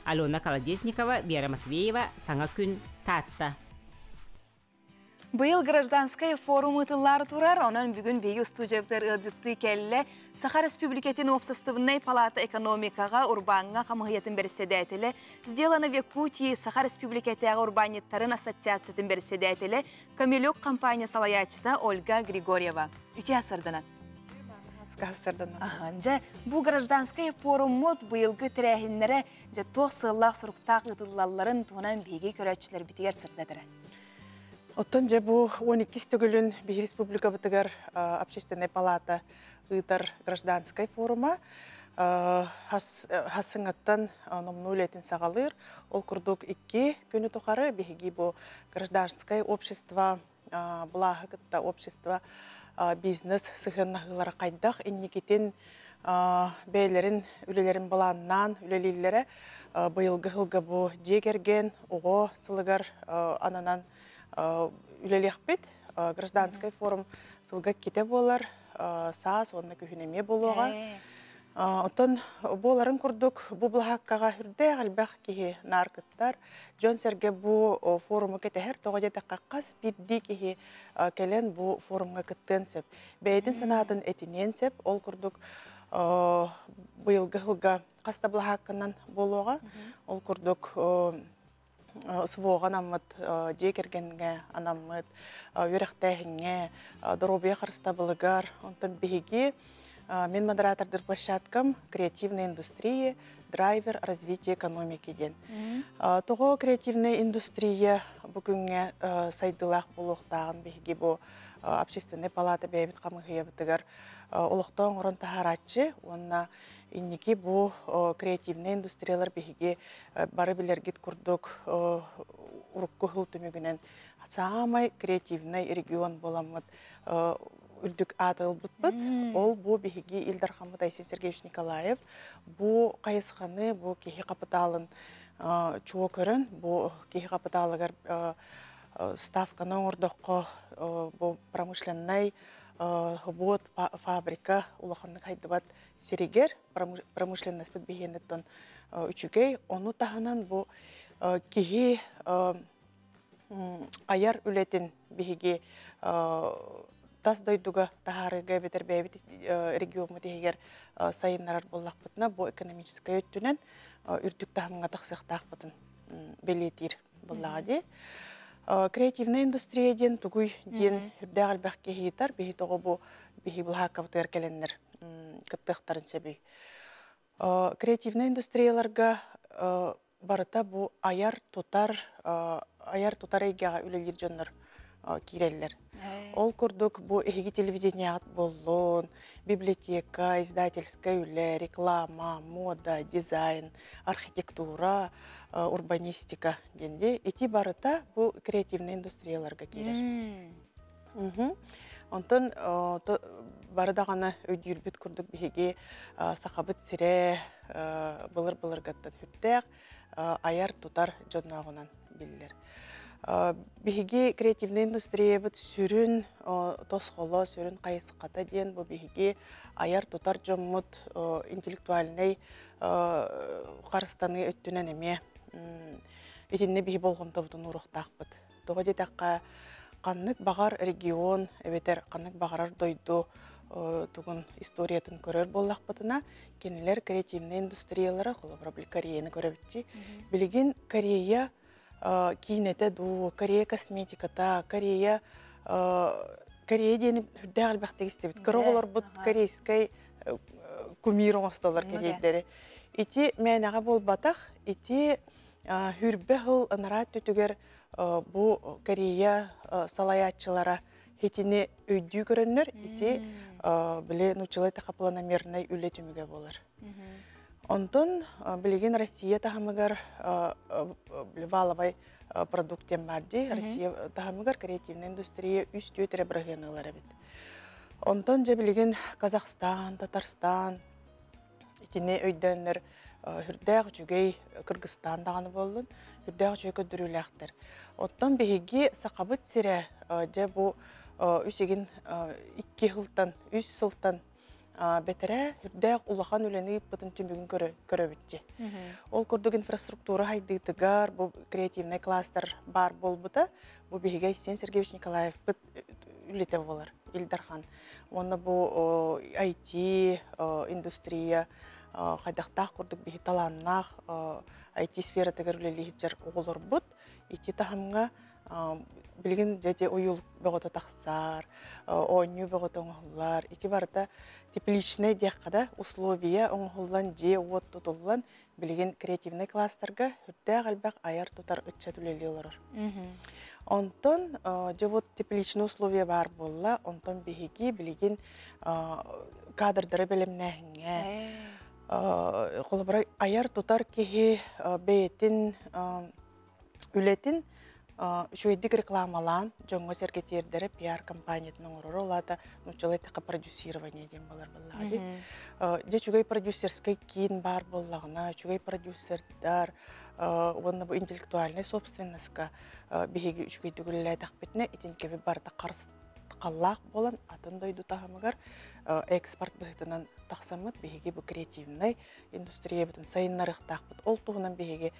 Алена Колодезникова, Вера Матвеева, Саҥа күн, Таатта. Быйыл гражданскай форум ыытыллаары турар, онон бүгүн биһиги устуудьуйабытыгар ыалдьыттыы кэллэ Саха Республикатын уопсастыбаннай палата экономикаҕа, урбааҥҥа хамыһыйатын бэрэссэдээтэлэ, Сделано в Якутии Саха Республикатааҕы урбаанньыттарын ассоциациятын бэрэссэдээтэлэ, Камелек компания салайааччыта Ольга Григорьева. Үтүө сарданан. Дьэ, бу гражданскай форуммут быйылгы тэрээһиннэрэ дьэ туох сыаллаах-соруктаах ыытыллалларын туһунан биһиги көрөөччүлэрбитигэр сырдатара. Оттон дьэ бу 12 төгүлүн биһи республикабытыгар общественнай палата ыытар гражданскай форума хасыҥаттан номнуо үлэтин саҕалыыр. Ол курдук икки күнү тухары биһиги бу гражданскай общество былааһы кытта общество бизнес сыһыаннаһыылара хайдах инникитин бэйэлэрин үлэлэрин былааннаан үлэлииллэрэ быйылгы сылга бу дьиэ кэргэн оҕо сылыгар ананан үлэлиэхпит. Гражданскай форум сылга иккитэ буолар, саас уонна күһүн эмиэ буолуоҕа. Оттон буоларын курдук бу былаһааккаҕа үрдээх элбэх киһи наар кыттар. Дьон-сэргэ бу форуму кэтэһэр, тоҕо диэтэххэ хас биирдии киһи кэлэн бу форумҥа кыттыан сөп. Бэйэтин санаатын этиниэн сөп. Ол курдук быйылгы сылга хас да былаһаакканан буолуоҕа. Ол курдук СВО-ҕа анаммыт, дьиэ кэргэҥҥэ анаммыт, үөрэхтээһиҥҥэ, доруобуйа харыстабылыгар, онтон биһиги мин модератордыр площадкам креативной индустрии, драйвер развития экономики диэн. Тоҕо креативная индустрия бу күҥҥэ сайдыылаах буолуохтааҕын биһиги бу общественнай палата бэйэбит хамыыһыйабытыгар олохтоох оҥорон таһаарааччы уонна инники бу креативнай индустриялар биһиги бары билэргит курдук урукку сыл түмүгүнэн саамай креативнай регион буоламмыт. үрдүк ааты ылбыппыт. Ол бу биһиги Ил Дархаммыт Айсен Сергеевич Николаев бу хайысханы, бу киһи хапытаалын чуо көрөн, бу киһи хапытаалыгар ставканы оҥордоххо, бу промышленнай собуот, фабрика улаханнык хайдыбат сиригэр промышленностьпыт биһиэниттэн үчүгэй. Ону таһынан бу киһи айар үлэтин биһиги тас дойдуга таһаарыыга эбэтэр бэйэбит региоммут иһигэр сайыннарар буоллахпытына, бу экономическай өттүнэн үрдүк таһымҥа тахсыахтаахпытын бэлиэтиир буоллаҕа дии. Креативная индустрия диэн тугуй диэн үрдээх элбэх киһи ыйытар. Биһи тоҕо бу биһи былаһааккабытыгар кэлэннэр кыттыахтарын сөбүй? Креативная индустрияларга барыта бу айар тутар айар тутар эйгэҕэ үлэлиир дьоннор киирэллэр. Ол курдук бу эһиги телевидениеҕыт буоллун, библиотека, издательскай үлэ, реклама, мода, дизайн, архитектура, урбанистика диэн дии. Ити барыта бу креативный индустрияларга киирэр. Онтон бары даҕаны өйдүүрбүт курдук биһиги Сахабыт сирэ былыр-былыргаттан сүрдээх айар-тутар дьоннооҕунан биллэр. Биһиги креативный индустриябыт сүрүн тосхоло, сүрүн хайысхата диэн бу биһиги айар-тутар дьоммут интеллектуальнай харыстаныы өттүнэн эмиэ итиннэ биһи болҕомтобутун ууруохтаахпыт. Тоҕо диэтэххэ, ханнык баҕар регион эбэтэр ханнык баҕарар дойду тугун историятын көрөр буоллахпытына, кинилэр креативнай индустриялара, холобура, Кореяны көрөбүт Билигин Корея киинэтэ дуу, Корея косметиката, Корея Корея диэни үрдээх элбэхтик истибит. Кыра оҕолорбут корейскай кумир оҥостоллор кэриэйдэри. Ити мээнэҕэ буолбатах, ити хүрбэ сыл ынараа өттүтүгэр бу Корея салайааччылара итини өйдүү көрөннөр, ити били нууччалыы планомернай үлэ түмүгэ буолар. Онтон билигин Россия таһымыгар валовай продукт диэн бар дии. Россия таһымыгар креативная индустрия үс түөрт эрэ бырыһыаны ылар эбит. Онтон дьэ билигин Казахстан, Татарстан итини өйдөөннөр хүрдээх үчүгэй Кыргызстан даҕаны буоллун, хүрдээх үчүгэй көрдөрүүлээхтэр. Оттон биһиги Сахабыт сирэ дьэ бу үс игин икки сылтан, үс сылтан бэтэрээ үрдээх улахан үлэни ыыппытын түмүгүн көрөбүт дии. Ол курдук инфраструктура хайдыытыгар бу креативный кластер баар буолбута. Бу биһиги Айсен Сергеевич Николаевпыт үлэтэ буолар, Ил Дархан. Уонна бу IT индустрия хайдахтаах курдук биһи талааннаах IT сфератыгар үлэлиир оҕолорбут ити таһымҥа билигин дьэ уйул бөҕөтө тахсар, оонньуу бөҕөтө оҥоһуллар. Ити барыта тепличный диэххэ да условия оҥоһуллан, дьиэ-уот тутуллан, билигин креативный кластерга үрдээх элбэх айар-тутар ыччат үлэлии олорор. Онтон дьэ вот тепличный условия баар буолла, онтон биһиги билигин кадрдары бэлэмнээһиҥҥэ холобура айар-тутар киһи бэйэтин үлэтин үчүгэйдик рекламалаан дьоҥҥо-сэргэ тиэрдэрэ пиар компаниятын оҥороро, ол аата нууччалыы эттэххэ продюсирование диэн буолар буоллаҕа дии. Дьэ үчүгэй продюсерскай киин баар буоллаҕына, үчүгэй продюсердар уонна бу интеллектуальнай собственностька биһиги үчүгэйдик үлэлээтэхпитинэ, итинкэби барыта харыс халлаах буолан атын дойду таһымыгар экспорт быһыытынан тахсаммыт биһиги бу креативнай индустриябытын сайыннарыахтаахпыт. Ол туһунан биһиги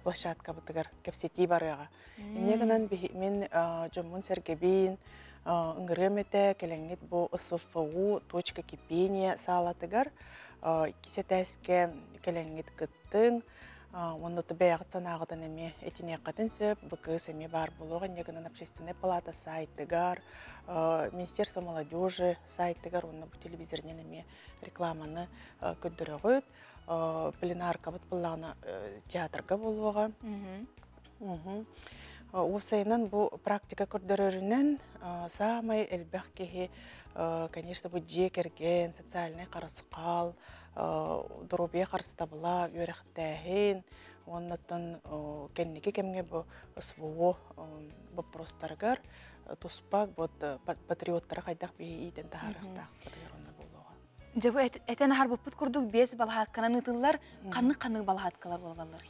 площадкабытыгар кэпсэтии барыаҕа. Инньэ гынан мин дьоммун сэргэбин, ыҥырыам этэ, кэлэҥҥит бу СФУ точка кипения саалатыгар иккис этээскэ кэлэҥҥит кыттыҥ, уонна бэйэҕит санааҕытын эмиэ этиниэххитин сөп, бу кыыс эмиэ баар буолуох, инньэ гынан общественная палата сайтыгар, Министерство молодежи сайтыгар уонна бу телевизорынан эмиэ рекламаны көрдөрөҕүт. Пленаркабыт буоллаҕына театрга буолуоҕа. Уопсайынан бу практика көрдөрөрүнэн саамай элбэх киһи, конечно, бу дьиэ кэргэн, социальнай харысхал, доруобуйа харыстабыла, үөрэхтээһин, уоннаттан кэнники кэмҥэ бу СВО боппуруостарыгар туспа вот патриоттара хайдах биһи иитэн таһаарыахтаахпытыгар онно буолуоҕа. Дьэ бу этэн аһарбыппыт курдук биэс балаһаакканан ыытыллар, ханнык-ханнык балаһааккалар буолаллар?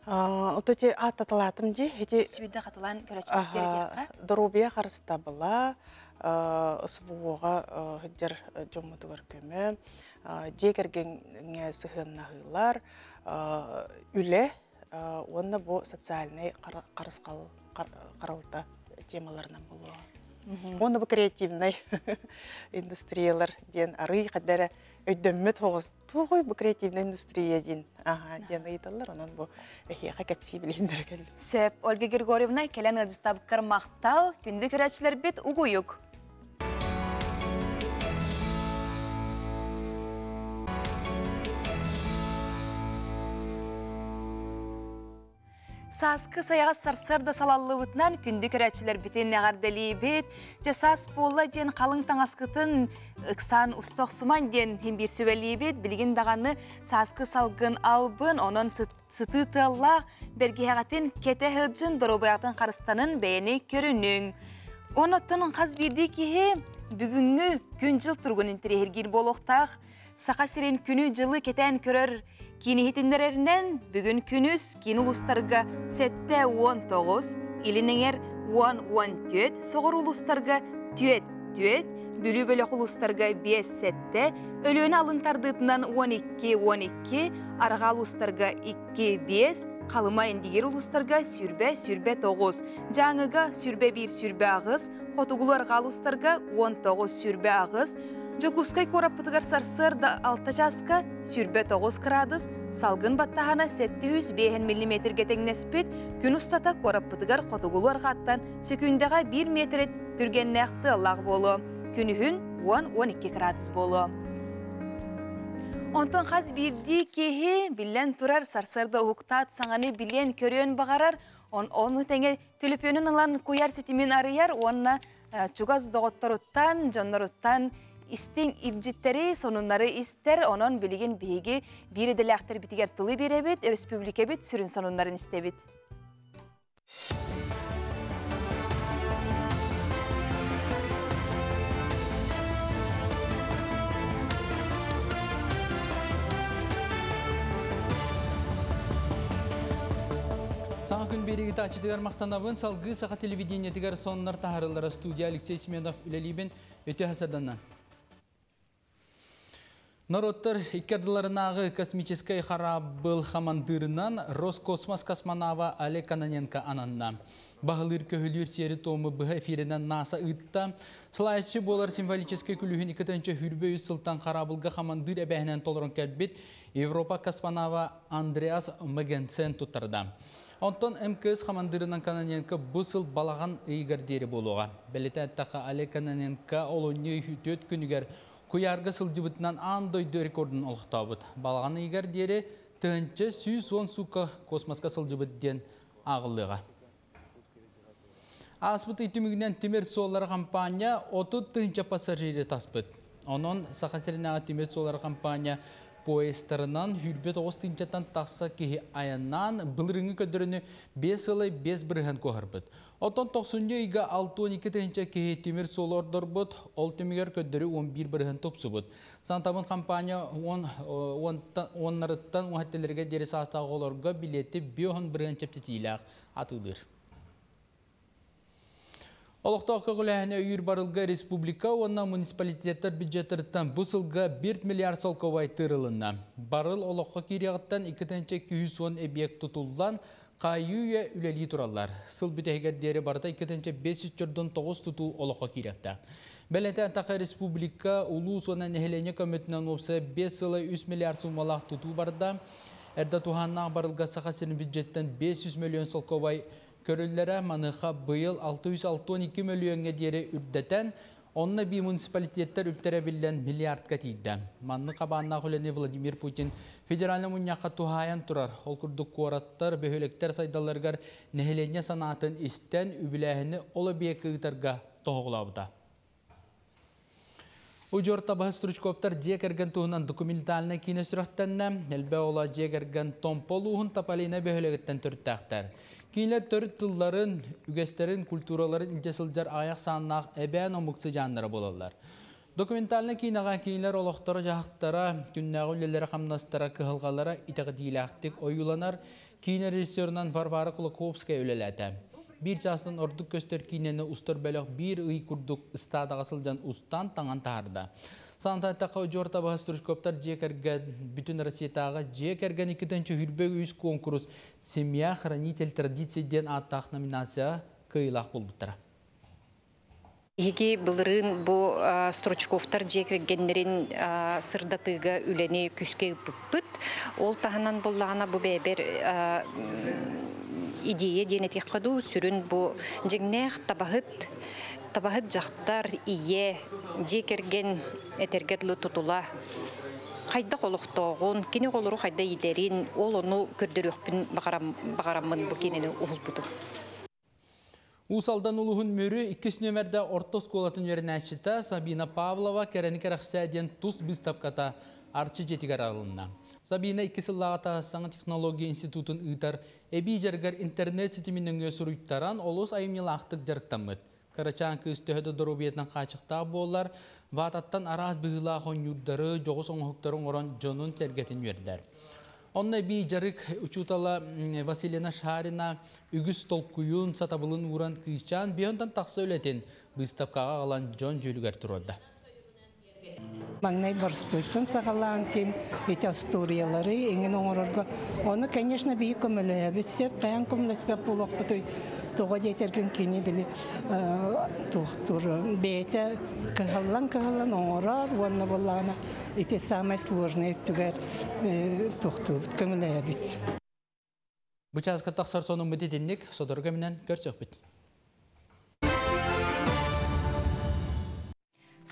Ото ити ааттаталаатым дии. Ити Сүүйдэ хатылаан көрөөччүлэргэ диэххэ. Доруобуйа харыстабыла, СВО-ҕа сылдьар дьоммутугар көмө, дьиэ кэргэҥҥэ сыһыаннаһыылар, үлэ уонна бу социальнай харысхал харалта темаларынан буолуоҕа. Уонна бу креативнай индустриялар диэн арый хадара өйдөммөт соҕус туоҕуй бу креативная индустрия диэн аха диэн ыйыталлар онон бу эһиэхэ кэпсии билиһиннэрэ кэллим. Сөп, Ольга Григорьевна кэлэн ыалдьыттабыккар махтал, күндү көрөөччүлэрбит угуйук. Сааскы сайаҕас сарсыарда салаллыбытынан күндү көрөөччүлэрбитин эҕэрдэлиибит. Дьэ саас буолла диэн халыҥ таҥаскытын ыксаан уста охсуман диэн иһин биир сүбэлиибит. Билигин даҕаны сааскы салгын албын, онон сытыы тыаллаах бэргэһэҕитин кэтэ сылдьын, доруобуйаҕытын харыстанын бэйэни көрүнүҥ. Онон хас биирдии киһи бүгүҥҥү күн-дьыл туругун интэриэһиргиир буолуохтаах. Саха сирин күнү-дьылы кэтээн көрөр киин иһитиннэрэринэн бүгүн күнүс киин улуустарга 7-19, Илин эҥэр 10-14, соҕуруу улуустарга 4-4, Бүлүү бөлөх улуустарга 5-7, Өлүөнэ алын тардыытынан 12-12, Арҕаа улуустарга 2-5, Халыма Индигир улуустарга 100-109, Дьааҥыга 101-108, Хотугулуу арҕаа улуустарга 19-28, Дьокуускай куораппытыгар сарсыарда 6 чааска 29 кыраадыс, салгын баттаһана 705 миллиметргэ тэҥнэспит, күн устата куораппытыгар хотугулуу арҕааттан сөкүүндэҕэ 1 метр түргэннээх тыаллаах буолуо. Күнүһүн 10-12 кыраадыс буолуо. Онтон хас биирдии киһи биллэн турар сарсыарда уһуктаат саҥаны билиэн-көрүөн баҕарар, ону тэҥэ төлөпүөнүн ылан куйар ситимин арыйар уонна чугас доҕотторуттан, дьонноруттан истиҥ илдьиттэри, сонуннары истэр. Онон билигин биһиги биир идэлээхтэрбитигэр тылы биэрэбит, өрөспүүбүлүкэбит сүрүн сонуннарын истэбит. Саҥа күн биэриги тааччытыгар махтанабын. Салгыы саха телевидениетигэр соннар таһарылара студия Алексей Семенов үлэлиибин. Өтө хасарданнан. Норуоттар икки ардыларынааҕы космическай хараабыл хамандыырынан Роскосмос космонава Олег Кононенко ананна. Баһылыыр көһүлүүр сиэри-туому быһа эфиринэн НАСА ыытта. Салайааччы буолар символическай күлүүһүн 2 хүрбө үс сылтан хараабылга хамандыыр эбээһинэн толорон кэлбит Европа космонава Андреас Мегенсен туттарда. Онтон МКС хамандыырынан Кононенко бу сыл балаҕан ыйыгар диэри буолуоҕа. Бэлиэтээн эттэххэ, Олег Кононенко олунньу 4 күнүгэр куйаарга сылдьыбытынан аан дойду рекордун олохтообут. Балаҕан ыйыгар диэри 1110 суукка космоска сылдьыбыт диэн ааҕыллыаҕа. Ааспыт ый түмүгүнэн тимир суоллара хампаанньа 30 тыһыынча пассажиры таспыт. Онон Саха сиринээҕи тимир суоллара хампаанньа поездтарынан 29 тыһыынчаттан тахса киһи айаннаан былырыыҥҥы көрдөрүүнү 5 сылай 5 бырыһыан куоһарбыт. Оттон тохсунньу ыйга 62 тыһыынча киһи тимир суолу ордорбут, ол түмүгэр көрдөрүү 11 бырыһыан тупсубут. Сантабын хампаанньа уоннарыттан уһаттелерге диэри саастаах оҕолорго билиэти 5 бырыһыан чэпчэтиилээх атыылыыр. Олохтоох көҕүлээһини өйүүр барылга республика уонна муниципалитеттар бюджеттарыттан бу сылга 1 миллиард солкуобай тыырылынна. Барыл олоххо киириэҕиттэн 2 210 эбийиэк тутуллан, хайыы-үйэ үлэлии тураллар. Сыл бүтэһигэр диэри барыта 2549 тутуу олоххо киириэхтээх. Бэлиэтээн эттэххэ, республика улуус уонна нэһилиэнньэ көмөтүнэн уопсайа 5 сыла 3 миллиард суумалаах тутуу барда. Эрдэ туһааннаах барылга Саха сирин бюджеттэн 500 миллион солкуобай көрүллэрэ, маныаха быйыл 662 мөлүйүөҥҥэ диэри үрдэтэн, онно эбии муниципалитеттар үптэрэ эбиллэн миллиардка тиийдэ. Маннык хабааннаах үлэни Владимир Путин федеральнай мунньахха туһаайан турар. Ол курдук куораттар, бөһүөлэктэр сайдалларыгар нэһилиэнньэ санаатын истэн, үбүлээһини ол объекка ыытарга тоһоҕолообута. Удьуор табаһыт Стручковтар дьиэ кэргэн туһунан документальнай киинэ сүрэхтэннэ. Элбэх оҕолоох дьиэ кэргэн Томпо улууһун Тополина бөһүөлэгиттэн төрүттээхтэр. Кинилэр төрүт тылларын, үгэстэрин, культураларын илдьэ сылдьар аҕыйах сааннаах эбээн омук сыдьааннара буолаллар. Документальнай киинэҕэ кинилэр олохторо-дьаһахтара, күннээҕи үлэлэрэ-хамнастара, кыһалҕалара итэҕэтиилээхтик ойууланар. Киинэ режиссерунан Варвара Кулаковская үлэлээтэ. Биир чаастан ордук көстөр киинэни устар бөлөх биир ый курдук ыстаадаҕа сылдьан устан таҥан таһаарда. Санатан удьуор табаһа Стручковтар дьиэ кэргэн бүтүн Россиятааҕы дьиэ кэргэн 223 куонкурус «Семья хранитель традиций» диэн ааттаах номинация кыайыылаах буолбуттара. Биһиги былырыын бу Стручковтар дьиэ кэргэннэрин сырдатыыга үлэни күүскэ ыыппыппыт. Ол таһынан буллаҕына бу бэйэбэр идея диэн этиэххэ дуу, сүрүн бу дьиҥнээх табаһыт, табаһыт дьахтар, ийэ, дьиэ кэргэн этэргэ дылы тутула хайдах олохтооҕун, кини оҕолору хайда иитэрин, ол ону көрдөрүөхпүн баҕараммын бу киинэни уһулбутум. Уус Алдан улууһун Мүрү иккис нүөмэрдэ орто оскуолатын үөрэнээччитэ Сабина Павлова Кэрэни кэрэхсээ диэн тус быыстапката Арчы дьиэтигэр арылынна. Сабина икки сыллааҕыта саҥа технология институтун ыытар эбии дьарыгар интернет ситимин нөҥүө суруйтаран олус айымньылаахтык дьарыктаммыт. Кырачаан кыыс төһө да доруобуйатынан хааччахтаах буоллар, вататтан араас быһыылаах оонньуурдары, дьоҕус оҥоһуктары оҥорон дьонун-сэргэтин үөрдэр. Онно эбии дьарык учуутала Василина Шарина үгүс толкуйун, сатабылын ууран кыысчаан биһонтон тахса үлэтин быыстапкаҕа аҕалан дьон дьүүлүгэр туруорда. Маҥнай боростуойтан саҕалаан син ити остуоруйалары эҥин оҥорорго. Ону, конечно, биһи көмөлөһөбүт сөп, хайаан көмөлөспөт буолуохпутуй. Тоҕо диэтэргин кини били туохтуур бэйэтэ кыһаллан-кыһаллан оҥорор уонна буоллаҕына ити самай сложный өттүгэр туохтуубут, көмөлөһөбүт. Бу чааска тахсар сонуммут итинник, сотору кэминэн көрсөхпүт.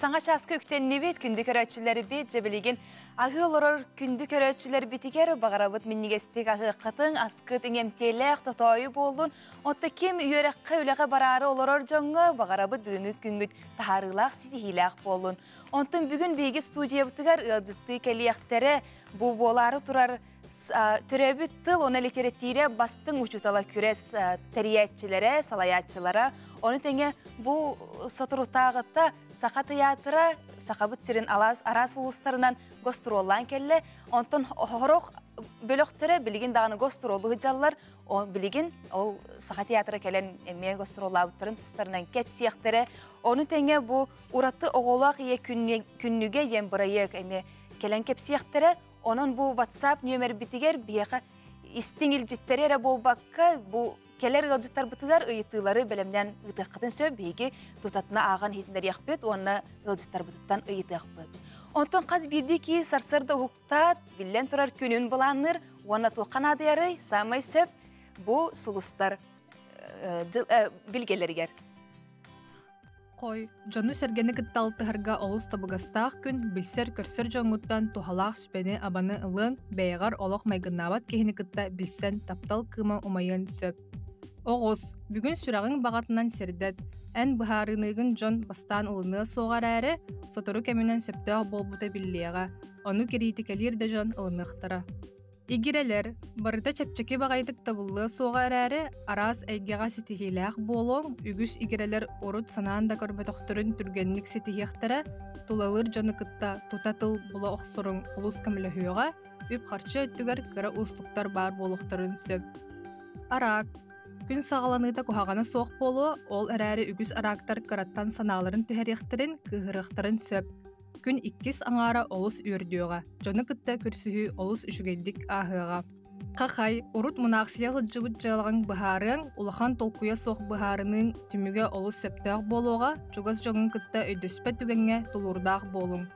Саҥа чааска үктэннибит, күндү көрөөччүлэрбит, дьэ билигин аһыы олорор күндү көрөөччүлэрбитигэр баҕарабыт минньигэстик аһыаххытыҥ, аскыт иҥэмтиэлээх, тотоойу буоллун. Онто ким үөрэххэ, үлэҕэ бараары олорор дьоҥҥо баҕарабыт бүгүҥҥү күҥҥүт таһаарыылаах, ситиһиилээх буоллун. Онтон бүгүн биһиги студиябытыгар ыалдьыттыы кэлиэхтэрэ. Бу буолаары турар төрөөбүт тыл уонна литэрэтиирэ бастыҥ учуутала күрэс тэрийээччилэрэ, салайааччылара. Ону тэҥэ бу соторутааҕыта Саха тыйаатыра Сахабыт сирин алаас араас улуустарынан гастроллаан кэллэ. Онтон сорох бөлөхтөрө билигин даҕаны гастролу сылдьаллар. Билигин ол Саха театра кэлэн эмиэ гастроллаабыттарын тустарынан кэпсиэхтэрэ. Ону тэҥэ бу ураты оҕолоох ийэ күннүгэ диэн бырайыак эмиэ кэлэн кэпсиэхтэрэ. Онон бу WhatsApp нүөмэрбитигэр биһиэхэ истиҥ илдьиттэри эрэ буолбакка, бу кэлэр ыалдьыттарбытыгар ыйытыылары бэлэмнээн ыытыаххытын сөп, биһиги тутатына ааҕан иһитиннэриэхпит уонна ыалдьыттарбытыттан ыйытыахпыт. Онтон хас биирдии киһи сарсыарда уһуктаат, биллэн турар күнүн былаанныыр уонна туохха наадыйарый, саамай сөп бу сулустар билгэлэригэр. Хой, дьону-сэргэни кытта алтыһарга олус табыгастаах күн, билсэр-көрсөр дьоҥҥуттан туһалаах сүбэни-абаны ылыаҥ, бэйэҕэр олох майгыннаабат киһини кытта билсэн таптал кыыма умайыан сөп. Оҕус, бүгүн сүрэҕиҥ баҕатынан сирдэт, эн быһаарыныыгын дьон бастаан ылыныа суоҕа эрээри, сотору кэминэн сөптөөх буолбута биллиэҕэ, ону кириитикэлиир да дьон ылыныахтара. Игирэлэр, барыта чэпчэки баҕайытык табыллыа суоҕа эрээри, араас эйгэҕэ ситиһиилээх буолуоҥ, үгүс игирэлэр урут санаан да көрбөтөхтөрүн түргэнник ситиһиэхтэрэ, тулалыыр дьону кытта тута тыл була охсоруҥ олус көмөлөһүөҕэ, үп-харчы өттүгэр кыра уустуктар баар буолуохтарын сөп. Араак. Күн саҕаланыыта куһаҕана суох буолуо, ол эрээри үгүс араактар кыраттан санааларын түһэриэхтэрин, кыыһырыахтарын сөп. Күн иккис аҥаара олус үөрдүөҕэ, дьону кытта көрсүһүү олус үчүгэйдик ааһыаҕа. Хахай, урут мунаахсыйа сылдьыбыт дьыалаҕыҥ быһаарыаҥ, улахан толкуйа суох быһаарыныыҥ түмүгэ олус сөптөөх буолуоҕа, чугас дьоҥҥун кытта өйдөспөт түгэҥҥэ тулуурдаах буолуҥ.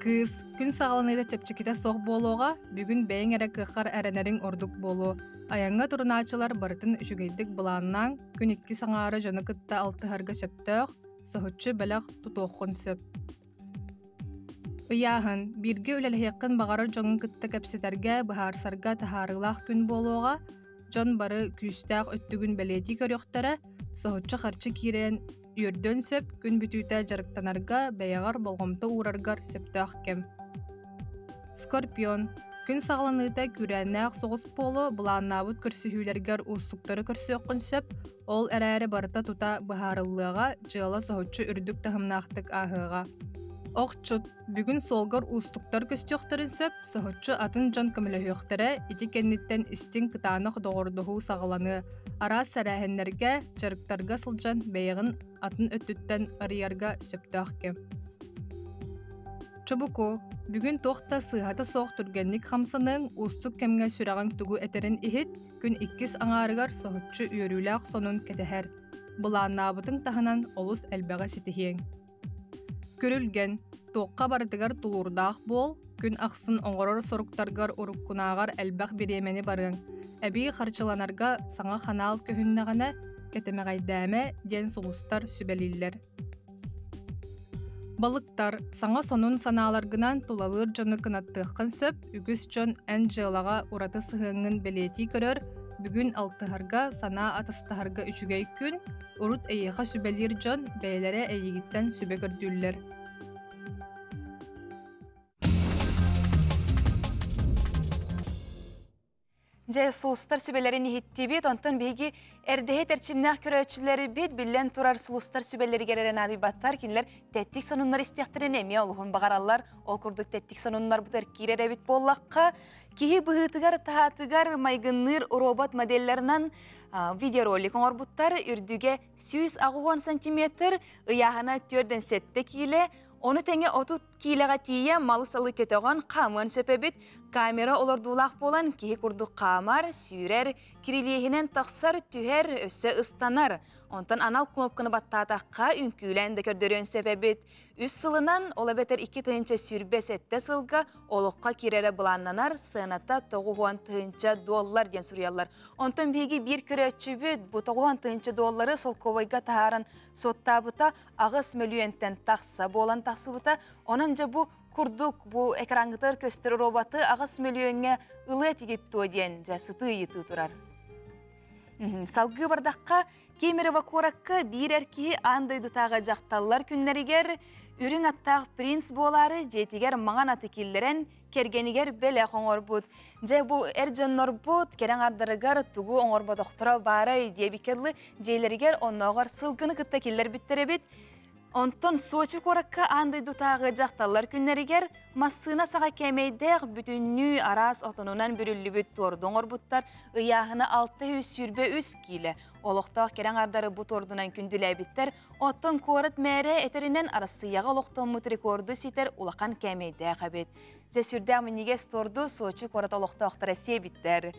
Кыыс, күн саҕаланыыта чэпчэкитэ суох буолуоҕа, бүгүн бэйэҥ эрэ кыаххар эрэнэриҥ ордук буолуо. Айаҥҥа турунааччылар барытын үчүгэйдик былааннааҥ, күн иккис аҥаара дьону кытта алтыһарга сөптөөх, соһуччу бэлэх тутуоххун сөп. Ыйааһын, бииргэ үлэлэһиэххин баҕарар дьоҥҥун кытта кэпсэтэргэ, быһаарсарга таһаарыылаах күн буолуоҕа. Дьон бары күүстээх өттүгүн бэлиэтии көрүөхтэрэ, соһуччу харчы киирэн үөрдүөн сөп, күн бүтүүтэ дьарыктанарга, бэйэҕэр болҕомто уураргар сөптөөх кэм. Скорпион. Күн саҕаланыыта күүрээннээх соҕус буолуо, былааннаабыт көрсүһүүлэргэр уустуктары көрсүөххүн сөп, ол эрээри барыта тута быһаарыллыаҕа, дьыала соһуччу үрдүк таһымнаахтык ааһыаҕа. Охчут, бүгүн суолгар уустуктар көстүөхтэрин сөп, соһуччу атын дьон көмөлөһүөхтэрэ, ити кэнниттэн истиҥ кытаанах доҕордоһуу саҕаланыа. Араас тэрээһиннэргэ, дьарыктарга сылдьан бэйэҕин атын өттүттэн арыйарга сөптөөх кэм. Чубуку, бүгүн туох да сыыһата суох түргэнник хамсаныаҥ, уустук кэмҥэ сүрэҕиҥ тугу этэрин иһит, күн иккис аҥаарыгар соһуччу үөрүүлээх сонун кэтэһэр. Былааннаабытыҥ таһынан олус элбэҕи ситиһиэҥ. Күрүлгэн, туохха барытыгар тулуурдаах буол, күн ахсын оҥорор соруктаргар уруккунааҕар элбэх бириэмэни барыаҥ. Эбии харчыланарга саҥа ханаал көһүннэҕинэ, кэтэмэҕэйдээмэ диэн сулустар сүбэлииллэр. Балыктар, саҥа сонун санааларгынан тулалыыр дьону кынаттыаххын сөп, үгүс дьон эн дьыалаҕа ураты сыһыаҥҥын бэлиэтии көрөр, бүгүн алтыһарга, санаа атастаһарга үчүгэй күн, урут эйиэхэ сүбэлиир дьон бэйэлэрэ эйигиттэн сүбэ көрдүүллэр. Дьэ, сулустар сүбэлэрин иһиттибит, онтон биһиги эрдэһит эрчимнээх көрөөччүлэрбит биллэн турар сулустар сүбэлэригэр эрэ наадыйбаттар, кинилэр тэттик сонуннар истиэхтэрин эмиэ олуһун баҕараллар. Ол курдук тэттик сонуннарбытыгар киирэр эбит буоллахха, киһи быһыытыгар-таһаатыгар майгынныыр робот моделларынан видеоролик оҥорбуттар. Үрдүгэ 180 сантиметр, ыйааһына 4,7 киилэ, ону тэҥэ 30 Киилэҕэ тиийэ малы-салы көтөҕөн хаамыан сөп эбит. Камера олордуулаах буолан киһи курдук хаамар, сүүрэр, кирилиэһинэн тахсар, түһэр, өссө ыстанар. Онтон анал кнопканы баттаатахха үҥкүүлээн да көрдөрүөн сөп эбит. Үс сылынан, ол эбэтэр 2027 сылга олоххо киирэрэ былааннанар, сыаната 90 тыһыынча доллар диэн суруйаллар. Онтон биһиги биир көрөөччүбүт бу 90 тыһыынча доллары солкуобайга таһааран суоттаабыта 8 мөлүйүөнтэн тахса буолан тахсыбыта. Онон дьэ бу курдук бу экраҥҥытыгар көстөр роботы 8 мөлүйүөҥҥэ ылыа этигит дуо диэн дьэ сытыы ыйытыы турар. Салгыы бардахха, Кемерово куоракка биир эр киһи аан дойдутааҕы дьахталлар күннэригэр үрүҥ аттаах принц буолаары дьиэтигэр маҥан аты киллэрэн кэргэнигэр бэлэх оҥорбут. Дьэ бу эр дьоннорбут кэрэ аҥардарыгар тугу оҥорботохторо баарай диэбиккэ дылы дьиэлэригэр оннооҕор сылгыны кытта киллэрбиттэр эбит. Онтон Сочи куоракка аан дойдутааҕы дьахталлар күннэригэр массыына саҕа кээмэйдээх бүтүннүү араас отонунан бүрүллүбүт туорду оҥорбуттар ыйааһына 623 киилэ. Олохтоох кэрэ аҥардары бу туордунан күндүлээбиттэр. Оттон куорат мээрэ этэринэн Арассыыйаҕа олохтоммут рекорду ситэр улахан кээмэйдээх эбит. Дьэ сүрдээх минньигэс торду Сочи куорат олохтоохторо сиэбиттэр.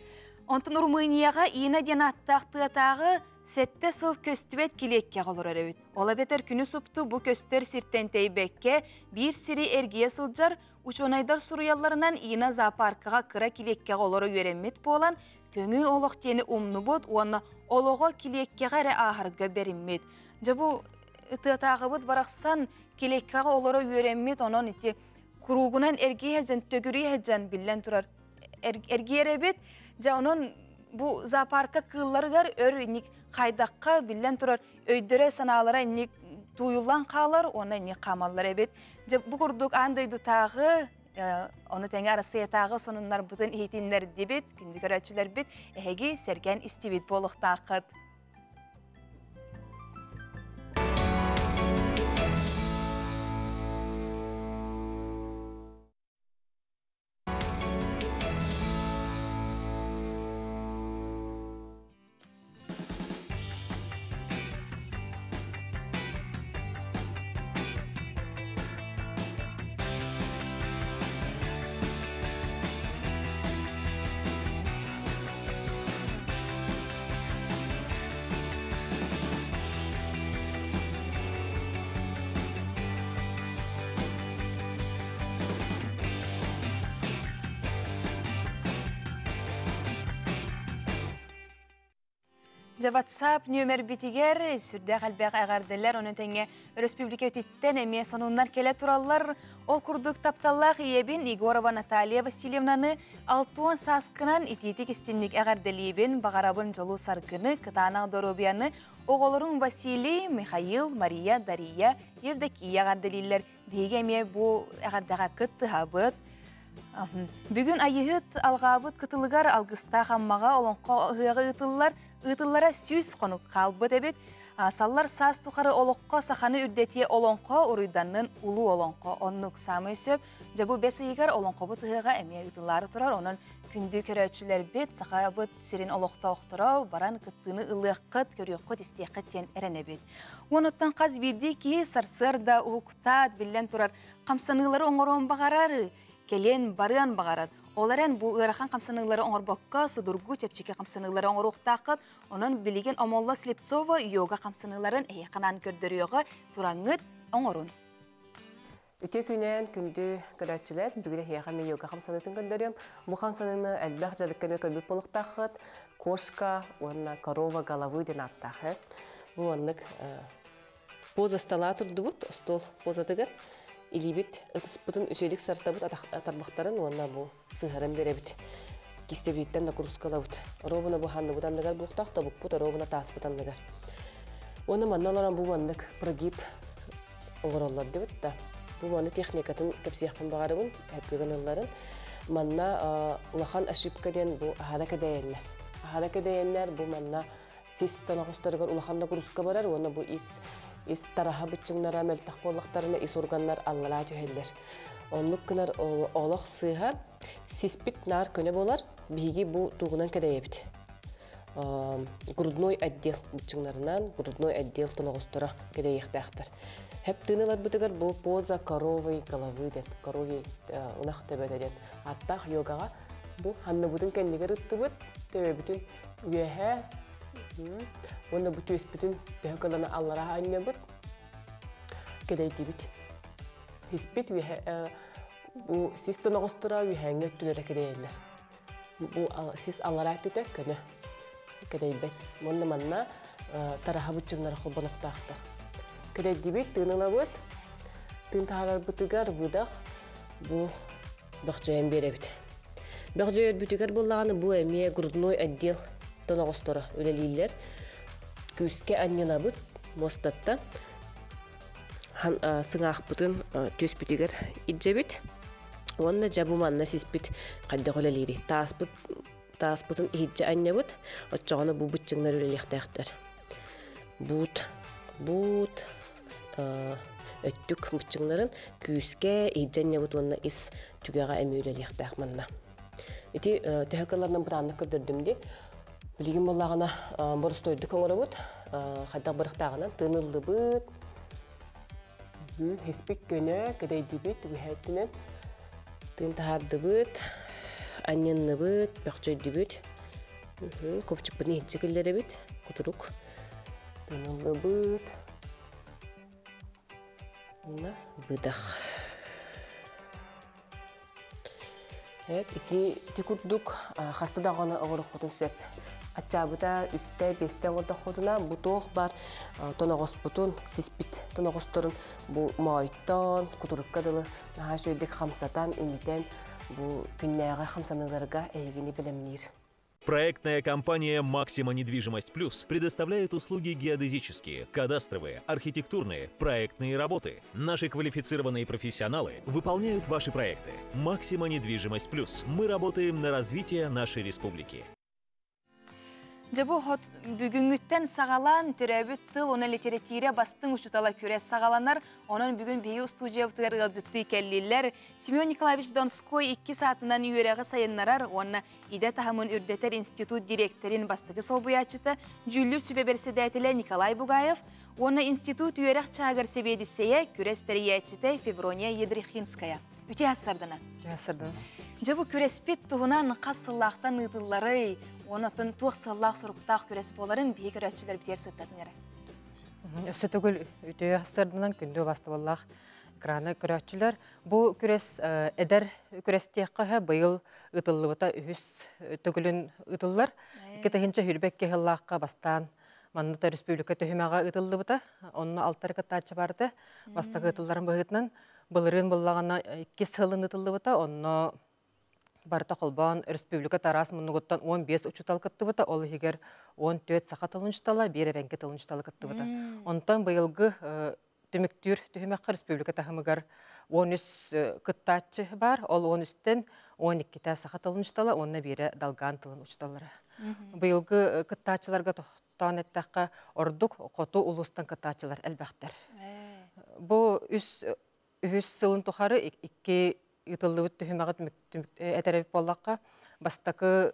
Онтон Румынияҕа Ина диэн ааттаах тыатааҕы сэттэ сыл көстүбэт килиэккэҕэ олорор эбит. Ол эбэтэр күнү супту бу көстөр сиртэн тэйбэккэ биир сири эргийэ сылдьар учуонайдар суруйалларынан Ина зоопаркаҕа кыра килиэккэҕэ олоро үөрэммит буолан көҥүл олох диэни умнубут уонна олоҕо килиэккэҕэ эрэ ааһарга бэриммит. Дьэ бу тыатааҕыбыт барахсан килиэккэҕэ олоро үөрэммит, онон ити куруугунан эргийэ сылдьан, төгүрүйэ сылдьан биллэн турар эргийэр эбит. Дьэ онон бу зоопарка кыылларыгар өр инник хайдахха биллэн турар өйдөрө-санаалара инник тууйуллан хаалар уонна инник хаамаллар эбит. Дьэ бу курдук аан дойдутааҕы ону тэҥэ Арассыыйатааҕы сонуннарбытын иһитиннэрдибит, күндү көрөөччүлэрбит, эһиги сэргээн истибит буолуохтааххыт. Дьэ, WhatsApp нүөмэрбитигэр сүрдээх элбэх эҕэрдэлэр, онон тэҥэ өрөспүүбүлүкэбититтэн эмиэ сонуннар кэлэ тураллар. Ол курдук тапталлаах ийэбин Егорова Наталья Васильевнаны 60 сааскынан итиитик истинник эҕэрдэлиибин, баҕарабын дьолу-саргыны, кытаанах доруобуйаны оҕолорум Василий, Михаил, Мария, Дария, Евдокия эҕэрдэлииллэр. Биһиги эмиэ бу эҕэрдэҕэ кыттыһабыт. Бүгүн Айыһыт алҕаабыт кытылыгар алгыстаах Аммаҕа олоҥхо ыһыаҕа ыытыллар. Ыытыллара 100 хонук хаалбыт эбит. Саллар саас тухары олоххо саханы үрдэтиэ олоҥхо уруйданнын улуу олоҥхо. Оннук саамай сөп. Дьэ бу бэс ыйыгар олоҥхобут ыһыаҕа эмиэ ыытыллаары турар. Онон күндү көрөөччүлэрбит, сахабыт сирин олохтоохторо баран кыттыыны ылыаххыт, көрүөххүт, истиэххит диэн эрэнэбит. Уонуттан хас биирдии киһи сарсыарда уһуктаат, биллэн турар, хамсаныылары оҥоруон баҕарар, кэлиэн барыан баҕарар. Ол эрэн бу ыарахан хамсаныылары оҥорбокко, судургу чэпчэки хамсаныылары оҥоруохтааххыт. Онон билигин Омолло Слепцова йога хамсаныыларын эһиэхэ анаан көрдөрүөҕэ, тураҥҥыт оҥорун. Үтүө күнэн, күндү көрөөччүлэр, бүгүн эһиэхэ мен йога хамсаныытын көрдөрүөм. Бу хамсаныыны элбэх дьарыкка эмиэ көрбүт буолуохтааххыт. Кошка уонна корова головы диэн ааттаах. Бу маннык поза стола турдубут, остуол позатыгар. Илиибит ытыспытын үчүгэйдик сартабыт тарбахтарын уонна бу сыһаран биэрэбит. Кистебиттэн нагрузкалабыт. Оруобуна бу ханныбыт анныгар буолуохтаах, тобукпут оруобуна тааспыт анныгар. Уонна манна олорон бу маннык прогиб оҥороллор дебит да. Бу маны техникатын кэпсиэхпин баҕарабын, гынылларын. Манна улахан ошибка диэн бу аһара кэдэйэллэр. Аһара кэдэйэннэр бу манна сис тоноҕосторугар улахан нагрузка барар уонна бу ис ис тараһа быччыҥнара мөлтөх буоллахтарына ис органнар аллараа түһэллэр. Оннук гынар олох сыыһа сиспит наар көнө буолар, биһиги бу тугунан кэдэйэбит. Грудной отдел быччыҥнарынан грудной отдел тоноҕосторо кэдэйиэхтээхтэр. Хэп тыыныларбытыгар бу поза коровой головы диэн, коровий ынах төбөтө диэн аттаах йогаҕа бу ханныбытын кэннигэр ыттыбыт, төбөбүтүн үөһээ уонна бу түөспүтүн төһө кылана аллараа анньабыт, кэдэйдибит. Хиспит үөһэ бу сис тоноҕосторо үөһээҥҥи өттүлэрэ кэдэйэллэр. Бу сис аллараа өттүтэ көнө кэдэйбэт. Уонна манна тараһа быччыҥнара холбонуохтаахтар. Кэдэйдибит, тыын ылабыт. Тыын таһаарарбытыгар выдох бу бөхчөйөн биэрэбит. Бөхчөйөрбүтүгэр буоллаҕына бу эмиэ грудной отдел тоноҕосторо үлэлииллэр. Күүскэ анньынабыт муостаттан сыҥаахпытын түөспүтүгэр илдьэбит. Уонна дьэ бу манна сиспит хайдах үлэлиирий? Тааспыт тааспытын иһирдьэ анньабыт, оччоҕуна бу быччыҥнар үлэлиэхтээхтэр. Буут, буут өттүк быччыҥнарын күүскэ иһирдьэ анньабыт уонна ис түгэҕэ эмиэ үлэлиэхтээх манна. Ити төһө кылларынан бытааннык көрдөрдүм дии. Билигин буоллаҕына боростуойдук оҥоробут, хайдах бырахтааҕынан тыыныллыбыт, Хиспит көнө, кэдэйдибит, үгэһэттинэн тыын таһаардыбыт, анньынныбыт, бөхчөйдүбүт. Копчукпутун иһирдьэ киллэрэбит, кутурук. Тыыныллыбыт. Уонна выдох. Ити ити курдук хаста даҕаны оҥоруоххутун сөп. Аччаабыта үстэ, биэстэ оҥордоххутуна бу туох баар тоноҕоспутун, сиспит тоноҕосторун бу моойттон, кутурукка дылы наһаа үчүгэйдик хамсатан, имитэн бу күннээҕи хамсаныыларга эһигини бэлэмниир. Проектная компания «Максима Недвижимость Плюс» предоставляет услуги геодезические, кадастровые, архитектурные, проектные работы. Наши квалифицированные профессионалы выполняют ваши проекты. «Максима Недвижимость Плюс». Мы работаем на развитие нашей республики. Дьэ бу бүгүҥҥүттэн саҕалаан төрөөбүт тыл уонна литэрэтиирэ бастыҥ учуутала күрэс саҕаланар. Онон бүгүн биһиги устуудьуйабытыгар ыалдьыттыы кэллилэр. Семен Николаевич Донской иккис аатынан үөрэҕи сайыннарар уонна идэ таһымын үрдэтэр институт дириэктэрин бастакы солбуйааччыта, дьүүллүүр сүбэ бэрэссэдээтэлэ Николай Бугаев уонна институт үөрэх чааһыгар сэбиэдиссэйэ, күрэс тэрийээччитэ Феврония Едрихинская. Үтүө сардана. Үтүө сардана. Дьэ бу күрэспит туһунан хас сыллаахтан ыытылларый, онон туох сыаллаах-соруктаах күрэс буоларын биһи көрөөччүлэрбитигэр сырдатын эрэ. Өссө төгүл үтүө сарданан күндү убастабыллаах экраны көрөөччүлэр. Бу күрэс эдэр күрэстиэххэ быйыл ыытыллыбыта үһүс төгүлүн ыытыллар. 2022 сыллаахха бастаан манна республика түһүмэҕэ ыытыллыбыта. Онно алтар кыттааччы барды. Бастакы ыытылларын быһыытынан былырыын буллаҕына иккис сылын ыытыллыбыта. Онно барыта холбоон республика Тарас муннугуттан 15 учуутал кыттыбыта, ол иһигэр 14 саха тылын учуутала, биир эбэҥки тылын учуутала кыттыбыта. Онтон быйылгы Түмүктүүр түһүмэххэ республика таһымыгар 13 кыттааччы бар. Ол 13-тен 12-те саха тылын учутала, онна биирэ далгаан тылын учуталлара. Быйылгы кыттааччыларга тохтоон эттэххэ, ордук хоту улуустан кыттааччылар элбэхтэр. Бу үс үһүс сылын тухары икки ыытыллыбыт түһүмэҕи этэр буоллахха, бастакы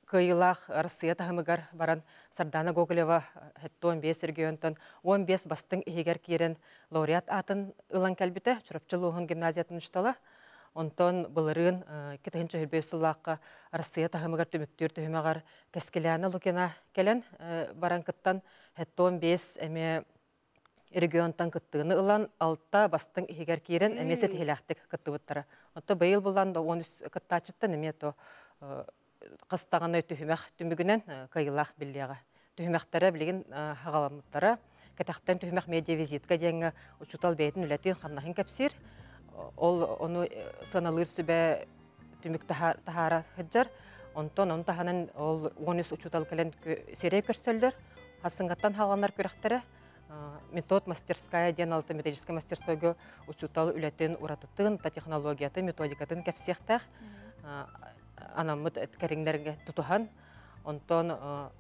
кыайыылаах Россия таһымыгар баран Сардана Гоголева 75 регионтан 15 бастыҥ иһигэр киирэн лауреат аатын ылан кэлбитэ Чурапчы улууһун гимназиятын учуутала. Онтон былырыын 2025 сыллаахха Россия таһымыгар түмүктүүр түһүмэҕэр Кэскилээнэ Лукина кэлэн баран кыттан 75 эмиэ регионтан кыттыыны ылан алта бастыҥ иһигэр киирэн эмиэ ситиһилээхтик кыттыбыттара. Онто быйыл булан 13 кыттааччыттан эмиэ то хастаҕаны түһүмэх түмүгүнэн кыайыылаах биллиэҕэ. Түһүмэхтэрэ билигин хаҕаламмыттара. Кэтэхтэн түһүмэх медиа-визитка диэҥҥэ учуутал бэйэтин үлэтин хамнаһын кэпсиир. Ол ону сыаналыыр сүбэ түмүк таһаара сылдьар. Онтон ону таһынан ол 13 учуутал кэлэн сирэй көрсөллөр. Хасыҥҥаттан хааланар күрэхтэрэ метод мастерская диэн алта методическай мастерскойга учуутал үлэтин уратытын, технологиятын, методикатын кэпсиэхтээх анаммыт кэриҥнэргэ тутуһан, онтон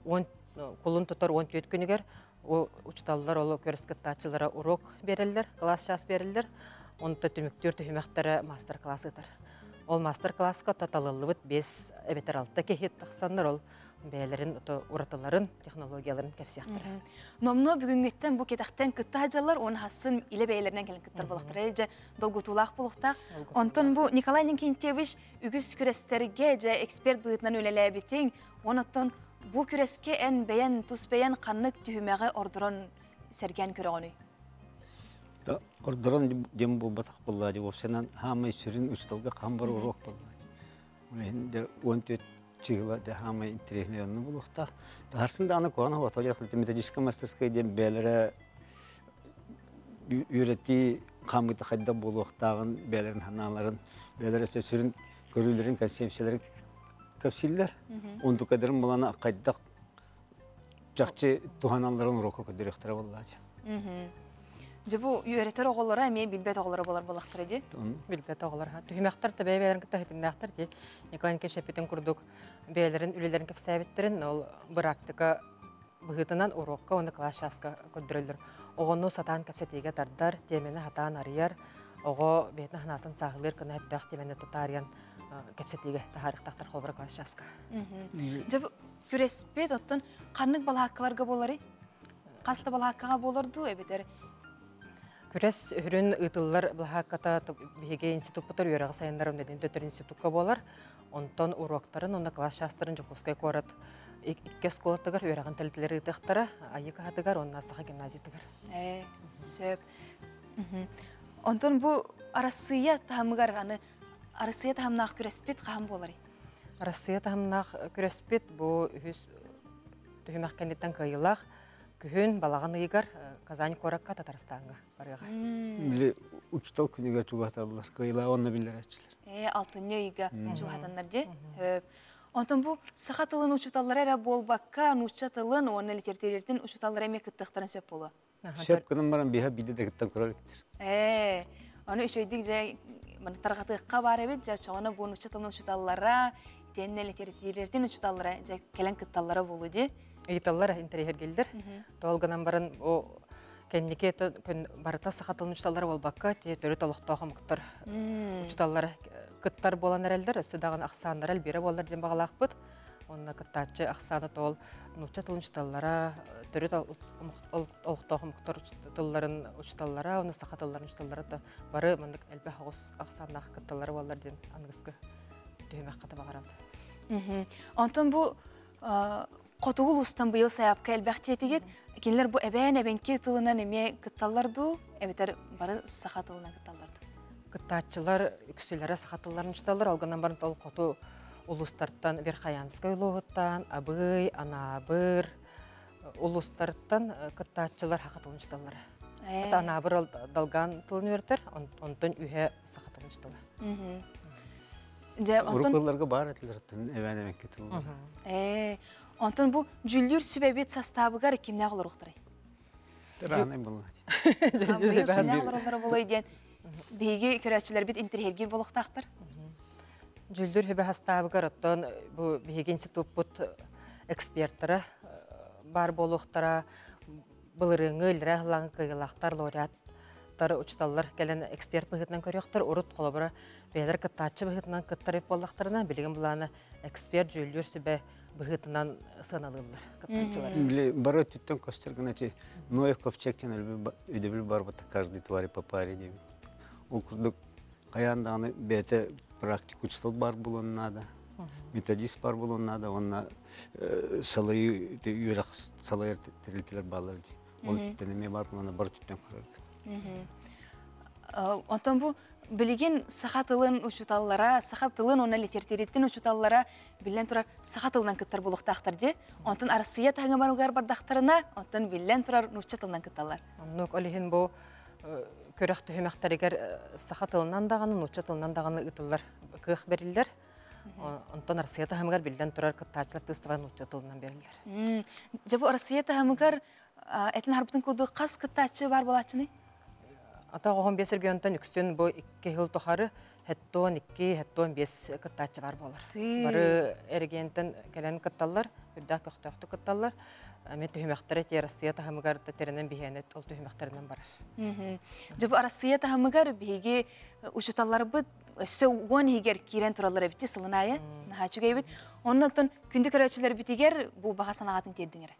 он кулун тутар 14 күнүгэр учууталлар ол көрүс кыттааччылара урок береллер, класс час береллер, онто түмүктүүр түһүмэхтэрэ мастер-класс ыытар. Ол мастер-класска таталыллыбыт 5 эбэтэр 6 киһи тахсаннар ол бэйэлэрин уратыларын, технологияларын кэпсиэхтэрэ. Номно бүгүҥҥүттэн бу кэтэхтэн кытта дьаллар, оны хассын илэ бэйэлэринэн кэлэн кыттар болохтар. Дьэ долгутуулаах болуохтаах. Онтон бу Николай Никентьевич үгүс күрэстерге дьэ эксперт быһыытынан үлэлээбитиҥ. Онуттан бу күрэске эн бэйэн тус бэйэн ханнык түһүмэҕи ордорон сэргээн көрөҕөнүй? Да, ордорон дем буолбатах буолла ди вовсенан хаамай сүрүн учууталга хаан бар уруок буолла. Ол иһин дьэ 14 чыыла дьэ хаамай интересный онно буолуохтаах. Тахарсын даҕаны куһаҕан хуаталиах методическай мастерская диэн бэйэлэрэ үөрэтии хаамыыта хайдах буолуохтааҕын бэйэлэрин санааларын бэйэлэрэ өссө сүрүн көрүүлэрин концепцияларын кэпсииллэр. Онтукайдарын булана хайдах чахчы туһаналларын уруокка көрдөрүөхтэрэ буоллаа. Дьэ бу үөрэтэр оҕолоро эмиэ билбэт оҕолоро болар буолахтара дии. Билбэт оҕолор. Түһүмэхтэр да бэйэ-бэйэлэрин кытта ситимнээхтэр дии. Николай Николаевич эппитин курдук бэйэлэрин үлэлэрин кэпсээбиттэрин ол быраактыка быһыытынан уруокка уонна класс чааска көрдөрөллөр. Оҕону сатаан кэпсэтиигэ тардар, тиэмэни сатаан арыйар, оҕо бэйэтин санаатын сааһылыыр гына сөптөөх тиэмэни тутаарыйан кэпсэтиигэ таһаарыахтаахтар холобура класс чааска. Дьэ бу күрэспит оттон ханнык балааккаларга буоларый? Хас да балааккаҕа буолар дуу эбэтэр Күрэс үһүрүн ыытыллар былаһаакката биһиги институппутар үөрэҕи сайыннарар үлэтин төтөр институкка буолар. Онтон уруоктарын уонна класс чаастарын Дьокуускай куорат икки оскуолатыгар үөрэҕин тэрилтэлэр ыытыахтара, Айыы кыһатыгар уонна Саха гимназиятыгар. Сөп. Онтон бу Арассыыйа таһымыгар аны Арассыыйа таһымнаах күрэспит хаһан буоларый? Арассыыйа таһымнаах күрэспит бу үһүс түһүмэх кэнниттэн кыайыылаах күһүн балаҕан ыйыгар Казань куоракка Татарстаҥҥа барыаҕа. Били учуутал күнүгэр чугаһаталлар, кыайыылаах онно биллэрээччилэр. Алтынньы ыйга чугаһатаннар дии. Онтон бу саха тылын учууталлара эрэ буолбакка, нуучча тылын уонна литературатын учууталлара эмиэ кыттыахтарын сөп буолуо. Сөп гынан баран биһа биирдэ да кыттан көрөр эбиттэр. Ону үчүгэйдик дьэ маны тарҕатыахха баар эбит, дьэ оччоҕуна бу нуучча тылын учууталлара, итиэннэ литературатын учууталлара дьэ кэлэн кытталлара буолуо дии. Ыйыталлар, интэриэһиргииллэр. Тоол гынан баран о кэнники барыта саха тылын учууталлара буолбакка, төрүт олохтоох омуктар учууталлара кыттар буолан эрэллэр, өссө даҕаны ахсааннара элбиирэ буоллар диэн баҕалаахпыт. Онно кыттааччы ахсаана тоол нуучча тылын учууталлара, төрүт олохтоох омуктар тылларын учууталлара, уонна саха тылларын учууталлара да бары маннык элбэх оҕус ахсааннаах кытталлара буоллар диэн аныгыскы түһүмэххэ табаҕарабыт. Онтон бу хотугу улуустан быйыл сайаапка элбэх диэтигит. Кинилэр бу эбээн эбэҥки тылынан эмиэ кытталлар дуу, эбэтэр бары саха тылынан кытталлар дуу? Кыттааччылар үксүлэрэ саха тылларын учууталлар, ол гынан баран ол хоту улуустартан Верхоянскай улууһуттан, Абый, Анаабыр улуустартан кыттааччылар саха тылын учууталлара. Это Анаабыр долган тылын үөрэтэр, онтон үһэ саха тылын учуутала. Дьэ, онтон Уруккуларга баар этилэр эбээн эбэҥки тыллар. Онтон бу дьүүллүүр сүбэбит састаабыгар кимнээх олоруохтарай? Тыраанай буолла. Дьүллүр болой диэн биһиги көрөөччүлэрбит интириэһиргиир буолуохтаахтар. Дьүллүр хүбэ хастаабыгар оттон бу биһиги институппут эксперттара бар буолуохтара, былырыыңы илрэ хылаан кыйылаахтар, лауреаттар, учуталлар кэлэн эксперт быһыытынан көрүөхтөр. Урут холобура бэйэлэр кыттааччы быһыытынан кыттар буоллахтарына, билигин булааны эксперт дьүүллүүр сүбэ быһыытынан сыаналыыллар кыттааччылар. Били бары өттүттэн көстөр гына ти Ноев ковчегтен өйдөбүл бар бата каждый твари по паре диэбит. Ол курдук хайаан даҕаны бэйэтэ практик учутал бар буолуон наада. Методист бар буолуон наада уонна салайыы үөрэх салайар тэрилтэлэр бааллар дии. Ол өттүттэн эмиэ бар буолуон бар өттүттэн көрөргө. Онтон бу билигин саха тылын учуталлара, саха тылын уонна литературатын учуталлара биллэн турар саха тылынан кыттар буолуохтаахтар дии. Онтон Арассыыйа таһымыгар бардахтарына, онтон биллэн турар нуучча тылынан кытталлар. Оннук, ол иһин бу көрөх түһүмэхтэригэр саха тылынан даҕаны, нуучча тылынан даҕаны ыытыллар кыах бериллэр. Онтон Россия таһымыгар биллэн турар кыттааччылар тыстыба нуучча тылынан бериллэр. Дьэ бу Россия таһымыгар этин харбытын курдук хас кыттааччы бар буолааччыный? Ата оҕоһон бес регионтан үксүн бу 2 жыл тухары хеттон 2, хеттон 5 кыттааччы бар болар. Бары эрегиентен кэлэн кытталлар, үрдээх көхтөөхтүк кытталлар. Мен түһүмэхтэрэ те Россия таһымыгар теренен биһиэнэ ол түһүмэхтэринэн барар. Дьэ бу Россия таһымыгар биһиги учуталларбыт өссө уон иһигэр киирэн тураллар эбити сылын аайы наһаа үчүгэйбит. Оннотон күндү көрөөччүлэрбитигэр бу баҕа санаатын тиэрдиҥ эрэ.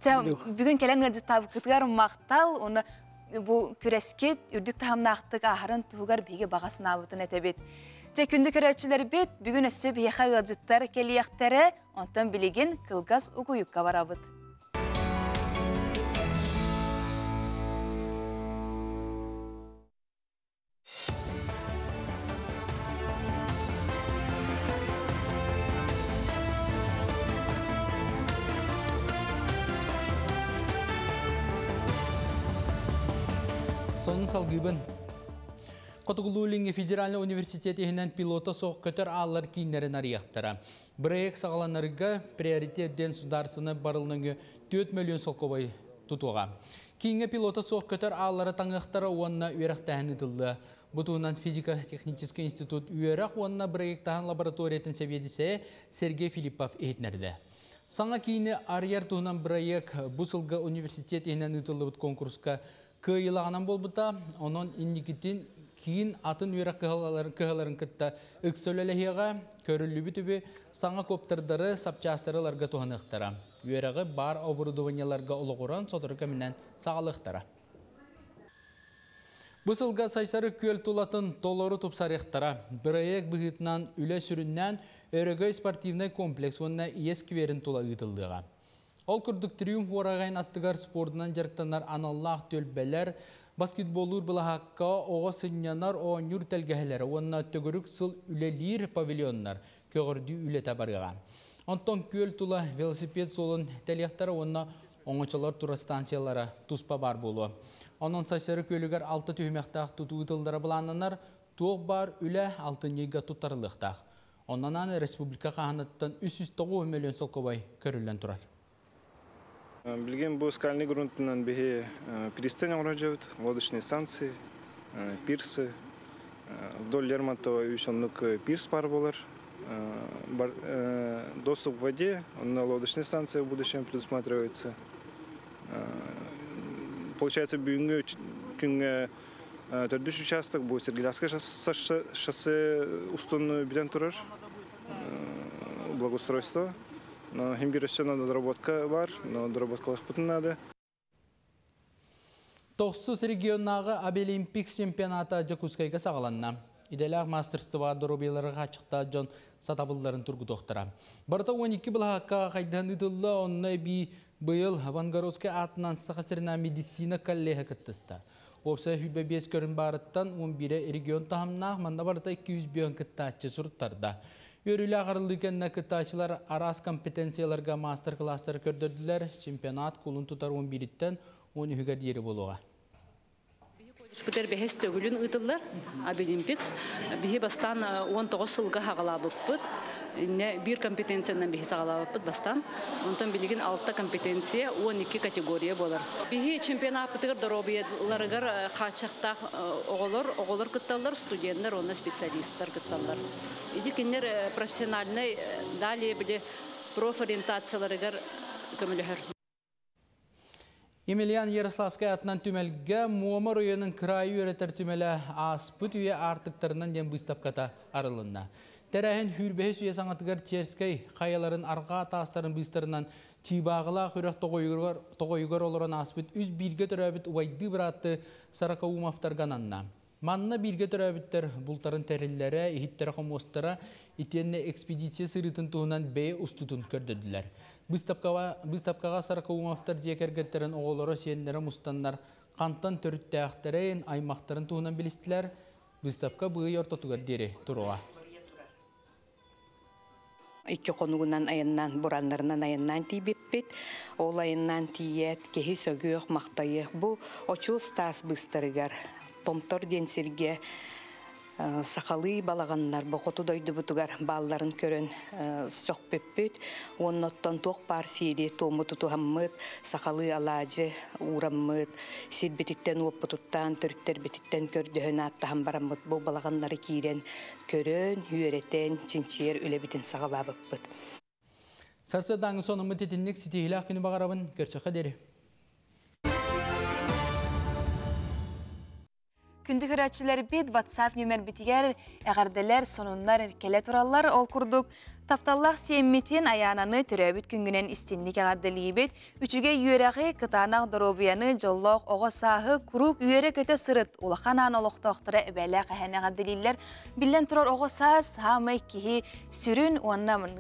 Чэ, бүгүн кэлэн ыалдьыттаабыккытыгар махтал, уонна бу күрэскит үрдүк таһымнаахтык ааһарын туһугар биһиги баҕа санаабытын этэбит. Чэ, күндү көрөөччүлэрбит, бүгүн өссө биһиэхэ ыалдьыттар кэлиэхтэрэ, онтон билигин кылгас угуйукка барабыт. Сонун салгыыбын. Хотугулуу-Илиҥҥи федеральнай университет иһинэн пилота суох көтөр ааллар кииннэрин арыйыахтара. Бырайыак саҕаланарга приоритет диэн судаарыстыбаннай барылныҥы 4 мөлүйүөн солкуобай тутуоҕа. Кииҥҥэ пилота суох көтөр ааллары таҥыахтара уонна үөрэхтээһин ыытыллыа. Бу туһунан физико-техническэй институт үөрэх уонна бырайыактааһын лабораториятын сэбиэдиссэйэ Сергей Филиппов иһитиннэрдэ. Саҥа киини арыйар туһунан бырайыак бу сылга университет иһинэн ыытыллыбыт конкурска кыайыылааҕынан буолбута. Онон инникитин киин атын үөрэх кыһаларын кытта ыкса үлэлэһиэҕэ, көрүллүбүт үбү саҥа коптердары, сапчаастары ыларга туһаныахтара. Үөрэҕи баар оборудованиеларга олоҕуран сотору кэминэн саҕалыахтара. Бу сылга Сайсары күөл тулатын толору тупсарыахтара. Бырайыак быһыытынан үлэ сүрүннээн Өрөгөй спортивнай комплекс уонна Ийэ скверин тула ыытыллыаҕа. Ол курдук Триумф уораҕайын аттыгар спордунан дьарыктанар аналлаах түөлбэлэр, баскетболлуур былаһаакка оҕо сынньанар, оонньуур тэлгэһэлэрэ уонна төгүрүк сыл үлэлиир павильоннар көҕөрдүү үлэтэ барыаҕа. Онтон күөл тула велосипед суолун тэлиэхтэрэ уонна оҥочолор турар станциялара туспа баар буолуо. Онон Сайсары күөлүгэр 6 түһүмэхтээх тутуу ыытыллара былааннанар, туох баар үлэ алтынньыга туттарыллыахтаах. Онон республика хаһаныттан 309 миллион солкуобай көрүллэн турар. Билигин бу скальный грунтунан биһи пристань оҥорожобут, лодочные станции, пирсы. Вдоль Лермонтова үс оннук пирс бар болар. Доступ к воде, на лодочной станции в будущем предусматривается. Получается, бүгүҥҥү күҥҥэ төрдүс участок бу Сергеевское шоссе устун бүтэн турар благоустройство. Но хим бир өссө доработка бар, но доработкалыахпытын наада. Тохсус регионнааҕы Абилимпикс чемпионата Дьокуускайга саҕаланна. Идэлээх мастерство доруобуйалары хааччахтаах дьон сатабылларын тургутуохтара. Барыта 12 былаһаакка хайдаһан ыытылла, онно эбии быйыл Вангородскай аатынан Саха сиринэ медицина коллега кыттыста. Уопсай 25 көрүн баарыттан 11 регион таһымнаах, манна барыта 200 бүйөн кыттааччы суруттарда. Үөрүүлээх арыллыы кэннэ кыттааччылар араас компетенцияларга мастер-класстары көрдөрдүлэр. Чемпионат кулун тутар 11-иттэн 13-гэр диэри буолуоҕа. Бутер бэһис төгүлүн ыытыллар Абилимпикс. Биһи бастаан 19 сылга хаҕалаабыппыт. Инне биир компетенциянан биһи саҕалаабыппыт бастаан. Онтон билигин алта компетенция 12 категория буолар. Биһи чемпионаппытыгар доруобуйаларыгар хааччахтаах оҕолор, оҕолор кытталлар, студенттар уонна специалисттар кытталлар. Ити кинилэр профессиональнай далее били профориентацияларыгар көмөлөһөр. Емельян Ярославскай атынан түмэлгэ Муома районун кыраайы үөрэтэр түмэлэ ааспыт үйэ аартыктарынан диэн быыстапката арылынна. Тэрээһин хүрбэһис үйэ саҥатыгар Черскэй хайаларын арҕаа таастарын быыстарынан Чыыбааҕылаах үрэх тоҕойугар олорон ааспыт үс бииргэ төрөөбүт убайдыы быраатты Сорокоумовтарга ананна. Манна бииргэ төрөөбүттэр бултарын тэриллэрэ, иһиттэрэ-хомуостара итиэннэ экспедиция сырыытын туһунан бэйэ устутун көрдөрдүлэр. Быыстапкаҕа Сорокоумовтар дьиэ кэргэттэрин оҕолоро, сиэннэрэ мустаннар хантан төрүттээхтэрин, аймахтарын туһунан билистилэр. Быыстапка быый ортотугар диэри туруоҕа. Икки хонугунан айаннаан, бураннарынан айаннаан тиийбиппит. Ол айаннаан тиийээт, киһи сөгүөх, махтайыах. Бу очуос таас быыстарыгар, Томтор диэн сиргэ сахалыы балаҕаннар бу хоту дойдубутугар баалларын көрөн сөхпүппүт. Уонна оттон туох баар сиэри туому тутуһаммыт, сахалыы алаадьы уураммыт, сирбититтэн уоппутуттан, төрүттэрбититтэн көрдөһөн ааттаһан бараммыт бу балаҕаннары киирэн көрөн, үөрэтэн, чинчийэр үлэбитин саҕалаабыппыт. Сарсыардааҥы сонуммут итинник ситиһиилээх күнү баҕарабын, көрсөххө диэри. Күндү көрөөччүлэрбит WhatsApp нүмербитигэр эҕэрдэлэр, сонуннар кэлэ тураллар. Ол курдук, тапталлаах сиэммитин Айаананы төрөөбүт күҥҥүнэн истинник эҕэрдэлиибит. Үчүгэй үөрэҕи, кытаанах доруобуйаны, дьоллоох оҕо сааһы куруук үөрэ-көтө сырыт. Улахан аан олохтоохторо эбээлээх эһэни эҕэрдэлииллэр. Биллэн турар, оҕо саас саамай киһи сүрүн уонна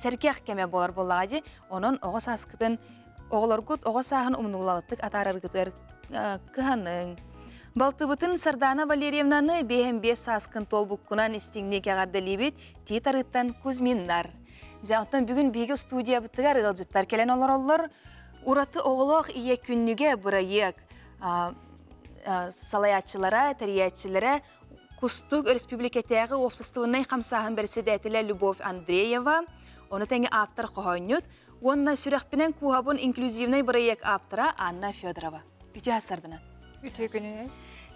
сэргэх кэмэ буолар буоллаҕа дии. Онон оҕо сааскытын оҕолоргут оҕо сааһын умнуллалыттык атаараргытыгар кыһаныҥ. Балтыбытын Сардаана Валерьевнаны биэһэн биэс сааскын туолбуккунан истиҥник эҕэрдэлиибит Тиит Арыттан Кузьминнар. Дьэ, оттон бүгүн биһиги студиябытыгар ыалдьыттар кэлэн олороллор. Ураты оҕолоох ийэ күннүгэ бырайыак салайааччылара, тэрийээччилэрэ Кустук Өрөспүүбүлүкэтээҕи уопсастыбаннай хамсааһын бэрэссэдээтэлэ Любовь Андреева, ону тэҥэ ааптар хоһоонньут уонна Сүрэхпинэн кууһабын инклюзивнай бырайыак ааптара Анна Федорова. Үтүө сардынан. Үтүө күнүнэн.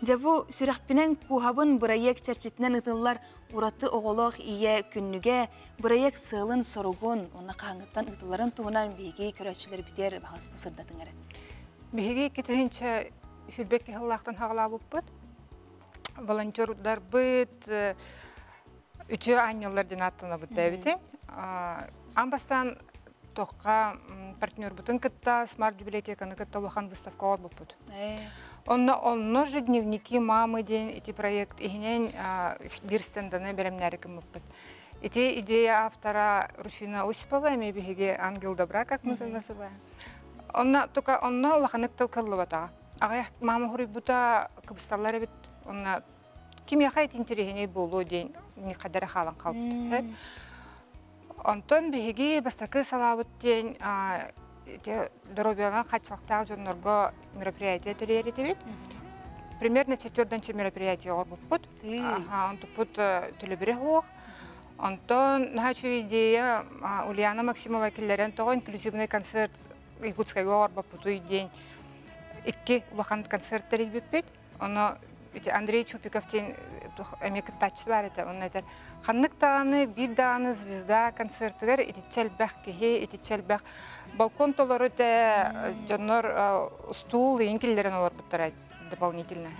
Дьэ бу Сүрэхпинэн кууһабын бырайыак чэрчитинэн ыытыллар ураты оҕолоох ийэ күннүгэ бырайыак сыалын-соругун уонна хаһааҥҥыттан ыытылларын туһунан биһиги көрөөччүлэрбитигэр баҕаста сырдатыҥ эрэ. Биһиги 2000 сүрбэкки сыллаахтан хаҕалаабыппыт. Волонтердарбыт үтүө аанньаллар диэн ааттанабыт дээбитин. Аан бастаан тохха партнербутун кытта смарт библиотеканы кытта улахан выставка оҥорбуппут. Онно онно же дневники мамы диэн ити проект иһинэн биир стенданы бэлэмнээри гыммыппыт. Ити идея автора Руфина Осипова, эмиэ биһиги ангел добра, как мы называем. Онно только онно улаханнык тыл кыллыбатаҕа. Аҕыйах мама хоруйбута кыбысталлар эбит. Онно кимиэхэ ити интэриэһинэй буолуо диэн хадара хаалан хаалбыт. Онтон биһиги бастакы салаабыт диэн доруобуйалаах хааччахтаах дьоннорго мероприятие тэрийэр этибит. Примерно четвердонча мероприятие оҥорбуппут. Онтуппут төлөбүрэ суох. Онтон наһаа үчүгэй идея Ульяна Максимова киллэрэн тоҕо инклюзивный концерт Якутскайга оҥорбоппутуй диэн икки улахан концерт тэрийбиппит. Ону ити Андрей Чупиков диэн эмиэ кыттааччы баар этэ. Онно этэр ханнык даҕаны биир даҕаны звезда концертыгар итиччэ элбэх киһи, итиччэ элбэх балкон толору этэ, дьоннор устуул ыйын киллэрэн олорбуттара дополнительно.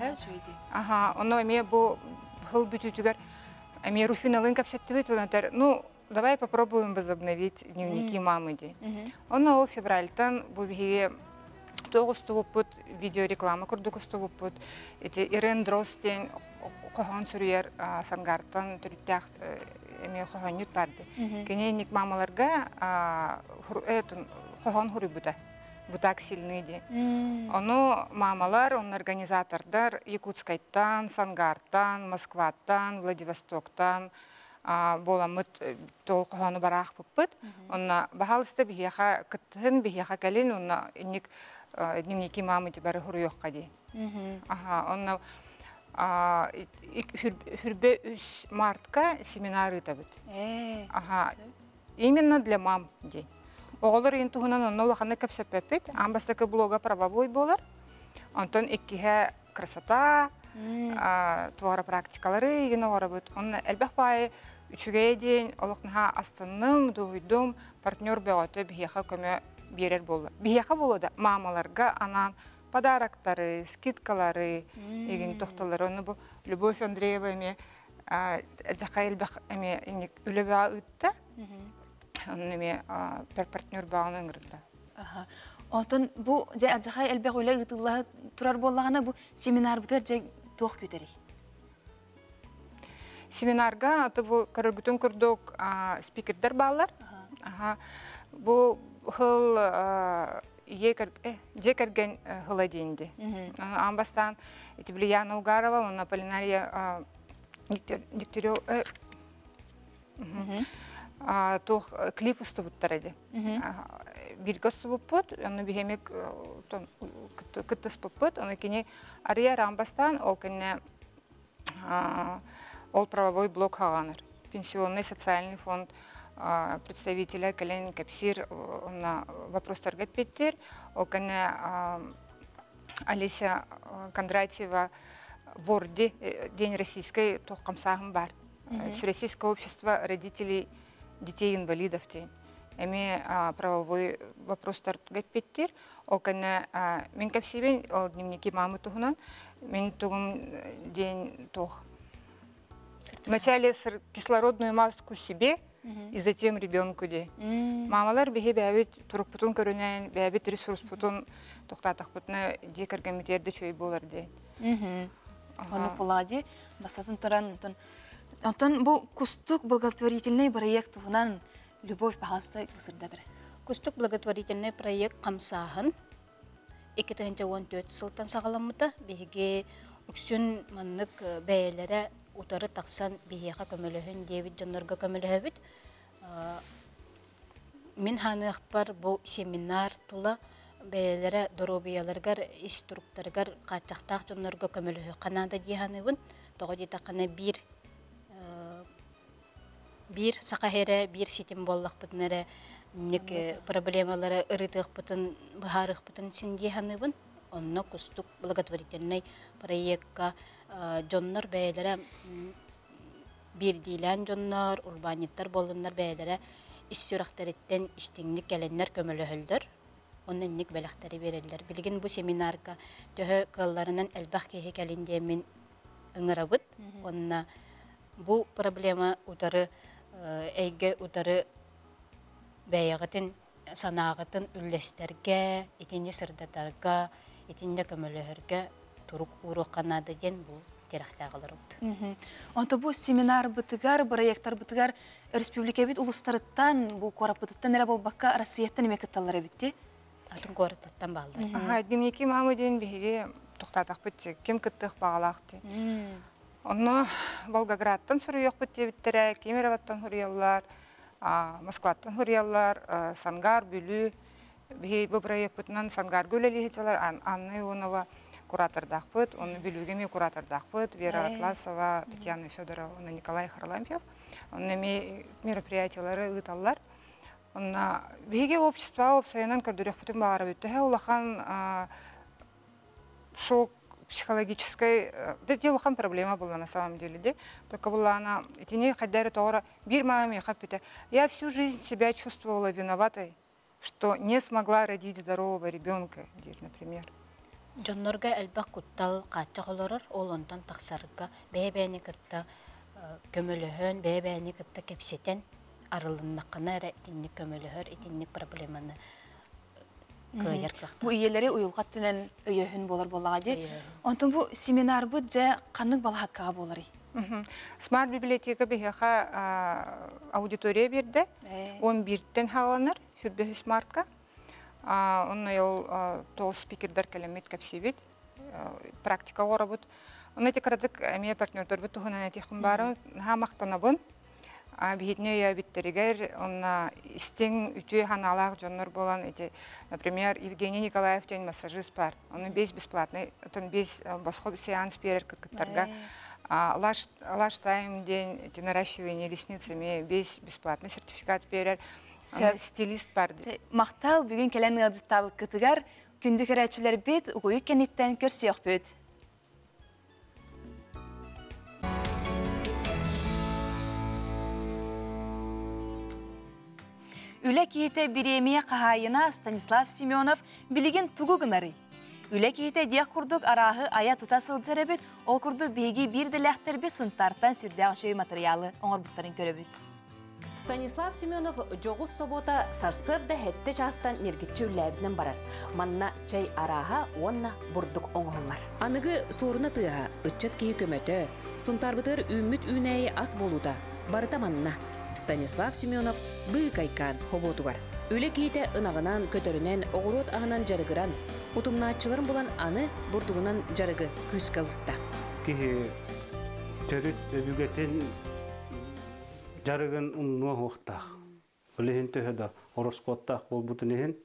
Аха, ону эмиэ бу сыл бүтүүтүгэр эмиэ Руфиналыын кэпсэттибит, онон этэр, ну, давай попробуем возобновить дневники мамы диэн. Онно ол февральтан бу биһиги туох устубуппут видеореклама курдук устубуппут. Ити Ирен Дрос диэн хоһоон суруйар Сангартан төрүттээх эмиэ хоһоонньут барды. Кини ник мамаларга хоһоон хуруйбута. Бутак сильны диэн. Ону мамалар, онно организатордар Якутскайтан, Сангартан, Москваттан, Владивостоктан буоламмыт туол хоһоону бараахпыппыт. Онно баһаалыста биһиэхэ кыттыһын, биһиэхэ кэлин, онно инник дневники мамы бары хуруйуохха дии. Аха, онно Хүрбе үс мартка семинар ыытабыт. Аха. Именно для мам день. Оҕолор иин туһунан онно улаханнык кэпсэппэппит. Аан бастакы блога правовой буолар. Онтон иккиһэ красота, туора практикалары игин оҕоробут. Онно элбэх баайы үчүгэйэ диэн олох наһаа астынным, дуһуйдум, партнер бөҕөтө биһиэхэ көмө биэрэр буолла. Биһиэхэ буолуо да маамаларга анаан подароктары, скидкалары, игин тохтолору. Ону бу Любовь Андреева эмиэ дьаха элбэх эмиэ инник үлэ бөҕө ыытта. Онно эмиэ партнер бөҕөнү ыҥырда. Онтон бу дьэ адьахай элбэх үлэ ыытылла турар буоллаҕына бу семинарбытыгар дьэ туох күүтэрий? Семинарга аты бу көрөргүтүн курдук спикердер бааллар. Бу хыл дьиэ кэргэн хыла диэнди. Аан бастаан ити Ульяна Угарова уонна Полинария Дегтярева туох клип устубуттар эди. Бирге устубуппут, онно биһэмик кыттыспыппыт, ону кини арыйар аан бастаан ол кэннэ ол правовой блок хаҕанар. Пенсионный социальный фонд представителя кэлэн кэпсиир онно вопростарга эппиэттиир. Ол кэннэ Олеся Кондратьева Ворди день российской туох хамсааһын баар. Всероссийское общество родителей детей инвалидов диэн эмиэ правовой вопростарга эппиэттиир. Ол кэннэ мин кэпсиибин ол дневники мамы туһунан мин тугум диэн туох Вначале кислородную маску себе и затем ребенку де. Мамалар биһи бэйэбит турукпутун көрүнэн, бэйэбит ресурспутун тохтаатахпытына дьиэ кэргэммитигэр да үчүгэй буолар диэн. Ону пулади бастатын туран онтон бу Кустук благотворительный проект туһунан Любовь пожалуйста сырдатыр. Кустук благотворительный проект хамсааһын 2014 сылтан саҕаламмыта. Биһиги үксүн маннык бэйэлэрэ утары тахсан биһиэхэ көмөлөһүн диэбит дьоннорго көмөлөһөбүт. Мин ханыахпар бу семинар тула бэйэлэрэ доруобуйаларыгар, ис туруктарыгар хааччахтаах дьоннорго көмөлөһүөххэ наада дии саныыбын. Тоҕо диэтэххинэ биир биир саха эрэ, биир ситим буоллахпытына эрэ инник проблемалары ырытыахпытын, быһаарыахпытын син дии саныыбын. Онно Кустук благотворительнай проекка дьоннор бэйэлэрэ биирдиилээн дьоннор, урбаанньыттар буоллуннар бэйэлэрэ ис сүрэхтэриттэн истиҥник кэлэннэр көмөлөһөллөр. Онно инник бэлэхтэри биэрэллэр. Билигин бу семинарга төһө кыалларынан элбэх киһи кэлин диэммин ыҥырабыт. Уонна бу проблема утары эйгэ утары бэйэҕитин санааҕытын үллэстэргэ, итини сырдатарга, итиннэ көмөлөһөргө турук ууруохха наада диэн бу тирэхтээх олоробут. Онто бу семинарбытыгар, проекттарбытыгар республикабыт улустарыттан, бу куораппытыттан эрэ буолбакка, Россияттан эмиэ кытталлар эбит Атын куораттан бааллар. Аха, дневники мамы диэн биһиги тохтаатахпыт ким кыттыах баҕалаах диэн. Онно Волгоградтан суруйуохпут диэбиттэрэ, Кемеровоттан суруйаллар, Москваттан суруйаллар, Сангар, Бүлүү. Биһи бу проекпытынан Сангарга үлэлиһичалар Анна Ионова куратордаахпыт, онно Бүлүүгэ эмиэ куратордаахпыт, Вера Атласова, Татьяна Федорова, онно Николай Харлампьев. Онно эмиэ мероприятиялары ыыталлар. Онно биһиги общество уопсайынан көрдөрүөхпүтүн баҕарабыт. Төһө улахан шок психологическай да улахан проблема была на самом деле де. Только была она итини хайдары тоҕора биир мама миэхэ эппитэ. Я всю жизнь себя чувствовала виноватой, что не смогла родить здорового ребенка, например. Дьоннорго элбэх куттал хааччах олорор, ол онтон тахсарга бэйэ-бэйэни кытта көмөлөһөн, бэйэ-бэйэни кытта кэпсэтэн арылыннаххына эрэ итинник көмөлөһөр, итинник проблеманы кыайар кыахтаах. Бу ийэлэри уйулҕа өттүнэн өйөөһүн буолар буоллаҕа дии. Онтон бу семинарбыт дьэ ханнык балаһаккаҕа буоларый? Смарт библиотека биһиэхэ аудитория биэрдэ. 11-тэн хааланар, 25 мартка. Онно ол тоҕус спикердэр кэлэммит кэпсиибит, практика оҥоробут. Онно ити кыратык эмиэ партнердарбыт туһунан этиэхпин баара. Наһаа махтанабын. Биһитини өйөөбүттэригэр, онна истиҥ үтүө санаалаах дьоннор буолан, эти, например, Евгений Николаев диэн массажист бар. Оны бес бесплатный, отон бес босхо сеанс берер кыттарга. Лаш, лаш тайм день эти наращивание ресницами бес бесплатный сертификат берер. Стилист бар. Махтал бүгүн кэлэн ыалдьыттаабыт кытыгар күндү көрөөччүлэр бит угуйук кэнниттэн көрсүөхпүт. Үлэ киһитэ бириэмийэ хаһаайына Станислав Семенов билигин тугу гынарый? Үлэ киһитэ диэх курдук арааһы ая тута сылдьар эбит, ол курдук биһиги биир дэлээхтэрбит Сунтаартан сүрдээх үчүгэй матырыйаалы оҥорбуттарын көрөбүт. Станислав Семенов дьоҕус собуота сарсыарда сэттэ чаастан ньиргиччи үллээбитинэн барар. Манна чэй арааһа уонна бурдук оҥоһуллар. Аныгы суоруна тыаһа, ыччат киһи көмөтө, Сунтаарбытыгар үүммүт үүнээйи ас буолуута барыта манна. Станислав Семенов быыкайкаан хобуотугар. Үлэ киһитэ ынаҕынан, көтөрүнэн, оҕуруот аһынан дьарыгыран, утумнааччыларын булан аны бурдугунан дьарыгы күүскэ ылыста. Киһи төрүт өбүгэтин дьарыгын умнуо суохтаах. Ол иһин төһө да ороскуоттаах буолбутун иһин,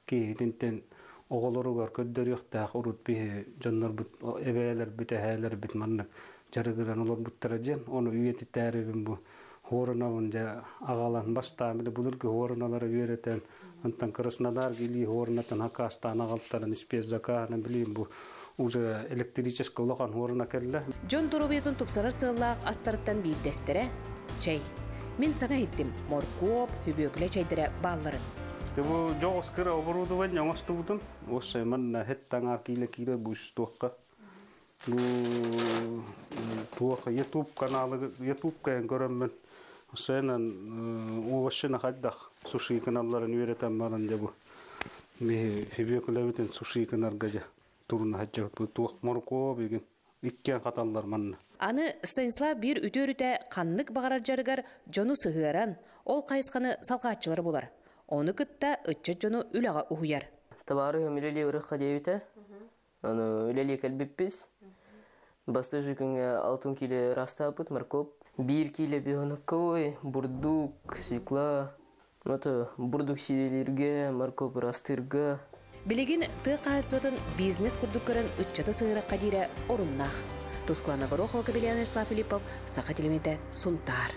киһитинтэн оҕолоругар көрдөрүөхтээх урут биһи дьоннорбут эбээлэрбит, эһээлэрбит маннык дьарыгыран олорбуттара диэн, ону үйэтитээрибин бу хуорунабын дьэ аҕалан бастаан били былыргы хуоруналары үөрэтэн, онтон Краснодар илии хуорунатын хакаастаан аҕалтаран спецзакаһынан билиим бу уже электрический улахан хуоруна кэллэ. Дьон доруобуйатын тупсарар сыаллаах астарыттан биирдэстэрэ чэй. Мин саҥа иһиттим, моркуоп, хүбүөкүлэ чэйдэрэ баалларын. Бу дьоҕус кыра оборудование оҥостубутум. Уоссай манна хэт таҥаар киилэ-киилэ бу туохха. Бу туох YouTube каналы YouTube кайын көрөммүн. Осайынан овощына хайдах суши каналларын үйрэтэн баран дьэ бу ми хүбүөкүлэбитин суши канарга дьэ туруна хаджабыт бу туох моркуоп игин иккиэн хаталлар манна. Аны Станислав биир үтүө өрүтэ ханнык баҕарар дьарыгар дьону сыһыаран, ол хайысханы салҕааччылары булар. Ону кытта ыччат дьону үлэҕэ уһуйар. Табаарыһым үлэлии ырыхха диэбитэ. Аны үлэлии кэлбиппис. Бастыжы күҥҥэ алтын киилэ ырастаабыт моркоп. Биир киилэ бионокковый, бурдук, свекла. Это бурдук сиилииргэ, моркоп ырастыырга. Билигин тыа хаһаайыстыбатын бизнес курдук көрөн ыччаты сыһыарахха диирэ оруннаах. Тускуана Горохова, Кабельян Ярослав Филиппов, Саха телевидениетэ, Сунтаар.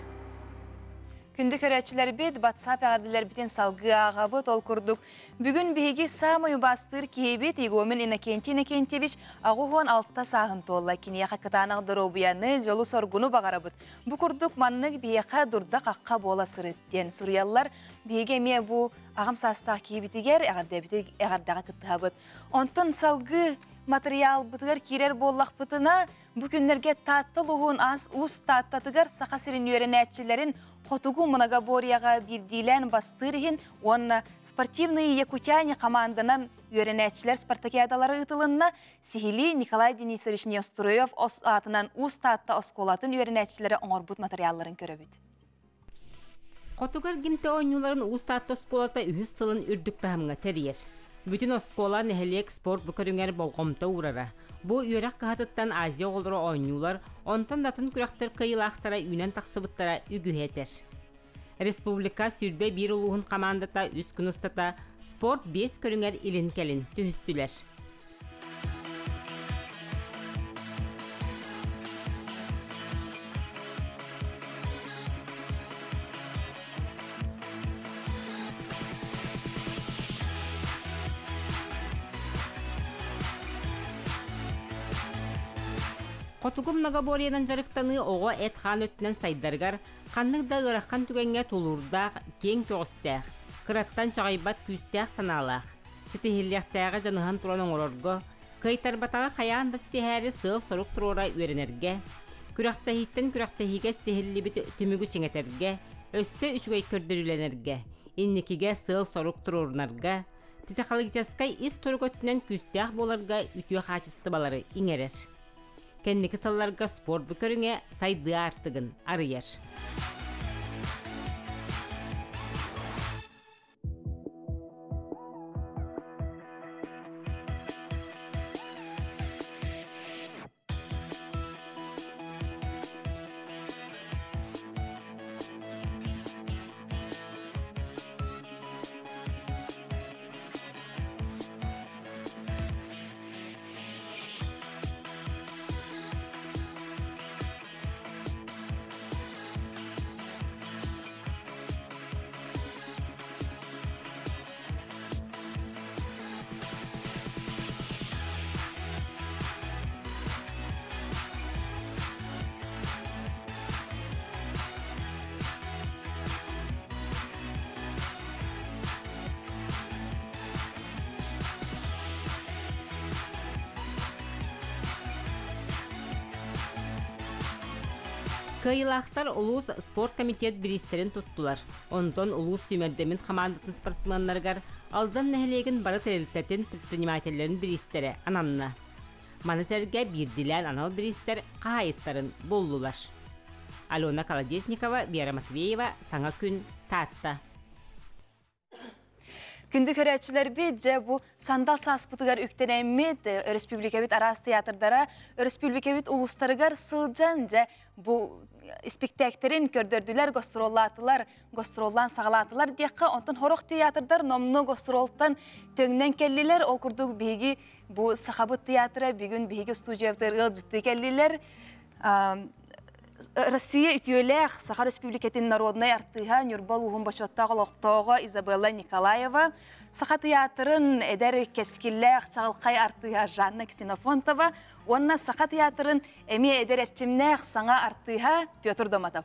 Күндү көрөөччүлэрбит, WhatsApp эҕэрдэлэрбитин салгыы ааҕабыт. Ол курдук, бүгүн биһиги саамай убаастыыр киһибит Егомин Иннокентий Иннокентьевич 86 сааһын туолла. Киниэхэ кытаанах доруобуйаны, дьолу-соргуну баҕарабыт. Бу курдук маннык биһиэхэ дурда-хахха буола сырыт диэн суруйаллар. Биһиги эмиэ бу аҕам саастаах киһибитигэр эҕэрдэбити эҕэрдэҕэ кыттыһабыт. Онтон салгыы матырыйаалбытыгар киирэр буоллахпытына, бу күннэргэ Таатта улууһун ас уус Тааттатыгар Саха сирин үөрэнээччилэрин хотугу многоборьеҕа биирдиилээн бастыыр иһин уонна спортивные якутяне хамаанданан үөрэнээччилэр спартакиадалара ыытылынна. Сиһилии Николай Денисович Неустроев аатынан Уус Таатта оскуолатын үөрэнээччилэрэ оҥорбут матырыйаалларын көрөбүт. Хотугу эргимтэ оонньууларын Уус Таатта оскуолата үһүс сылын үрдүк таһымҥа тэрийэр. Бүтүн оскуола, нэһилиэк спорт бу көрүҥэр болҕомто уурара. Бу үөрэх кыһатыттан Азия оҕолоро оонньуулар, онтон да атын күрэхтэр кыайыылаахтара үүнэн тахсыбыттара үгүһү этэр. Республика 21 улууһун хамаандата үс күн устата спорт биэс көрүҥэр илин-кэлин түһүстүлэр. Хотугу многоборьенан дьарыктаныы оҕо эт-хаан өттүнэн сайдарыгар, ханнык да ыарахан түгэҥҥэ тулуурдаах, киэҥ көҕүстээх, кыраттан чаҕыйбат күүстээх санаалаах, ситиһиллиэхтээҕи дьаныһан туран оҥорорго, кыайтарбатаҕы хайаан да ситиһээри сыал-сорук туруора үөрэнэргэ, күрэхтэһииттэн күрэхтэһиигэ ситиһиллибит түмүгү чиҥэтэргэ, өссө үчүгэй көрдөрүүлэнэргэ, инникигэ сыал-сорук туруорунарга, психологическай ис турук өттүнэн күүстээх буоларга үтүө хаачыстыбалары иҥэрэр. Кэнники сылларга спорт бу көрүҥэ сайдыы аартыгын арыйар. Кыайыылаахтар улуус спорт комитет бириистэрин туттулар. Онтон улуус сүүмэрдэммит хамаандатын спортсменнарыгар Алдан нэһилиэгин бары тэрилтэтин предпринимателлэрин бириистэрэ ананна. Маны сэргэ биирдилээн анал бириистэр хаһаайыттарын буллулар. Алена Колодезникова, Вера Матвеева, Саҥа күн, Таатта. Күндү көрөөччүлэрбит, дьэ бу сандал сааспытыгар үктэнэммит, өрөспүүбүлүкэбит араас театрдара, өрөспүүбүлүкэбит улуустарыгар сылдьан, дьэ бу испиктээктэрин көрдөрдүлэр, гастроллаатылар, гастроллаан саҕалаатылар диэххэ, онтон сорох театрдар номнуо гастролтан төҥнөн кэллилэр. Ол курдук биһиги бу Сахабыт театра бүгүн биһиги студиябытыгар ыалдьыттыы кэллилэр. Россия үтүөлээх Саха Республикатын народнай артыыһа Ньурба улууһун бочуоттаах олохтооҕо Изабелла Николаева, Саха театрын эдэр кэскиллээх чаҕылхай артыыһа Жанна Ксенофонтова уонна Саха театрын эмиэ эдэр эрчимнээх саҥа артыыһа Петр Домотов.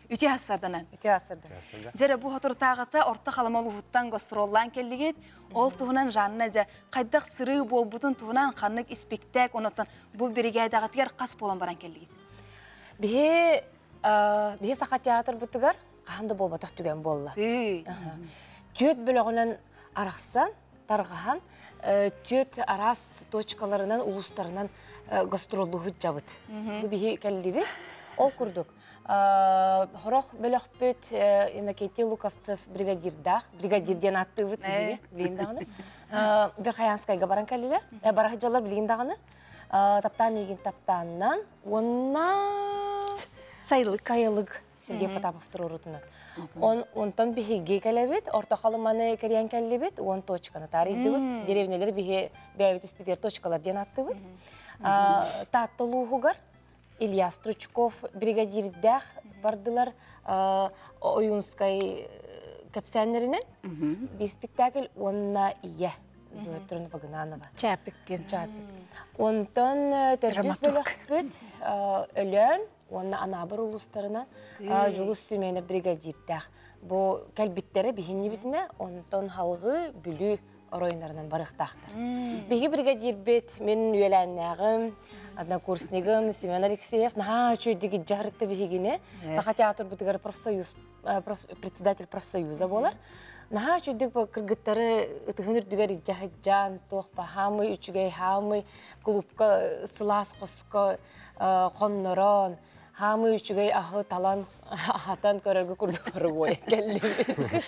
Үтүө ассарданан. Үтүө ассарданан. Дьэрэ бу хотуртааҕыта Орто Халыма улууһуттан гастроллаан кэллигит. Ол туһунан Жанна дьэ хайдах сырыы буолбутун туһунан ханнык испиктээк онотон бу биригээдэҕитигэр хас буолан баран кэллигит? Биһи биһи Саха театрбытыгар хаһан да буолбатах түгэн буолла. Түөт бөлөҕүнэн арахсан, тарҕаһан, түөт араас точкаларынан, улуустарынан гастроллуһут дьабыт. Бу биһи кэллибит. Ол курдук, Хорох бөлөхпүт Иннокентий Луковцев бригадирдаах, бригадир диэн ааттыыбыт биһиги, билигин даҕаны. Верхоянскайга баран кэллилэр. Бараһыдьалар билигин даҕаны. Таптаан миигин таптааннан уонна Сайылык. Сайылык Сергей Потапов туруорутунан. Он, онтон биһиги кэлэбит, Орто Халыманы кэрийэн кэллибит, уон точканы таарыйдыбыт. Деревнялар биһи бэйэбит испитигэр точкалар диэн ааттыбыт. Таатта улууһугар Илья Стручков бригадирдээх бардылар Ойуунскай кэпсээннэринэн биир спектакль уонна Ийэ Зоя Петровна Багынанова. Чапик диэн. Чапик. Онтон төрдүс бөлөхпүт Өлөөн уонна Анаабыр улуустарынан Дьулус Семенов бригадирдээх. Бу кэлбиттэрэ биһиннибитинэ, онтон халҕыы Бүлүү оройунарынан барыахтаахтар. Биһиги бригадирбит, мин үөлээннээҕим, однокурснигым Семен Алексеев наһаа үчүгэйдик илдьэ биһигини. Саха театрбытыгар профсоюз, председатель профсоюза буолар. Наһаа үчүгэйдик кыргыттары ытыһын үрдүгэр илдьэ сылдьан, туох хаамый үчүгэй хаамый клубка сылаас хоско хоннорон, хаамый үчүгэй аһы талан аһатан көрөргө курдук оругуой кэллибит.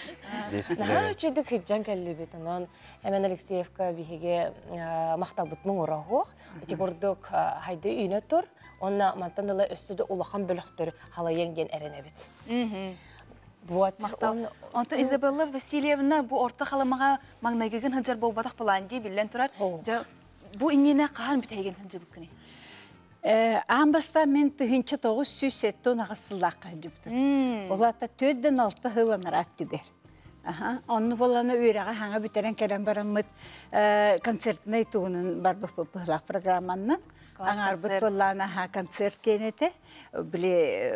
Наһаа үчүгдүк сылдьан кэллибит. Онон Эмен Алексеевка биһиги махталбыт муҥура суох. Ити курдук хайды үүнэ тур. Онно мантан ыла өссө да улахан бөлөхтөр халайыаҥ диэн эрэнэбит. Вот. Онтон Изабелла Васильевна бу Орто Халымаҕа маҥнайгыгын сылдьар буолбатах былаан дии биллэн турар. Дьэ бу иннинэ хаһан бүтэһигин сылдьыбыккыный? Аан бастаан мен 1978 сыллаахха сылдьыбытым. Ол аата төрдөн алта сыл анараат түгэр. Онну болана үөрэҕэ хаҥа бүтэрэн кэлэн бараммыт концертнай тугунан барбыппыт быһылаах программаннан. Аҥаарбыт буоллаана аха концерт киэнэтэ. Били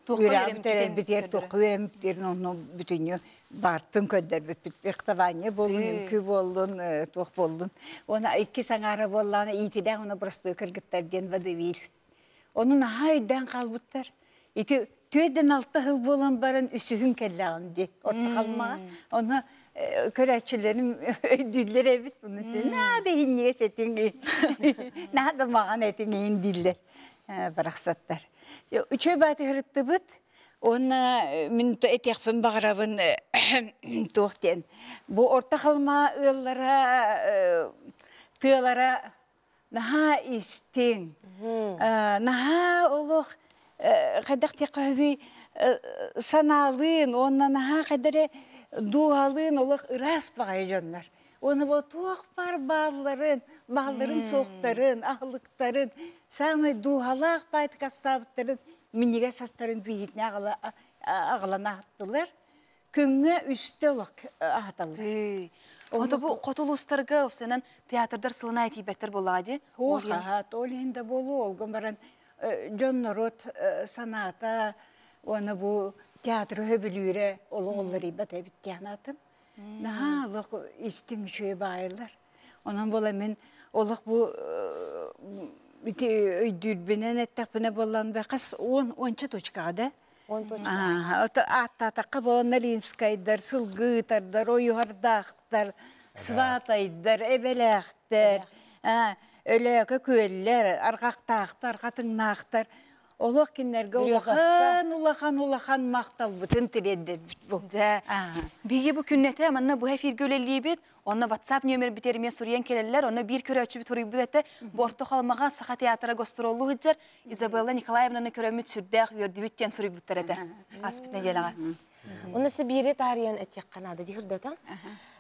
үөрэҕэ бүтэрэрбитигэр туохха үөрэммитигэр онну бүтүннүү баартын көрдөрбүппүт фехтование буоллун үҥкүү буоллун туох буоллун уонна иккис аҥаара буоллаҕына иитилээх уонна простой кыргыттар диэн водевиль ону наһаа өйдөөн хаалбыттар ити түөрдэн алта сыл буолан баран үсүһүн кэллэҕим дии орто халмаҕа ону көрөөччүлэрим өйдүүллэр эбит уну наада иһинньигэс этиҥ наада маҕан этиҥ иһин дииллэр барахсаттар үчүгэй баатыһырыттыбыт Уонна мин этиэхпин баҕарабын туох диэн бу Орто Халыма ыаллара тыалара наһаа истиҥ, наһаа олох хайдах диэххэ сөбүй санаалыын уонна наһаа хайда эрэ дууһалыын олох ыраас баҕайы дьоннор. Уонна бу туох баар баалларын, баалларын суохтарын, аһылыктарын, саамай дууһалаах баайтык астаабыттарын минньигэс астарын биһиитинэ аҕалан аһаттылар. Күҥҥэ үстэ олох аһаталлар. Ото бу хоту улуустарга уопсайынан театрдар сылына тиийбэттэр буоллаҕа дии. Ол ол иһин да буолуо, олгон баран дьон норуот санаата уонна бу театры сөбүлүүрэ олох уларыйбат эбит диэн аатым. Наһаа олох истиҥ үчүгэй баайылар. Онон буола мин олох бу Ити өйдүүрбүнэн эттэхпинэ буоллан хас он онча точкаҕа да. Ааттаатахха буоланнар Римскайдар, Сылгыытардар, Ойуһардаахтар, Сватайдар, Эбэлээхтэр, Өлөөкө күөллэр, Арҕахтаахтар, Хатыҥнаахтар. Олох кинилэргэ улахан, улахан, улахан махталбытын тириэрдэрбит бу. Дьэ, биһиги бу күннэтэ манна бу эфиргэ үлэлиибит, онно WhatsApp нүөмэрбитигэр эмиэ суруйан кэлэллэр, онно биир көрөөччүбүт суруйбут этэ, бу Орто Халымаҕа Саха театра гастроллуу сылдьар Изабелла Николаевнаны көрөммүт сүрдээх үөрдүбүт диэн суруйбуттар этэ ааспыт нэдиэлэҕэ. Онно биири таарыйан этиэххэ наада диһырдатан.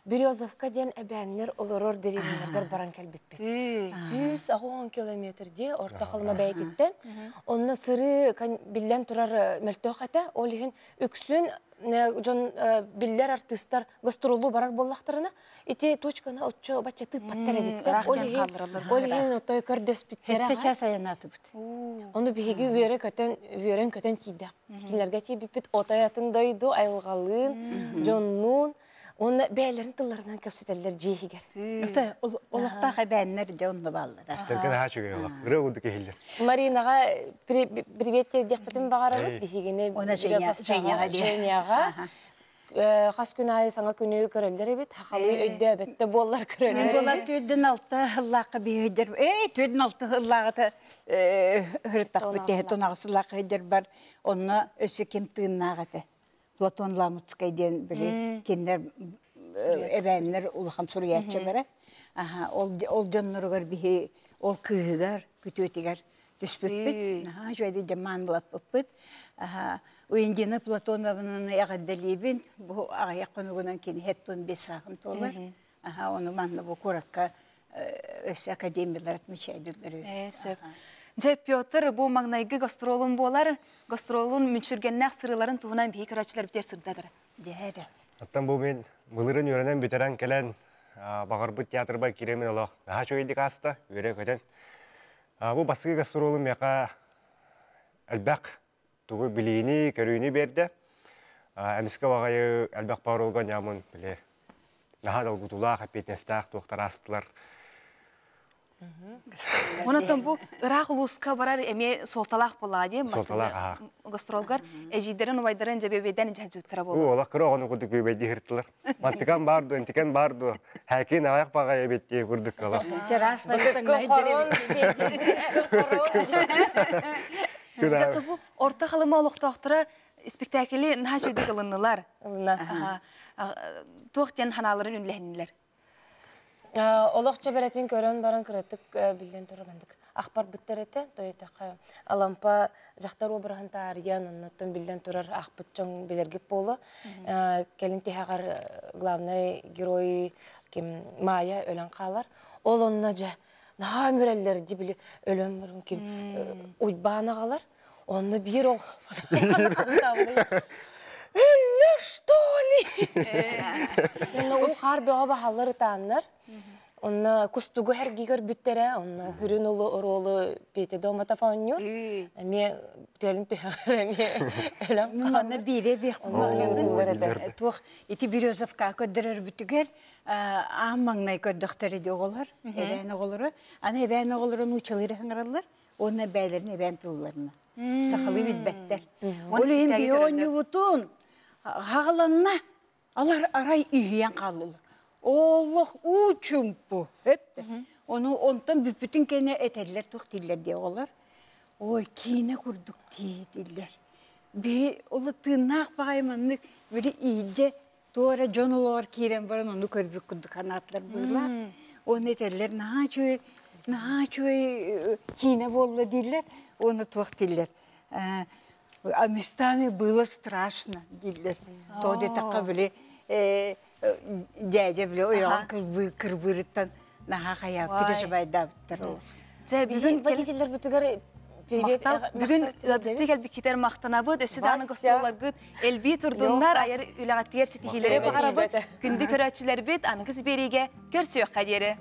Березовка диэн эбээннэр олорор дэриэбинэлэргэр баран кэлбиппит. 180 километр дии Орто Халыма бэйэтиттэн. Онно сырыы биллэн турар мөлтөх этэ. Ол иһин үксүн дьон биллэр артыыстар гастроллуу барар буоллахтарына, ити точканы оччо бачча тыыппаттар эбиссэ. Ол иһин ол иһин отой көрдөспүттэрэ. Хетте час айанатыбыт. Ону биһиги үөрэ көтөн үөрэн көтөн тиийдэх. Кинилэргэ тиийбиппит отой атын дойду айылҕалыын, дьоннуун уонна бэйэлэрин тылларынан кэпсэтэллэр дьиэһигэр. Олохтоох эбээннэр дьэ онно бааллара. Истэргэ наһаа үчүгэй олох. Ырыа курдук иһиллэр. Маринаҕа привет диэхпитин баҕарабыт. Биһигини Женяҕа Женяҕа хас күн аайы саҥа күнү көрөллөр эбит. Хахалыы өйдөөбөттө буоллар көрөллөр. Буолар түөдден алта хыллаахха биһидер. Ээ түөдден алта хыллааҕыта хырыттахпыт теһе тонаҕысылаах хыдьар бар. Онно өссө ким тыыннаах этэ. Платон Ламутскай диэн били кинилэр эбээннэр улахан суруйааччылара. Аха, ол ол дьонноругар биһи ол кыыһыгар, күтүөтүгэр түспүппүт. Наһаа үчүгэйдик дьамаанылаппыппыт. Аха, Уиндина Платоновнаны эҕэрдэлиибин. Бу аҕыйах хонугунан кини хеттун бес сааһын туолар. Аха, ону манна бу куоракка өссө академиялар отмечайдылар. Сөп. Дьэ, Петр, бу маҥнайгы гастролун буолар. Гастролун мүччүргэннээх сырыыларын туһунан биһи көрөөччүлэр битэр сырдатар. Дьэ, Оттон бу мин былырын үөрэнэн бүтэрэн кэлэн баҕарбыт театрбар киирэмин олох наһаа үчүгэйдик ааста, үөрэ-көтөн. Бу бастакы гастролум миэхэ элбэх тугу билиини, көрүүнү биэрдэ. Эмискэ баҕайы элбэх паролга ньаамын били наһаа долгутуулаах, эппиэтинэстээх туохтар аастылар. Онон бу ыраах улууска барар эмиэ суолталаах буоллаҕа дии. Суолталаах аха. Гастролгар эжийдэрин убайдарын дьэбиэбэйдэн дьаһдьыттара буолла. Олох кыра оҕону курдук бүөбэйдии сырыттылар. Мантыкан бар дуо, интикен бар дуо, хәкин аяқ бағай эбит дии курдук олох. Чараас Зато бу Орто Халыма олохтоохторо спектакли наһаа үчүгэйдик ылыннылар. Туох диэн ханааларын үллэһиннилэр. Олох чэбэрэтин көрөн баран кыратык биллэн турар бандык ахпарбыттар этэ. Тойтаха Алампа дьахтар обраһын таарыйан, оннуттан биллэн турар ахпыт чоҥ билэргит буолу. Кэлин тиһэҕэр главный герой ким Майя өлөн хаалар. Ол онно дьэ наһаа мүрэллэр ди били өлөн баран ким Уйбаан аҕалар. Онно биир оҕо Өллө что ли? Онно уу хаар бөҕө баһаллар ытааннар. Онно кустугу хэрги көрбүттэрэ, онно хүрүн улу оруолу Петя Домотов оонньуур. Эмиэ төлүн түһэҕэр эмиэ өлөн Манна биире биэх туох ити Березовка көрдөрөрбүтүгэр аан маҥнай көрдөхтөрө ди оҕолор, эбээн оҕолоро. Аны эбээн оҕолорун учалыыр ыҥыраллар. Уонна бэйэлэрин эбээн тылларына. Сахалыы билбэттэр. Ол иһин биһи оонньуубутун хаҕаланна алар арай иһийэн хааллылар. Олох уу чумпу. Ону онтон бүппүтүн кэннэ этэллэр туох дииллэр диэ оҕолор. Ой, киинэ курдук тиийдиллэр. Биһи олу тыыннаах баҕайы маннык били иирдэ туора дьон олоҕор киирэн баран ону көрбүт курдук санаатылар быһыылаах. Уонна этэллэр наһаа үчүгэй, наһаа үчүгэй киинэ буолла дииллэр. Уонна туох дииллэр а местами было страшно дииллэр. Тоҕо диэтэххэ били дьээдьэ били ойоҕун кырбыырыттан наһаа хайааппыт дьабайдаабыттар олох. Бүгүн водителлэрбитигэр привет. Бүгүн ыалдьытыы кэлбиккитэр махтанабыт. Өссө даҕаны гостуолларгыт элбии турдуннар, айар үлэҕитигэр ситиһиилэри баҕарабыт. Күндү көрөөччүлэрбит аныгыс биэриигэ көрсүөххэ диэри.